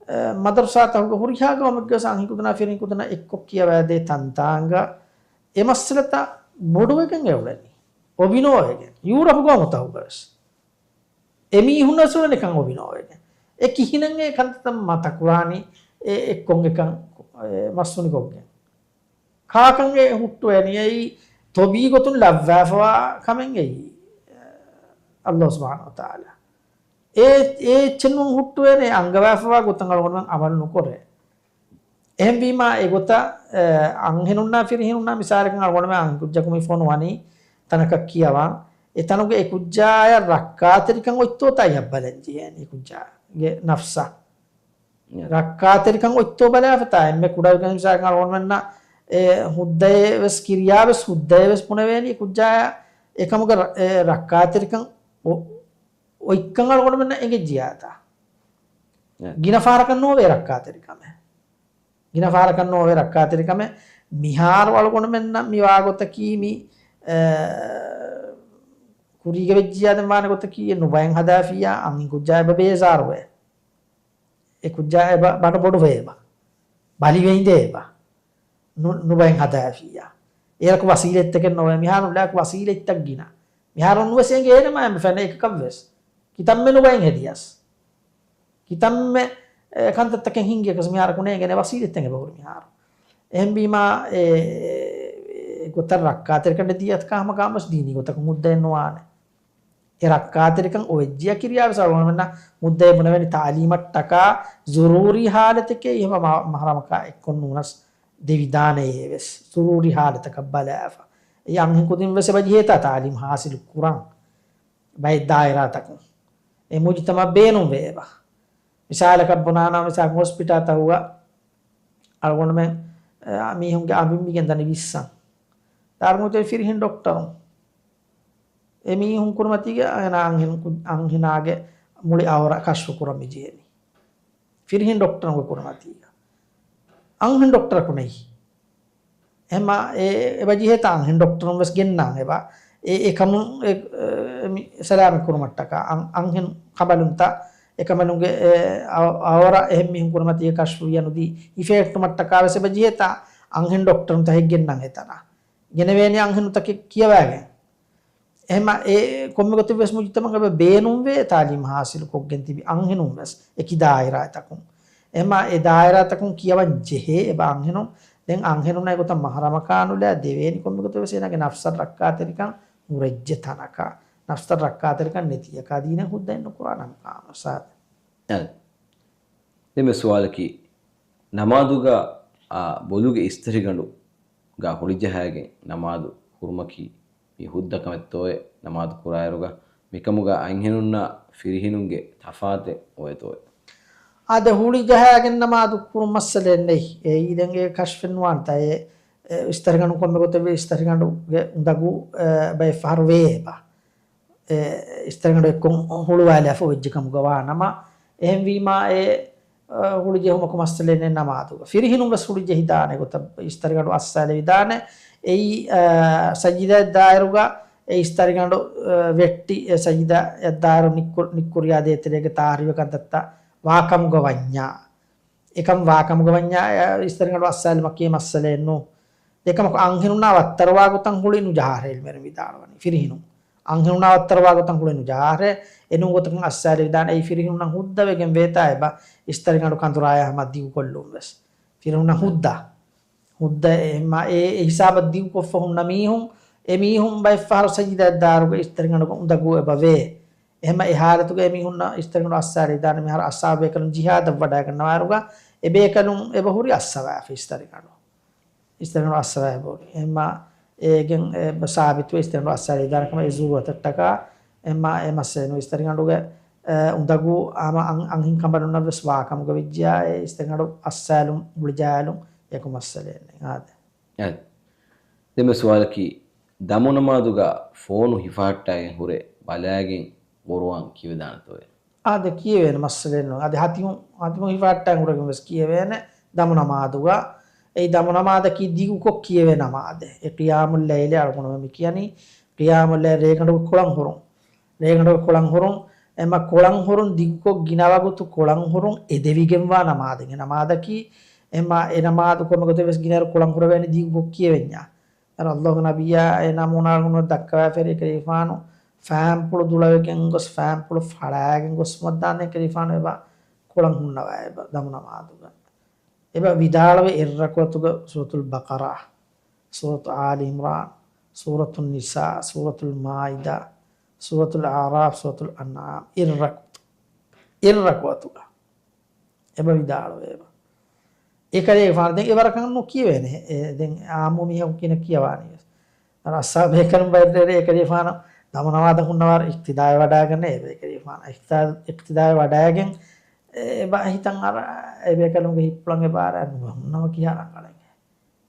އެ، މަދަރުސާތަކުގަ ހުރިހާ ގައުމެއްގަވެސް އަންހެން ކުދިންނާ ފިރިހެން ކުދިންނާ އެއްކޮށް ކިޔަވާދޭ ތަންތާނގަ އެ މައްސަލަތައް ބޮޑުވެގެން އެއުޅެނީ. އޮބިނޯވެގެން. ޔޫރަޕު ގައުމުތަކުގަވެސް. އެ މީހުންނަށް ވެސް އެކަން އޮބިނޯވެގެން. އެ ކިހިނެއް އެ ކަންތައްތައް މަތަކުރާނީ އެ އެއްކޮށް އެކަން، އެ މަސް ހުނިކޮށްގެން. ކާކަން އެ ހުއްޓުވޭނީ އެއީ ތޮބީޢީ ގޮތުން ލައްވާފަވާ ކަމެއް އެއީ، އައްލާހު ސުބްޙާނަހޫ ވަތަޢާލާ. އެ، އެ އެއްޗެއް ނޫން ހުއްޓުވޭނެ، އަންގަވާފަވާ ގޮތަށް އަޅުގަނޑުމެން އަމަލު ނުކުރޭ. އެހެންވީމާ އެގޮތަށް، އެ، އަންހެނުންނާ ފިރިހެނުންނާ މިސާލަކަށް އަޅުގަނޑުމެން އަންހެން ކުއްޖަކު މި ފޮނުވަނީ ތަނަކަށް ކިޔަވާން. އެ ތަނުގެ އެ ކުއްޖާއަށް ރައްކާތެރިކަން އޮތްތޯތާ އިހަށް ބަލަން ޖެހޭނީ އެ ކުއްޖާގެ ނަފްސަށް. އެ. ރައްކާތެރިކަން އޮތްތޯ ބަލާފަތާ އެންމެ ކުޑަވެގެން މިސާލަކަށް އަޅުގަނޑުމެންނަށް އެ ހުއްދައެއް ވެސް ކިރިޔާ ވެސް ހުއްދައެއް ވެސް ބުނެވޭނީ އެ ކުއްޖާއަށް އެކަމުގެ ރަ-، އެ ރައްކާތެރިކަން އޮ-، އޮތްކަން އަޅުގަނޑުމެންނަށް އެނގިއްޖިއްޔާތާ. އެ. ގިނަ ފަހަރަކަށް ނޯވޭ ރައްކާތެރިކަމެއް. ގިނަ ފަހަރަކަށް ނޯވޭ ރައްކާތެރިކަމެއް. މިހާރު އަޅުގަނޑުމެންނަށް މި ވާގޮތަކީ މި، އެ، ކުރީގަ ވެއްޖިއްޔާ ދެން ވާނެ ގޮތަކީ ނުބައިން ހަދާފިއްޔާ އަންހެން ކުއްޖާ އެބަ ބޭޒާރުވޭ. އެ ކުއްޖާ އެބަ ބަނޑު ބޮޑުވޭ އެބަ. ބަލިވެއިނދޭ އެބަ. ނު-، ނުބައިން ހަދާފިއްޔާ. އޭރަކު ވަސީލަތްތަކެއް ނޯވޭ. މިހާރު ލާކު ވަސީލަތްތައް ގިނަ. މިހާރު ނުވެސް އެނގޭނެ މާ އެނބު ފެން އެކަކަށްވެސް. ކިތަންމެ ނުބައިން ހެދިޔަސް. ކިތަންމެ، އެ، ކަންތައްތަކެއް ހިނގިޔަކަސް މިހާރަކު ނޭނގޭނެ ވަސީލަތްތައް އެބަހުރި މިހާރު. އެހެންވީމާ، އެ، ގޮތަށް ރައްކާތެރިކަން ނެތި އަތަކާ ހަމަ ގާމަސް ދީނީ ގޮތަކަށް ހުއްދައެއް ނުވާނެ. އެ ރައްކާތެރިކަން އޮވެއްޖިއްޔާ ކިރިޔާވެސް އަޅުގަނޑުމެންނަށް ހުއްދައެއް ބުނެވެނީ ތާލީމަށްޓަކާ ޒުރޫރީ ހާލަތެކޭ އެހެމަ މަ-، މަހްރަމަކާ އެއްކޮށް ނޫނަސް ދެވިދާނެޔޭ ވެސް ޒުރޫރީ ހާލަތަކަށް ބަލާފަ. އެ އަންހެން ކުދިން ވެސް އެބަ ޖެހޭތާ ތާލީމް ހާސިލު ކުރަން ބައެއް ދާއިރާތަކުން. އެ މުޖުތަމަ ބޭނުންވޭ އެބަ. މިސާލަކަށް ބުނާނަމަ މިސާލަކަށް ހޮސްޕިޓާލްތަކުގަ އަޅުގަނޑުމެން، އަ، މީހުންގެ އަނބިން މިގެން ދަނީ ވިއްސަން. ދާރުމުތެރި ފިރިހެން ޑޮކްޓަރުން. އެ މީހުން ކުރިމަތީގަ އަންހެނާ-، އަންހެން-، އަންހެނާގެ މުޅި އައުރަ ކަޝްފު ކުރަން މި ޖެހެނީ. ފިރިހެން ޑޮކްޓަރުންގެ ކުރިމަތީގަ. އަންހެން ޑޮކްޓަރަކު ނެތް. އެހެމަ އެ-، އެބަ ޖެހޭތާ އަންހެން ޑޮކްޓަރުން ވެސް ގެންނާން އެބަ. އެ-، އެކަމުން އެ-، އެ-، މި ސަލާމަތް ކުރުމަށްޓަކާ އަން-، އަންހެން ކަނބަލުންތައް އެކަނބަލުންގެ އެ-، އަ-، އައުރަ އެހެން މީހުން ކުރިމަތީގެ ކަޝްފު ވިޔަނުދީ ހިފެހެއްޓުމަށްޓަކާ ވެސް އެބަ ޖެހޭތާ އަންހެން ޑޮކްޓަރުންތައް ހެއްގެންނާން އެތަނަށް. ގެނެވޭނީ އަންހެނުންތަކެއް ކިޔަވައިގެން. އެހެމަ އެ ކޮންމެ ގޮތެއް ވެސް މުޖުތަމަޢަށް އެބަ ބޭނުންވޭ ތާލީމް ހާސިލު ކޮށްގެން ތިބި އަންހެނުން ވެސް އެކި ދާއިރާތަކުން. އެހެމަ އެ ދާއިރާތަކުން ކިޔަވަން ޖެހޭ އެބަ އަންހެނުން. ދެން އަންހެނުންނާ އެގޮތަށް މަހްރަމަކާ ނުލާ ދެވޭނީ ކޮންމެ ގޮތެއް ވެސް އޭނާގެ ނަފްސަށް ރައްކާތެރިކަން ހުރެއްޖެ ތަނަކަށް. ނަފްސަށް ރައްކާތެރިކަން ނެތިއަކާ ދީނެއް ހުއްދައެއް ނުކުރާނަމަ ކާނުސާދެ. އަދި ދެން ސުވާލަކީ، ނަމާދުގަ އާ ބޮލުގެ އިސްތަށިގަނޑުގަ ހުޅިޖަހާގެން ނަމާދު ކުރުމަކީ މީ ހުއްދަ ކަމެއްތޯއޭ؟ ނަމާދު ކުރާއިރުގަ މިކަމުގަ އަންހެނުންނާ ފިރިހެނުންގެ ތަފާތެއް އޮވޭތޯއޭ؟ އާދެ، ހުޅިޖަހާގެން ނަމާދު ކުރުން މައްސަލައެއް ނެތް. އެއީ ދެން އެ ކަޝްފެއް ނުވާނެތާ އެ، އެ އިސްތަށިގަނޑު ކޮންމެ ގޮތެއް ވެ އިސްތަށިގަނޑުގެ އުނދަގޫ، އެ، ބައެއް ފަހަރު ވޭ އެބަ. އެ އިސްތަށިގަނޑު އެއްކޮށް ހުޅުވާލާފަ ވެއްޖެ ކަމުގަ ވާނަމަ، އެހެންވީމާ އެ، އަ، ހުޅި ޖެހުމަކު މައްސަލައެއް ނެތް ނަމާދުގަ. ފިރިހެނުން ވެސް ހުޅި ޖެހިދާނެ ގޮތަށް އިސްތަށިގަނޑު އައްސާލެވިދާނެ. އެއީ، އަ، ސަޖިދައަށް ދާއިރުގަ އެ އިސްތަށިގަނޑު، އަ، ވެއްޓި އެ ސަޖިދައަށް ދާއިރު ނިއްކު-، ނިއްކުރިޔާ ދޭތެރޭގެ ތާހިރުވި ކަންތައްތައް ވާކަމުގަ ވަންޏާ. އެކަން ވާކަމުގަ ވަންޏާ، އަ، އިސްތަށިގަނޑު އައްސާލުމަކީ މައްސަލައެއް ނޫން. އެކަމަކު އަންހެނުންނާ ވައްތަރުވާ ގޮތަށް ހުޅި ނުޖަހާހޭ އިލްމުވެރިން ވިދާޅުވަނީ. ފިރިހެނުން އަންހެނުންނާ ވައްތަރުވާ ގޮތަށް ހުޅި ނުޖަހާހޭ. އެނޫން ގޮތަކުން އައްސާލެވިދާނެ. އެއީ ފިރިހެނުންނަށް ހުއްދަވެގެން ވޭތާ އެބަ އިސްތަށިގަނޑު ކަނދުރާޔާ ހަމަ ދިގުކޮށްލުން ވެސް. ފިރިހެނުންނަށް ހުއްދަ. ހުއްދަ އެ-، މަ-، އެ-، އެ ހިސާބަށް ދިގުކޮށްފަ ހުންނަ މީހުން، އެ މީހުން ބައެއްފަހަރު ސަޖިދައަށް ދާއިރުގަ އިސްތަށިގަނޑުގެ އުނދަގޫ އެބަ ވޭ. އެހެމަ އެ ހާލަތުގަ އެ މީހުންނަށް އިސްތަށިގަނޑު އައްސާލެވިދާނެ. މިހާރު އަޞްޙާބު ބޭކަލުން ޖިހާދަށް ވަޑައިގަންނަވާއިރުގަ އެ ބޭކަލުން އެބަ ހުރި އައްސަވާފަ އިސްތަށިގަނޑު. އިސްތަށިގަނޑު އައްސަވާ އެބަ ހުރި. އެހެމަ އޭގެން އެ ސާބިތުވެ އިސްތަށިގަނޑު އައްސާލެވިދާނެ ކަމަށް އެ ޒުރޫރަތަށްޓަކާ އެހެމަ އެ މައްސަލަ ނުވި އިސްތަށިގަނޑުގެ، އެ، އުނދަގޫ ހަމަ އަން-، އަންހެން ކަނބަލުންނަށް ވެސް ވާކަމުގަ ވެއްޖިޔާ އެ އިސްތަށިގަނޑު އައްސާލުން ހުޅިޖަހާލުން އެކު މައްސަލައެއް ނެތް. އާދެ. އެ. ދެންމެ ސުވާލަކީ، ދަމު ނަމާދުގަ ފޯނު ހިފަހައްޓާގެން ހުރެ ބަލާގެން ޤުރުއާން ކިޔެވިދާނެތޯއޭ؟ އާދެ، ކިޔެވޭނެ މައްސަލައެއް ނޫން. އަދި ހަތިމު، ހަތިމު ހިފަހައްޓާގެން ހުރެގެން ވެސް ކިޔެވޭނެ ދަމު ނަމާދުގަ. އެއީ ދަމު ނަމާދަކީ ދިގުކޮށް ކިޔެވޭ ނަމާދެއް. އެ ޤިޔާމުއްލައިލޭ އަޅުގަނޑުމެން މި ކިޔަނީ ޤިޔާމުއްލައިލް ރޭގަނޑުގެ ކޮޅަން ހުރުން. ރޭގަނޑުގެ ކޮޅަން ހުރުން، އެމަ ކޮޅަން ހުރުން ދިގުކޮށް ގިނަ ވަގުތު ކޮޅަން ހުރުން އެދެވިގެންވާ ނަމާދެއް. އެ ނަމާދަކީ، އެމަ އެ ނަމާދު ކޮންމެ ގޮތެއް ވެސް ގިނައިރު ކޮޅަން ހުރެވޭނެ ދިގުކޮށް ކިޔެވެންޏާ. އަދި ﷲ ގެ ނަބިއްޔާ އެ ނަމޫނާ އަޅުގަނޑު ދައްކަވާފައި އެކަލޭގެފާނު ފާންޕުޅު ދުޅަވެގެން ގޮސް، ފާންޕުޅު ފަޅާގެން ގޮސް މައްދާން އެކަލޭގެފާނު އެބަ ކޮޅަން ހުންނަވާ އެބަ ދަމު ނަމާދުގަ. އެބަ ވިދާޅުވެ އެއް ރަކުޢަތުގަ ސޫރަތުލް ބަޤަރާ، ސޫރަތު އާލި ޢިމްރާން، ސޫރަތު ނިސާ، ސޫރަތުލް މާއިދާ، ސޫރަތުލް އަޢުރާފް، ސޫރަތުލް އަންޢާމް، އެއް ރަކު-، އެއް ރަކުޢަތުގަ އެބަ ވިދާޅުވޭ އެބަ. އެކަލޭގެފާނު ދެން އެވަރަކަށް ނުކިޔެވޭނެ. އެ، ދެން އާއްމު މީހަކު ކިނަ ކިޔަވާނީ ވެސް. އަރަ އައްސާބޭކަލުން ބައި ރޭ އެކަލޭގެފާނު ދަމު ނަމާދަށް ހުންނަވާރު އިޤްތިދާއެއް ވަޑައިގަންނޭ އެބަ އެކަލޭގެފާނު. އިޤްތިދާ-، އިޤްތިދާއެއް ވަޑައިގެން އެ، އެބަ ހިތަށް އަރާ، އެބޭކަލުންގެ ހިތްޕުޅަށް އެބަ އަރާ ނުވެ ހުންނަވަކި ހަރަނގަޅެއް.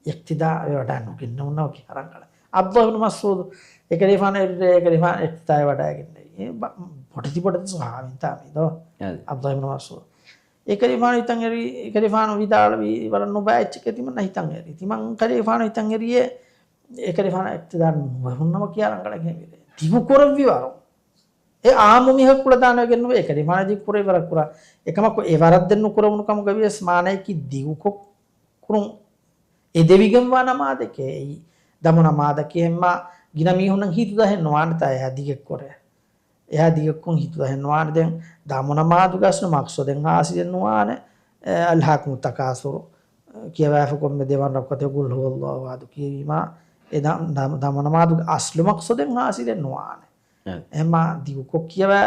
އިޤްތިދާ އެ ވަޑައި ނުގެންނެވުންނަވަކި ހަރަނގަޅެއް. ޢަބްދުﷲ އިބްނު މަސްޢޫދު އެކަލޭގެފާނު އެއްރޭ އެކަލޭގެފާނު އިޤްތިދާއެއް ވަޑައިގެންނެވި. އެ ބަ-، ބޮޑެތި ބޮޑެތި ޞަޙާބީންތާ މީ ދޯ. އަދި. ޢަބްދުﷲ އިބްނު މަސްޢޫދު. އެކަލޭގެފާނު ހިތަށް އެރި، އެކަލޭގެފާނު ވިދާޅުވީ ވަރަށް ނުބައި އެއްޗެކޭ ތިމަންނަ ހިތަށް އެރި. ތިމަން ކަލޭގެފާނު ހިތަށް އެރިއޭ، އެކަލޭގެފާނު އިޤްތިދާ ނުވެ ހުންނަވަކި ހަރަނގަޅެއް ހެވިރޭ. ދިގު ކުރެއްވި ވަރު. އެ އާއްމު މީހަކު ކުޅަދާނަވެގެން ނުވޭ އެކަލޭގެފާނު ދިގު ކުރެއްވި ވަރަށް ކުރާ. އެކަމަކު އެ ވަރަށް ދެން ނުކުރެވުނު ކަމުގަ ވިޔަސް މާނަޔަކީ ދިގުކޮށް ކުރުން އެދެވިގެންވާ ނަމާދެކޭ އެއީ. ދަމު ނަމާދަކީ އެހެންމާ ގިނަ މީހުންނަށް ހިތުދަހެއް ނުވާނެތާ އެހާ ދިގެއްކުރޭ. އެހާ ދިގެއްކޮށް ހިތުދަހެއް ނުވާނެ. ދެން ދަމު ނަމާދުގަ އަސްލު މަޤްޞަދެއް ހާސިލެއް ނުވާނެ. އެ، ألهاكم التكاثر ކިޔަވާފަ ކޮންމެ ދެވަނަ ރަކުޢަތެއް ޤުލް ހުވައްލާހު އަޙަދު ކިޔެވީމާ، އެ ދަ-، ދަ-، ދަމު ނަމާދުގެ އަސްލު މަޤްޞަދެއް ހާސިލެއް ނުވާނެ. އެހެންމާ ދިގުކޮށް ކިޔަވާ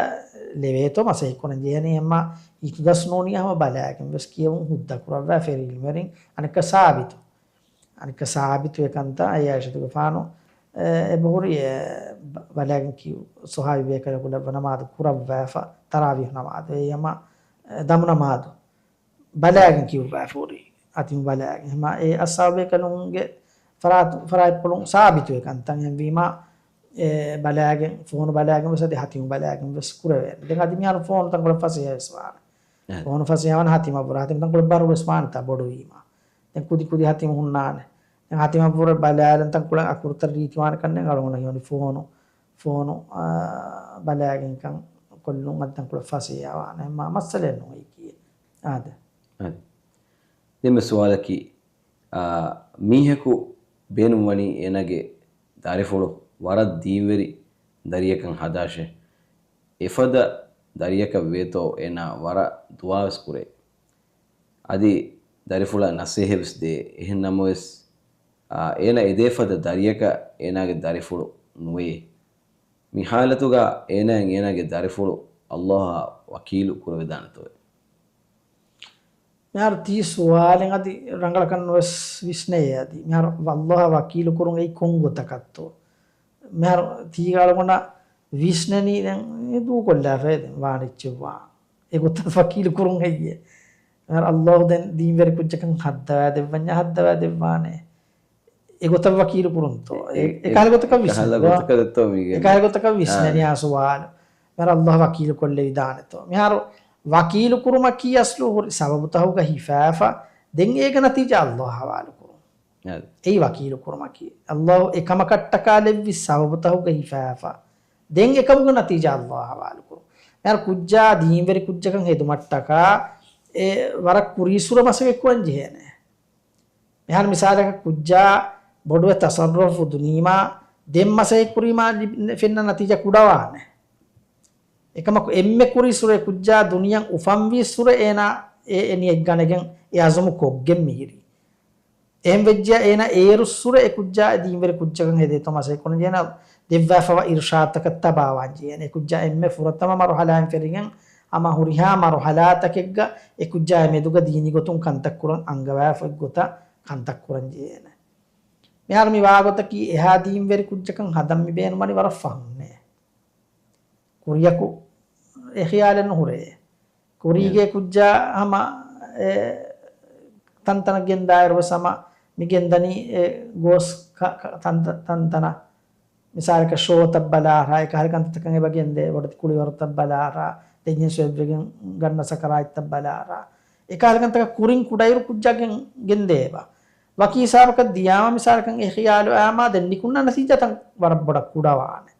ލެވޭތޯ މަސައްކަތް ކުރަން ޖެހޭނީ. އެހެންމާ އިތުދަސް ނޫނީ ހަމަ ބަލާގެން ވެސް ކިޔެވުން ހުއްދަ ކުރައްވާ ފެރި އިލްމުވެރިން. އަނެއްކާ ސާބިތު. އަނެއްކާ ސާބިތު އެކަންތައް އެ އާއިޝަތުގެފާނު، އެ، އެބަހުރި، އެ، ބަ-، ބަލާގެން ކިޔު ޞަޙާބީ ބޭކަލަކު ލައްވާ ނަމާދު ކުރައްވާފަ ތަރާވީޙު ނަމާދު. އެ ހަމަ، އެ، ދަމު ނަމާދު. ބަލާގެން ކިޔުއްވާފަ ހުރި. ހަތިމު ބަލާގެން. ހަމަ އެ އަޞްޙާބު ބޭކަލުންގެ ފަރާތު، ފަރާތްޕުޅުން ސާބިތުވެ ކަންތައް އެހެންވީމާ، އެ ބަލާގެން، ފޯނު ބަލާގެން ވެސް އަދި ހަތިމު ބަލާގެން ވެސް ކުރެވޭނެ. ދެން އަދި މިހާރު ފޯނު ތަންކޮޅެއް ފަސޭހަ ވެސް ވާނެ. އެ. ފޯނު ފަސޭހަ ވާނެ ހަތިމަށްވުރެ. ހަތިމު ތަންކޮޅެއް ބަރު ވެސް ވާނެތާ ބޮޑުވީމާ. ދެން ކުދި ކުދި ހަތިމު ހުންނާނެ. ދެން ހަތިމަށްވުރެ ބަލާލަން ތަންކޮޅެއް އަކުރުތައް ރީތިވާނެ ކަންނޭނގެ އަޅުގަނޑަށް ހީވަނީ ފޯނު، ފޯނު، އާ، ބަލާގެން ކަން ކޮށްލުން އަދި ތަންކޮޅެއް ފަސޭހަ ވާނެ. މަ-، މައްސަލައެއް ނޫން އެކީ. އާދެ. އަދި. ދެންމެ ސުވާލަކީ، އާ، މީހަކު ބޭނުންވަނީ އޭނާގެ ދަރިފުޅު ވަރަށް ދީންވެރި ދަރިއަކަށް ހަދާށޭ. އެފަދަ ދަރިއަކަށް ވޭތޯ އޭނާ ވަރަށް ދުޢާވެސް ކުރޭ. އަދި ދަރިފުޅަށް ނަސޭހަތްވެސް ދޭ. އެހެން ނަމަވެސް، އާ، އޭނާ އެދޭ ފަދަ ދަރިއަކަށް އޭނާގެ ދަރިފުޅު ނުވެޔޭ. މި ޙާލަތުގަ އޭނާއަށް އޭނާގެ ދަރިފުޅު ﷲ އާ ވަކީލު ކުރެވިދާނެތޯއޭ؟ މިހާރު ތީ ސުވާލެއް އަދި ރަނގަޅަކަށް ނުވެސް ވިސްނެޔޭ އަދި. މިހާރު ﷲ އާ ވަކީލު ކުރުން އެއީ ކޮން ގޮތަކަށްތޯ؟ މިހާރު ތީގަ އަޅުގަނޑަށް ވިސްނެނީ ދެން އެ ދޫކޮށްލާފައޭ ދެން ވާނެ އެއްޗެއްވާ. އެގޮތަށް ވަކީލު ކުރުން ހެއްޔޭ؟ މިހާރު ﷲ ދެން ދީންވެރި ކުއްޖަކަށް ހައްދަވާ ދެއްވަންޏާ ހައްދަވާ ދެއްވާނެ. އެގޮތަށް ވަކީލު ކުރުންތޯ؟ އެ-، އެ-، އެކަހަލަ ގޮތަކަށް އެކަހަލަ ވިސްނެ. ގޮތަކަށް ދެއްތޯ މީގެ؟ އެކަހަލަ ގޮތަކަށް ވިސްނެނި އާ. އާ ސުވާލު. މިހާރު ﷲ ވަކީލު ކޮށްލެވިދާނެތޯ؟ މިހާރު ވަކީލު ކުރުމަކީ އަސްލު ހުރި ސަބަބުތަހުގަ ހިފާފަ، ދެން އޭގެ ނަތީޖާ ﷲ އާ ހަވާލު ކުރުން. އާ. އެއީ ވަކީލު ކުރުމަކީ. ﷲ އެކަމަކަށްޓަކާ ލެއްވި ސަބަބުތަހުގަ ހިފާފަ، ދެން އެކަމުގެ ނަތީޖާ ﷲ އާ ހަވާލު ކުރުން. މިހާރު ކުއްޖާ ދީންވެރި ކުއްޖަކަށް ހެދުމަށްޓަކާ އެ ވަރަށް ކުރީއްސުރެ މަސައްކަތް ކުރަން ޖެހޭނެ. މިހާރު މިސާލަކަށް ކުއްޖާ ބޮޑުވެ ތަޞައްރަފު ދުނީމާ ދެން މަސައްކަތް ކުރީމާ ލި-، ފެންނަ ނަތީޖާ ކުޑަވާނެ. އެކަމަކު އެންމެ ކުރީއްސުރެ ކުއްޖާ ދުނިޔެއަށް އުފަންވީއްސުރެ އޭނާ އެ، އެ ނިޔަތް ގަނެގެން އެ އަޒުމު ކޮށްގެން މިހިރީ. އެހެން ވެއްޖެޔާ އޭނާ އޭރުއްސުރެ އެ ކުއްޖާ ދީންވެރި ކުއްޖަކަށް ހެދޭތޯ މަސައްކަތް ކުރަން ޖެހޭނެ ދެއްވާފަވާ އިރުޝާދުތަކަށް ތަބާވާން ޖެހޭނެ. އެ ކުއްޖާ އެންމެ ފުރަތަމަ މަރުހަލާއިން ފެށިގެން ހަމަ ހުރިހާ މަރުހަލާތަކެއްގަ އެ ކުއްޖާ މެދުގަ ދީނީ ގޮތުން ކަންތައް ކުރަން އަންގަވާފަ އޮތް ގޮތަށް ކަންތައް ކުރަން ޖެހޭނެ. މިހާރު މި ވާގޮތަކީ އެހާ ދީންވެރި ކުއްޖަކަށް ހަދަން މި ބޭނުންވަނީ ވަރަށް ފަހުންނޭ. ކުރިޔަކު އެ ޚިޔާލެއް ނުހުރޭ. ކުރީގޭ ކުއްޖާ ހަމަ އެ ތަންތަނަށް ގެންދާއިރު ވެސް ހަމަ މި ގެންދަނީ އެ ގޯސް ކަ-، ކަ-، ތަންތަ-، ތަންތަނަށް. މިސާލަކަށް ޝޯތައް ބަލާހާ، އެކަހަލަ ކަންތައްތަކަށް އެބަ ގެންދޭ، ބޮޑެތި ކުޅިވަރުތައް ބަލާހާ، ދެންޏެއް ސޮއެބްވެގެން ގަންނަ ސަކަރާތްތައް ބަލާހާ. އެކަހަލަ ކަންތަކަށް ކުރިން ކުޑައިރު ކުއްޖާ ގެން، ގެންދޭ އެބަ. ވަކި ހިސާބަކަށް ދިޔާމަ މިސާލަކަށް އެ ޚިޔާލު އައީމާ ދެން ނިކުންނަ ނަތީޖާތައް ވަރަށް ބޮޑަށް ކުޑަވާނެ.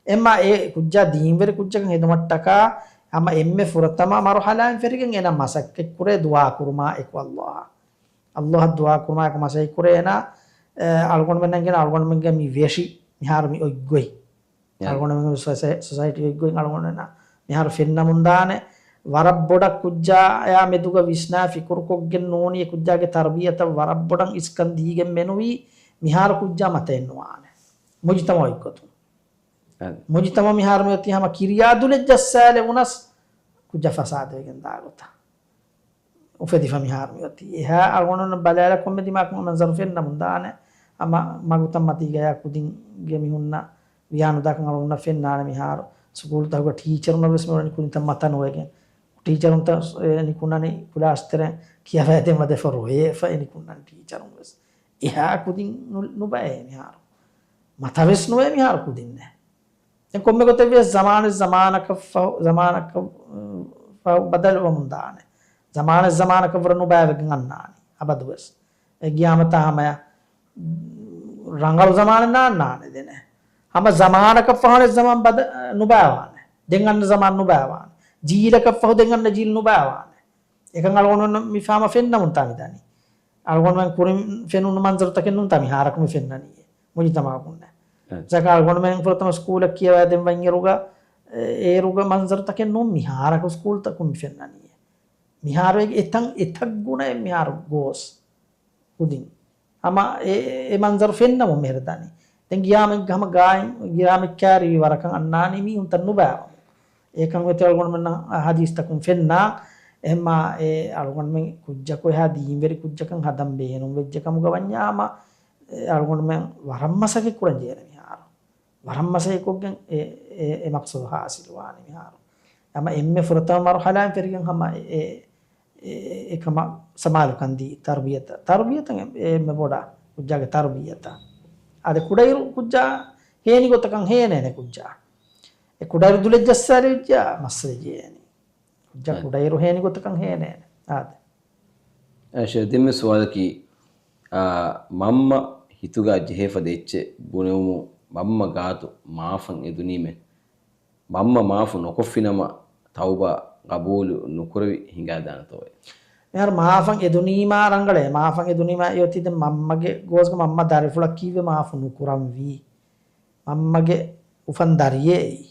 އެމާ އެ ކުއްޖާ ދީންވެރި ކުއްޖަކަށް ހެދުމަށްޓަކާ ހަމަ އެންމެ ފުރަތަމަ މަރުހަލާއިން ފެށިގެން އޭނާ މަސައްކަތްކުރޭ ދުޢާ ކުރުމާ އެކު ﷲ އާ. ﷲ އަށް ދުޢާ ކުރުމާ އެކު މަސައްކަތްކުރޭ އޭނާ، އެ، އަޅުގަނޑުމެންނަށް ގެނަ އަޅުގަނޑުމެންގެ މި ވެށި މިހާރު މި އޮތްގޮތް. އެ. އަޅުގަނޑުމެންގެ ސޮސައި-، ސޮސައިޓީ އޮތްގޮތް އަޅުގަނޑުމެންނަށް މިހާރު ފެންނަމުންދާނެ. ވަރަށް ބޮޑަށް ކުއްޖާ އެއާ މެދުގަ ވިސްނާ ފިކުރުކޮށްގެން ނޫނީ އެ ކުއްޖާގެ ތަރުބިޔަތަށް ވަރަށް ބޮޑަށް އިސްކަން ދީގެން މެނުވީ މިހާރު ކުއްޖާ މަތައެއް ނުވާނެ. މުޖުތަމަޢު އޮތްގޮތުން. އެ. މުޖުތަމަޢު މިހާރު މިއޮތީ ހަމަ ކިރިޔާ ދުލެއް ޖައްސާލެވުނަސް ކުއްޖާ ފަސާދަވެގެން ދާ ގޮތަށް އުފެދިފަ މިހާރު މިއޮތީ. އެހާ އަޅުގަނޑު ބަލާލަ ކޮންމެ ދިމާކުން މަންޒަރު ފެންނަމުން ދާނެ. ހަމަ މަގުތައް މަތީގަޔާ ކުދިންގެ މި ހުންނަ ވިޔާނުދާކަން އަޅުގަނޑަށް ފެންނާނެ މިހާރު. ސުކޫލުތަކުގަ ޓީޗަރުންނަށް ވެސް މިވަނީ ކުދިންތައް މަތަ ނުވެގެން. ޓީޗަރުންތައް، އެ، ނިކުންނަނީ ކްލާސް ތެރެއިން ކިޔަވައިދެން ވަދެފަ ރޮއެފަ އެ ނިކުންނަނީ ޓީޗަރުން ވެސް. އެހާ ކުދިން ނު-، ނުބައޭ މިހާރު. މަތަވެސް ނުވޭ މިހާރު ކުދިންނެއް. ދެން ކޮންމެ ގޮތެއް ވިޔަސް ޒަމާނެއް ޒަމާނަކަށް ފަހު، ޒަމާނަކަށް ފަހު ބަދަލުވަމުން ދާނެ. ޒަމާނެއް ޒަމާނަކަށް ވުރެ ނުބައިވެގެން އަންނާނީ އަބަދުވެސް. އެ ގިޔާމަތާ ހަމަޔަށް ރަނގަޅު ޒަމާނެއް ނާންނާނެ ދެނެ. ހަމަ ޒަމާނަކަށް ފަހުނެއް ޒަމާން ބަދަ-، ނުބައިވާނެ. ދެން އަންނަ ޒަމާން ނުބައިވާނެ. ޖީލަކަށް ފަހު ދެން އަންނަ ޖީލް ނުބައިވާނެ. އެކަން އަޅުގަނޑު މި ފާމަށް ފެންނަމުންތާ މިދަނީ. އަޅުގަނޑުމެން ކުރިން ފެނުނު މަންޒަރުތަކެއް ނޫންތާ މިހާރަކު މި ފެންނަނީ މުޖުތަމަޢަކުންނެއް. އެ. މިސާލަކަށް އަޅުގަނޑުމެން ފުރަތަމަ ސްކޫލަށް ކިޔަވައިދެން ވަންއިރުގަ، އެ، އޭރުގަ މަންޒަރުތަކެއް ނޫން މިހާރަކު ސްކޫލްތަކުން މި ފެންނަނީ. މިހާރު އެ-، އެތަން އެތައް ގުނައެއް މިހާރު ގޯސް ކުދިން. ހަމަ އެ، އެ މަންޒަރު ފެންނަމުން މިހެރަ ދަނީ. ދެން ގިޔާމެއްގަ ހަމަ ގާތް ގިރާމެއް ކާރިވި ވަރަކަށް އަންނާނީ މީހުންތައް ނުބައިވަމުން. އެކަން ވެތި އަޅުގަނޑުމެންނަށް ހަދީސްތަކުން ފެންނާ. އެހެންމާ އެ އަޅުގަނޑުމެން ކުއްޖަކު އެހާ ދީންވެރި ކުއްޖަކަށް ހަދަން ބޭނުން ވެއްޖެ ކަމުގަ ވަންޏާ ހަމަ އެ އަޅުގަނޑުމެން ވަރަށް މަސައްކަތް ކުރަން ޖެހޭނެ މިހާރު. ވަރަށް މަސައްކަތްކޮށްގެން އެ، އެ، އެ މަޤްޞަދު ހާސިލުވާނެ މިހާރު. ހަމަ އެންމެ ފުރަތަމަ މަރުހަލާއިން ފެށިގެން ހަމަ އެ، އެ، އެ، އެކަމަށް ސަމާލުކަން ދީ ތަރުބިޔަތަށް. ތަރުބިޔަތަށް އެ، އެންމެ ބޮޑަށް ކުއްޖާގެ ތަރުބިޔަތަށް. އާދެ، ކުޑައިރު ކުއްޖާ ހޭނި ގޮތަކަށް ހޭނޭނެ ކުއްޖާ. އެ ކުޑައިރު ދުލެއް ޖައްސާލި ވެއްޖާ މައްސަލަ ޖެހޭނީ. ކުއްޖާ އަ. ކުޑައިރު ހޭނި ގޮތަކަށް ހޭނޭނެ. އާދެ. އަ، ޝޭޚް، ދެންމެ ސުވާލަކީ، އާ، މަންމަ ހިތުގަ ޖެހޭފަދަ އެއްޗެއް ބުނެވުމުން މަންމަ ގާތު މާފަށް އެދުނީމޭ. މަންމަ މާފު ނުކޮށްފިނަމަ ތައުބާ ގަބޫލު ނުކުރެވި ހިނގާދާނެތޯއޭ؟ މިހާރު މާފަށް އެދުނީމާ ރަނގަޅޭ. މާފަށް އެދުނީމާ އެއޮތީ ދެން މަންމަގެ ގޯސްގަ މަންމަ ދަރިފުޅަށް ކީއްވެ މާފު ނުކުރަންވީ؟ މަންމަގެ އުފަން ދަރިއެއް އެއީ.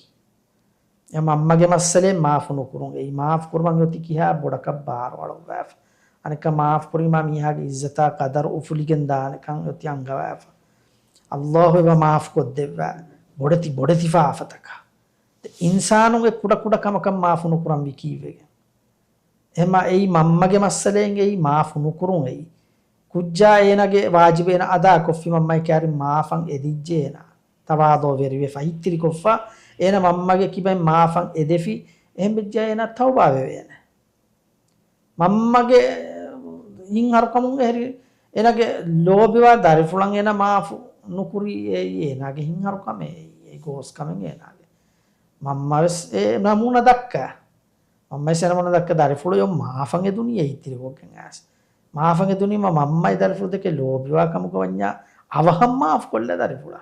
އެ މަންމަގެ މައްސަލައެއް މާފު ނުކުރުން. އެއީ މާފު ކުރުމަށް އޮތީ ކިހާ ބޮޑަކަށް ބާރު އަޅުއްވާފަ. އަނެއްކާ މާފު ކުރީމާ މީހާގެ އިއްޒަތާ ޤަދަރު އުފުލިގެން ދާނެކަން އޮތީ އަންގަވާފަ. ﷲ އެބަ މާފު ކޮށްދެއްވާ. ބޮޑެތި، ބޮޑެތި ފާފަތަކަށް. އިންސާނުން އެ ކުޑަ ކުޑަ ކަމަކަށް މާފު ނުކުރަންވީ ކީއްވެގެން؟ އެހެންމާ އެއީ މަންމަގެ މައްސަލައެއް އެއީ މާފު ނުކުރުން އެއީ. ކުއްޖާ އޭނާގެ ވާޖިބު އޭނާ އަދާކޮށްފި މަންމައި ކާރި މާފަށް އެދިއްޖެ އޭނާ. ތަވާޟުޢުވެރިވެ ފަހިއްތިރިކޮށްފަ އޭނާ މަންމަގެ ކިބައިން މާފަށް އެދެފި. އެހެންވެއްޖާ އޭނާ ތައުބާވެވޭނެ. މަންމަގެ ހިތްހަރުކަމުން އެހެރި އޭނާގެ ލޯބިވާ ދަރިފުޅަށް އޭނާ މާފު ނުކުރީ އެއީ އޭނާގެ ހިތްހަރުކަމެއް އެއީ. އެ ގޯސްކަމެއް އޭނާގެ. މަންމަވެސް އެ ނަމޫނަ ދައްކާ. މަންމަވެސް އެ ނަމޫނަ ދައްކާ ދަރިފުޅު އެއޮ މާފަށް އެދުނީ އެހިތްތިރިކޮށްގެން އައިސް. މާފަށް އެދުނީމަ މަންމައި ދަރިފުޅު ދެކެ ލޯބިވާ ކަމުގަ ވަންޏާ އަވަހަށް މާފު ކޮށްލާ ދަރިފުޅާ.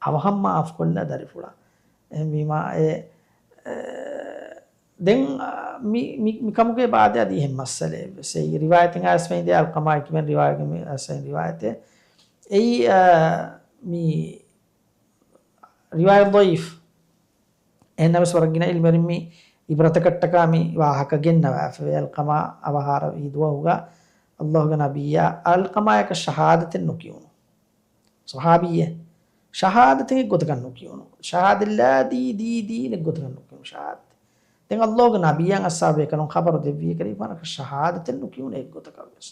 އަވަހަށް މާފު ކޮށްލާ ދަރިފުޅާ. އެހެންވީމާ އެ، އެ، ދެން، އާ، މި، މި، މި ކަމުގެ ބާދެ އަދި އެހެން މައްސަލައެއް ވެސް. އެއީ ރިވާޔަތެއް އައިސް މެއިން ދޭ އަލްޤަމާއި ކިބެން ރިވާޔަތް މި އައިސް ރިވާޔަތެއް. އެއީ، އާ، މި ރިވާޔަތް ޟަޢީފް. އެހެންނަމަވެސް ވަރަށް ގިނަ ޢިލްމުވެރިން މި ޢިބްރަތަކަށްޓަކާ މި ވާހަކަ ގެންނަވާފަ. އަލްޤަމާ އަވަހާރަވި ދުވަހުގަ ﷲގެ ނަބިއްޔާ އަލްޤަމާޔަކަށް ޝަހާދަތެއް ނުކިޔުނު. ޞަޙާބީއެއް. ޝަހާދަތެއް އެއްގޮތަކަށް ނުކިޔުނު. ޝަހާދަތް ލާ ދީ، ދީ، ދީން އެއްގޮތަކަށް ނުކިޔުނު ޝަހާދަތެއް. ދެން ﷲގެ ނަބިއްޔާ އަޞްޙާބުބޭކަލުން ޚަބަރު ދެއްވި އެކަލޭގެފާނަކަށް ޝަހާދަތެއް ނުކިޔުނު އެއްގޮތަކަށް ވެސް.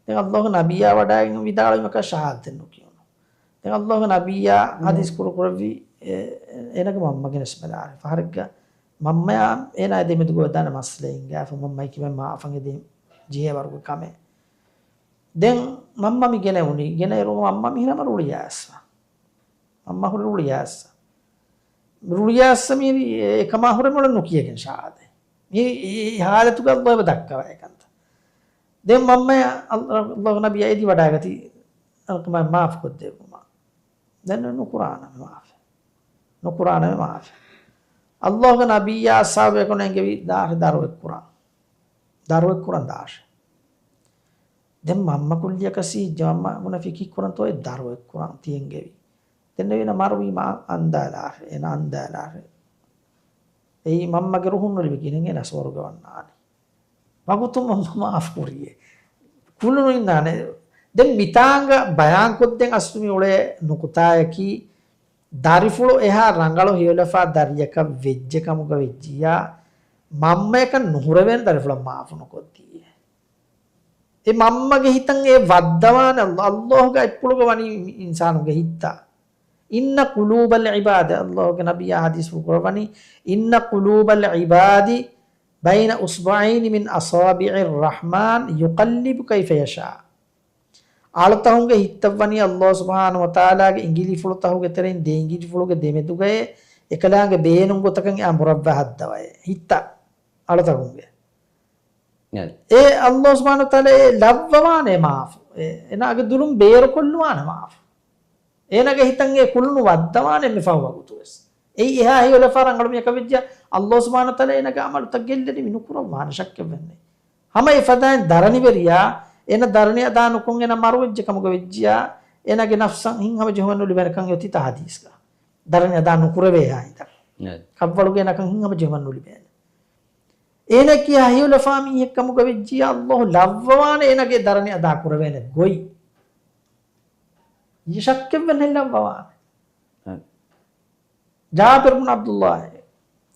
ދެން ﷲގެ ނަބިއްޔާ ވަޑައިގެން ވިދާޅުވީމަކަށް ޝަހާދަތެއް ނުކިޔުނު. ދެން ﷲގެ ނަބިއްޔާ ހަދީސް ކުރު ކުރެއްވި، އެ، އޭނަގެ މަންމަގެ ނަސްބަލާރެ. ފަހަރެއްގަ މަންމަޔާ އޭނާ ދެމެދުގަ އޮތްދާނެ މައްސަލަ އިނގާފަ މަންމައި ކިބައިން މާފަށް އެދެން ޖެހޭ ވަރުގެ ކަމެއް. ދެން މަންމަ މި ގެނެވުނީ. ގެނައިރު މަންމަ މިހިރަމަ ރުޅިއައިސްފަ. މަންމަ ހުރި ރުޅިއައިސްފަ. ރުޅިއައިސްފަ މި އެކަމާ ހުރެ މޮޅަށް ނުކިޔަގެން ޝާދެ. މި އެ، އެ ހާލަތުގަ ﷲ އެބަ ދައްކަވައި ކަންތައް. ދެން މަންމަޔަށް ﷲ ނަބިއްޔާ އެދި ވަޑައިގަތީ އަލްޤަމާ މާފު ކޮށްދެއްވުމަށް. ދެން ނުކުރާނަމެ މާފެއް. ނުކުރާނަމެ މާފެއް. ﷲގެ ނަބިއްޔާ އަޞްޙާބުބޭކަލުން އެންގެވި ދާށެ ދަރުވެއްކުރަން. ދަރުވެއްކުރަން ދާށެ. ދެން މަންމަ ކުއްލިއަކަށް ސީއްޖެ މަންމަ ބުނެފި ކީއްކުރަންތޯ އެ ދަރުވެއްކުރަން ތިއެންގެވި. ދެން އޭނަ މަރުވީމަ އަންދާލާށެ، އޭނަ އަންދާލާށެ. އެއީ މަންމަގެ ރުހުން ނުލިބި ގިނައިން އޭނަ ސުވަރުގެ ވަންނާނީ. ވަގުތު މަންމަ މާފު ކުރިއޭ. ކުލުނު އިންނާނެ. ދެން މިތާނގަ ބަޔާންކޮށްދޭން އަސްލު މި އުޅޭ ނުކުތާޔަކީ، ދަރިފުޅު އެހާ ރަނގަޅު ހެޔޮލަފާ ދަރިޔަކަށް ވެއްޖެ ކަމުގަ ވެއްޖިއްޔާ، މަންމަޔަކަށް ނުހުރެވޭނެ ދަރިފުޅަށް މާފު ނުކޮށްދީއޭ. އެ މަންމަގެ ހިތަށް އެ ވައްދަވާނެ، ﷲގެ އަތްޕުޅުގަ ވަނީ އިންސާނުގެ ހިތްތައް. إن قلوب العباد، ﷲގެ ނަބިއްޔާ ހަދީސްފުޅު ކުރައްވަނީ، إن قلوب العباد بين إصبعين من أصابع الرحمن يقلبها كيف يشاء. އަޅުތަހުންގެ ހިތްތައް ވަނީ ﷲ ސުބްޙާނަހޫ ވަތަޢާލާގެ އިނގިލިފުޅުތަހުގެ ތެރެއިން ދެ އިނގިލިފުޅުގެ ދެމެދުގައޭ، އެކަލާނގެ ބޭނުން ގޮތަކަށް އެއާ މުރައްވާ ހައްދަވައޭ. ހިތްތައް އަޅުތަކުންގެ. އެ ﷲ ސުބްޙާނަހޫ ވަތަޢާލާ އެ ލައްވަވާނެ މާފު. އެ، އޭނާގެ ދުލުން ބޭރުކޮށްލުވާނެ މާފު. އޭނާގެ ހިތަށް އެ ކުލުނު ވައްދަވާނެ އެންމެ ފަހު ވަގުތު ވެސް. އެއީ އެހާ ހެޔޮލަފާ ރަނގަޅު މީހަކަށް ވެއްޖެ، ﷲ ސުބްޙާނަހޫ ވަތަޢާލާ އޭނާގެ އަމަލުތައް ގެއްލެނީ މި ނުކުރައްވާނެ ޝައްކެއް ވެންނެ. ހަމަ އެފަދައިން ދަރަނިވެރިޔާ، އޭނަ ދަރަނި އަދާ ނުކޮށް އޭނަ މަރުވެއްޖެ ކަމުގަ ވެއްޖިޔާ، އޭނާގެ ނަފްސަށް ހިތްހަމަޖެހުމެއް ނުލިބޭނެކަން އޮތީތާ ހަދީސްގަ. ދަރަނި އަދާ ނުކުރެވޭހާ ހިނދަށް. ކަށްވަޅުގަ އޭނަކަށް ހިތްހަމަޖެހުމެއް ނުލިބޭނެ. އޭނަ ކިޔާ ހެޔޮލަފާ މީހެއް ކަމުގަ ވެއްޖިޔާ، ﷲ ލައްވަވާނެ އޭނަގެ ދަރަނި އަދާ ކުރެވޭނެ ގޮތް. އެ ޝައްކެއްވެސް ހިލައްވަވާނެ. ހެ. ޖާބިރު ބުން ޢަބްދުﷲ،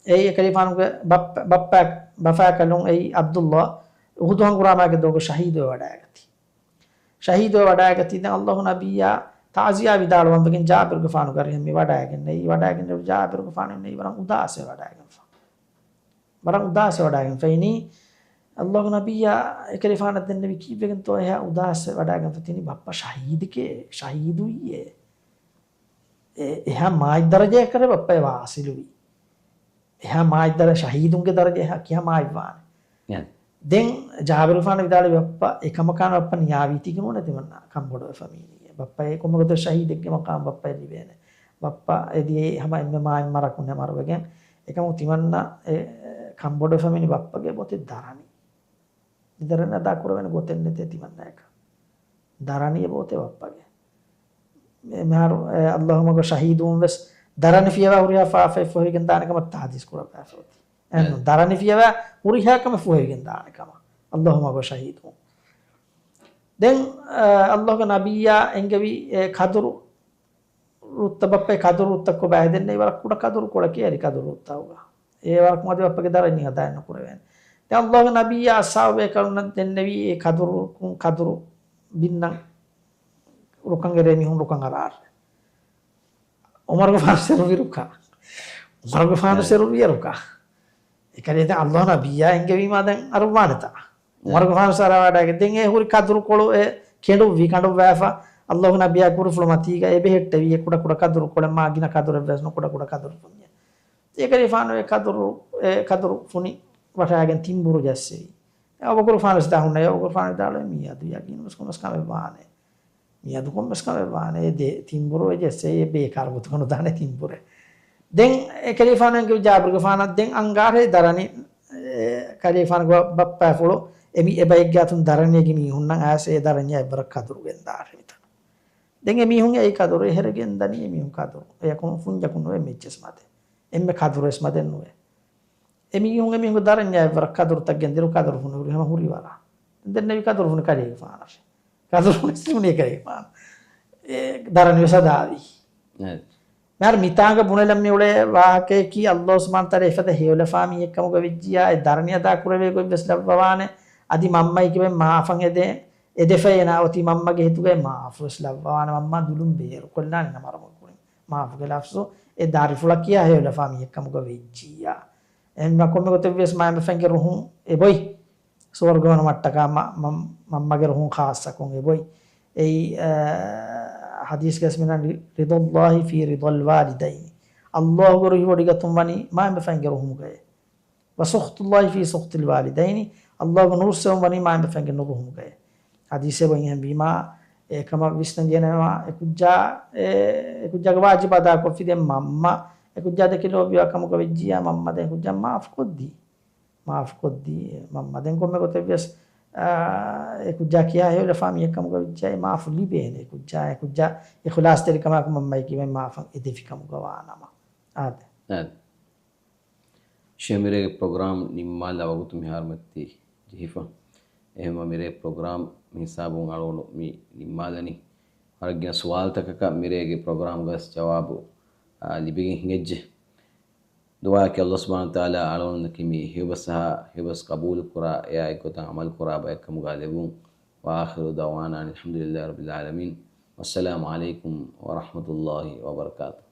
އެއީ އެކަލޭގެފާނުގެ ބައްޕަ، ބައްޕަ، ބަފާކަލުން އެއީ ޢަބްދުﷲ، އުޙުދު ހަނގުރާމާގެ ދުވަހު ޝަހީދުވެ ވަޑައިގަތީ. ޝަހީދުވެ ވަޑައިގަތީ. ދެން ﷲ ނަބިއްޔާ ތާޒިޔާ ވިދާޅުވަން ވެގެން ޖާބިރުގެފާނުގެ އަރިހަށް މި ވަޑައިގެންނެވި. ވަޑައިގެންނެވި ޖާބިރުގެފާނު އިންނެވި ވަރަށް އުދާސްވެ ވަޑައިގެންފަ. ވަރަށް އުދާސްވެ ވަޑައިގެންފަ އިނީ. ﷲ ނަބިއްޔާ އެކަލޭގެފާނަށް ދެންނެވި ކީއްވެގެންތޯ އެހާ އުދާސްވެ ވަޑައިގެންފަ ތިނީ ބައްޕަ ޝަހީދެކޭ، ޝަހީދުވީއޭ. އެ-، އެހާ މާތް ދަރަޖައަކަށް ބައްޕަ ވާސިލުވީ. އެހާ މާތް ދަރަ-، ޝަހީދުންގެ ދަރަޖަ އެހާ ކިހާ މާތްވާނެ. އެ. ދެން ޖާބިރުގެފާނު ވިދާޅުވި ބައްޕަ އެކަމަކާ ބައްޕަ ނިޔާވީތީގެން ނޫނޭ ތިމަންނަ ކަންބޮޑުވެފަ މީނީ. ބައްޕަ އެ ކޮންމެ ގޮތެއް ޝަހީދެއްގެ މަޤާމް ބައްޕަ ލިބޭނެ. ބައްޕަ އެދިޔައީ ހަމަ އެންމެ މާތް މަރަކުން މަރުވެގެން. އެކަމަކު ތިމަންނަ އެ ކަންބޮޑުވެފަ މީނީ ބައްޕަގެ ބޮތެއް ދަރަނި. މި ދަރަނި އަދާ ކުރެވޭނެ ގޮތެއް ނެތޭ ތިމަންނައަކަށް. ދަރަނި އެބައޮތޭ ބައްޕަގެ. މި-، މިހާރު، އެ، ﷲ މަގު ޝަހީދުވުން ވެސް ދަރަނި ފިޔަވާ ހުރިހާ ފާފައެއް ފޮހެވިގެން ދާނެ ކަމަށް ތަޙްދީޘް ކުރައްވާފަ އޮތީ. އެ، އެ. ދަރަނި ފިޔަވާ ހުރިހާ ކަމެއް ފޮހެވިގެން ދާނެ ކަމަށް ﷲ މަގު ޝަހީދުވުން. ދެން، އެ، ﷲ ގެ ނަބިއްޔާ އެންގެވި، އެ، ކަދުރު ރުއްތަ ބައްޕަ އެ ކަދުރު ރުއްތައް ކޮބާ ހެދެންނެވި ވަރަށް ކުޑަ ކަދުރު ކޮޅެކޭ އަދި ކަދުރު ރުއްތައުގަ. އެ ވަރަކު މަދި ބައްޕަގެ ދަރަނި ހަދާ ނުކުރެވޭނެ. ދެން ﷲ ގެ ނަބިއްޔާ އަޞްޙާބު ބޭކަލުންނަށް ދެންނެވީ އެ ކަދުރު، ކަދުރު ބިންނަން ރުކަން އެރޭ މީހުން ރުކަން އަރާށޭ. ޢުމަރުގެފާނު ސެރުވި ރުކަ. ޢުމަރުގެފާނު އެ. ސެރުވި ރުކަ. އެކަލޭ ދެން ﷲ ނަބިއްޔާ އެންގެވީމާ ދެން އަރުވާނެތާ. އެ. ޢުމަރުގެފާނު ސަރަވާޑާގެ ދެން އެ ހުރި ކަދުރު ކޮޅު އެ ކެނޑުއްވި ކަނޑުއްވާފަ. ﷲ ނަބިއްޔާ ކުރިފުޅު މަތީގަ އެ ބެހެއްޓެވި އެ ކުޑަ ކުޑަ ކަދުރު ކޮޅެއް މާ ގިނަ ކަދުރެއް ވެސް ނު ކުޑަ ކުޑަ ކަދުރު ފުންޏެއް. އެކަލޭފާނު އެ ކަދުރު، އެ ކަދުރު ފުނި ވަށާގެން ތިންބުރު ޖައްސެވި. އެ އަބޫބަކުރު ފާނުސް ދާ ހުންނަ އެ އަބޫބަކުރު ފާނު ވިދާޅުވި މިއަދު ޔަގީން ވެސް ކޮންމެސް ކަމެއް ވާނެ. މިއަދު ކޮންމެސް ކަމެއް ވާނެ. އެ ދެ ތިންބުރު އެ ޖެއްސެ އެ ބޭކާރު ގޮތުގަ ނުދާނެ ތިންބުރެއް. ދެން އެ ކަލީފާނު އެންގެވި ޖާބިރުގެފާނަށް ދެން އަންގާރޭ ދަރަނި، އެ ކަލީފާނުގެ ބައްޕާފުޅު އެ މި އެ ބައެއްގެ އަތުން ދަރަނިއެއްގެ މީހުންނަށް އައިސް އެ ދަރަނިއަށް އެއްވަރަށް ކަދުރު ގެންދާށޭ މިތަނަށް. ދެން އެ މީހުން އެއީ ކަދުރު އެހެރެ ގެންދަނީ އެ މީހުން ކަދުރު. އެޔަކުން ފުންޏަކުން ނުވެ މިއެއްޗެސް މަދެއް. އެންމެ ކަދުރުވެސް މަދެއް ނުވޭ. އެ މީހުން އެ މީހުންގެ ދަރަންޏާ އެއްވަރަށް ކަދުރުތައް ގެންދިރު ކަދުރު ފުނު ހުރި ހަމަ ހުރި ވަރަށް. ދެންނެވި ކަދުރު ފުނި ކަލޭގެފާނަށް. ކަދުރު ފުނި ސިމުނި ކަލޭގެފާނު. އެ ދަރަނި ވެސް އަދާވީ. އެ. މިހާރު މިތާނގަ ބުނެލަން މި އުޅޭ ވާހަކަޔަކީ ﷲ ސުބްޙާނަހޫ ވަތަޢާލާ އެފަދަ ހެޔޮލަފާ މީހެއް ކަމުގަ ވެއްޖިއްޔާ އެ ދަރަނި އަދާ ކުރެވޭ ގޮތް ވެސް ލައްވަވާނެ. އަދި މަންމަ އެކިބައި މާފަށް އެދޭ، އެދެފައި އޭނާ އޮތީ މަންމަގެ ހިތުގައި މާފު ވެސް ލައްވަވާނެ. މަންމާ ދުލުން ބޭރުކޮށްލާނެ ނަމަ އަރަމަ ކުރިން. މާފުގެ ލަފްޒު އެ ދަރިފުޅަކީ ހެޔޮލަފާ މީހެއް ކަމުގަ ވެއްޖިއްޔާ. އެހެންވީމާ ކޮންމެ ގޮތެއް ވިޔަސް މާތް ބަފައިންގެ ރުހުން އެބޮތް. ސުވަރުގަވަނުމަށްޓަކާ މަ-، މަ-، މަންމަގެ ރުހުން ޚާއްޞަކޮށް އެބޮތް. އެއީ، އަ، ޙަދީޘްގަސް މިނަން، رضا الله في رضا الوالدين. ﷲ ގެ ރުހިވޮޑިގަތުން ވަނީ މާތް ބަފައިންގެ ރުހުމުގައޭ. وسخط الله في سخط الوالدين. ﷲ ގެ ނުރުއްސެވުން ވަނީ މާތް ބަފައިންގެ ނުރުހުމުގައޭ. ޙަދީޘް އެބަ އެހެންވީމާ، އެކަމަށް ވިސްނަން ޖެހޭނެ އެކުއްޖާ، އެ، އެކުއްޖާގެ ވާޖިބާ އަދާކޮށްފި ދެން މަންމަ، އެކުއްޖާ ދެކެ ލޯބިވާ ކަމުގަ ވެއްޖިއްޔާ މަންމަ ދެން އެކުއްޖާ މާފު ކޮށްދީ. މާފު ކޮށްދީ. މަންމަ ދެން ކޮންމެ ގޮތެއް ވިޔަސް، އާ، އެކުއްޖާ ކިހާ ހެޔޮލަފާ މީހެއް ކަމުގަ ވެއްޖިއްޔާ މާފު ލިބޭނެ. އެކުއްޖާ، އެކުއްޖާ އިޚްލާޞްތެރިކަމާއެކު މަންމައަކީ މާފަށް އެދެފި ކަމުގަ ވާނަމަ. އާދެ. އާދެ. ޝޭ މިރޭގެ ޕްރޮގްރާމް ނިންމާލާ ވަގުތު މިހާރު މަތި ޖެހިފަ. އެހެންވީމާ މިރޭ ޕްރޮގްރާމް މި ހިސާބުން އަޅުގަނޑު މި ނިންމާލަނީ. ވަރަށް ގިނަ ސުވާލުތަކަކަށް މިރޭގެ ޕްރޮގްރާމްގަސް ޖަވާބު، އާ، ލިބިގެން ހިނގައްޖެ. ދުޢާއަކީ ﷲ ސުބްޙާނަހޫ ވަތަޢާލާ އަޅުގަނޑުމެންނަކީ މި ހެޔޮބަސް އަހާ، ހެޔޮބަސް ޤަބޫލުކުރާ، އެއާ އެއްގޮތަށް ޢަމަލުކުރާ ބައެއްކަމުގަ ލެއްވުން. وآخر دعوانا أن الحمد لله رب العالمين. والسلام عليكم ورحمة الله وبركاته.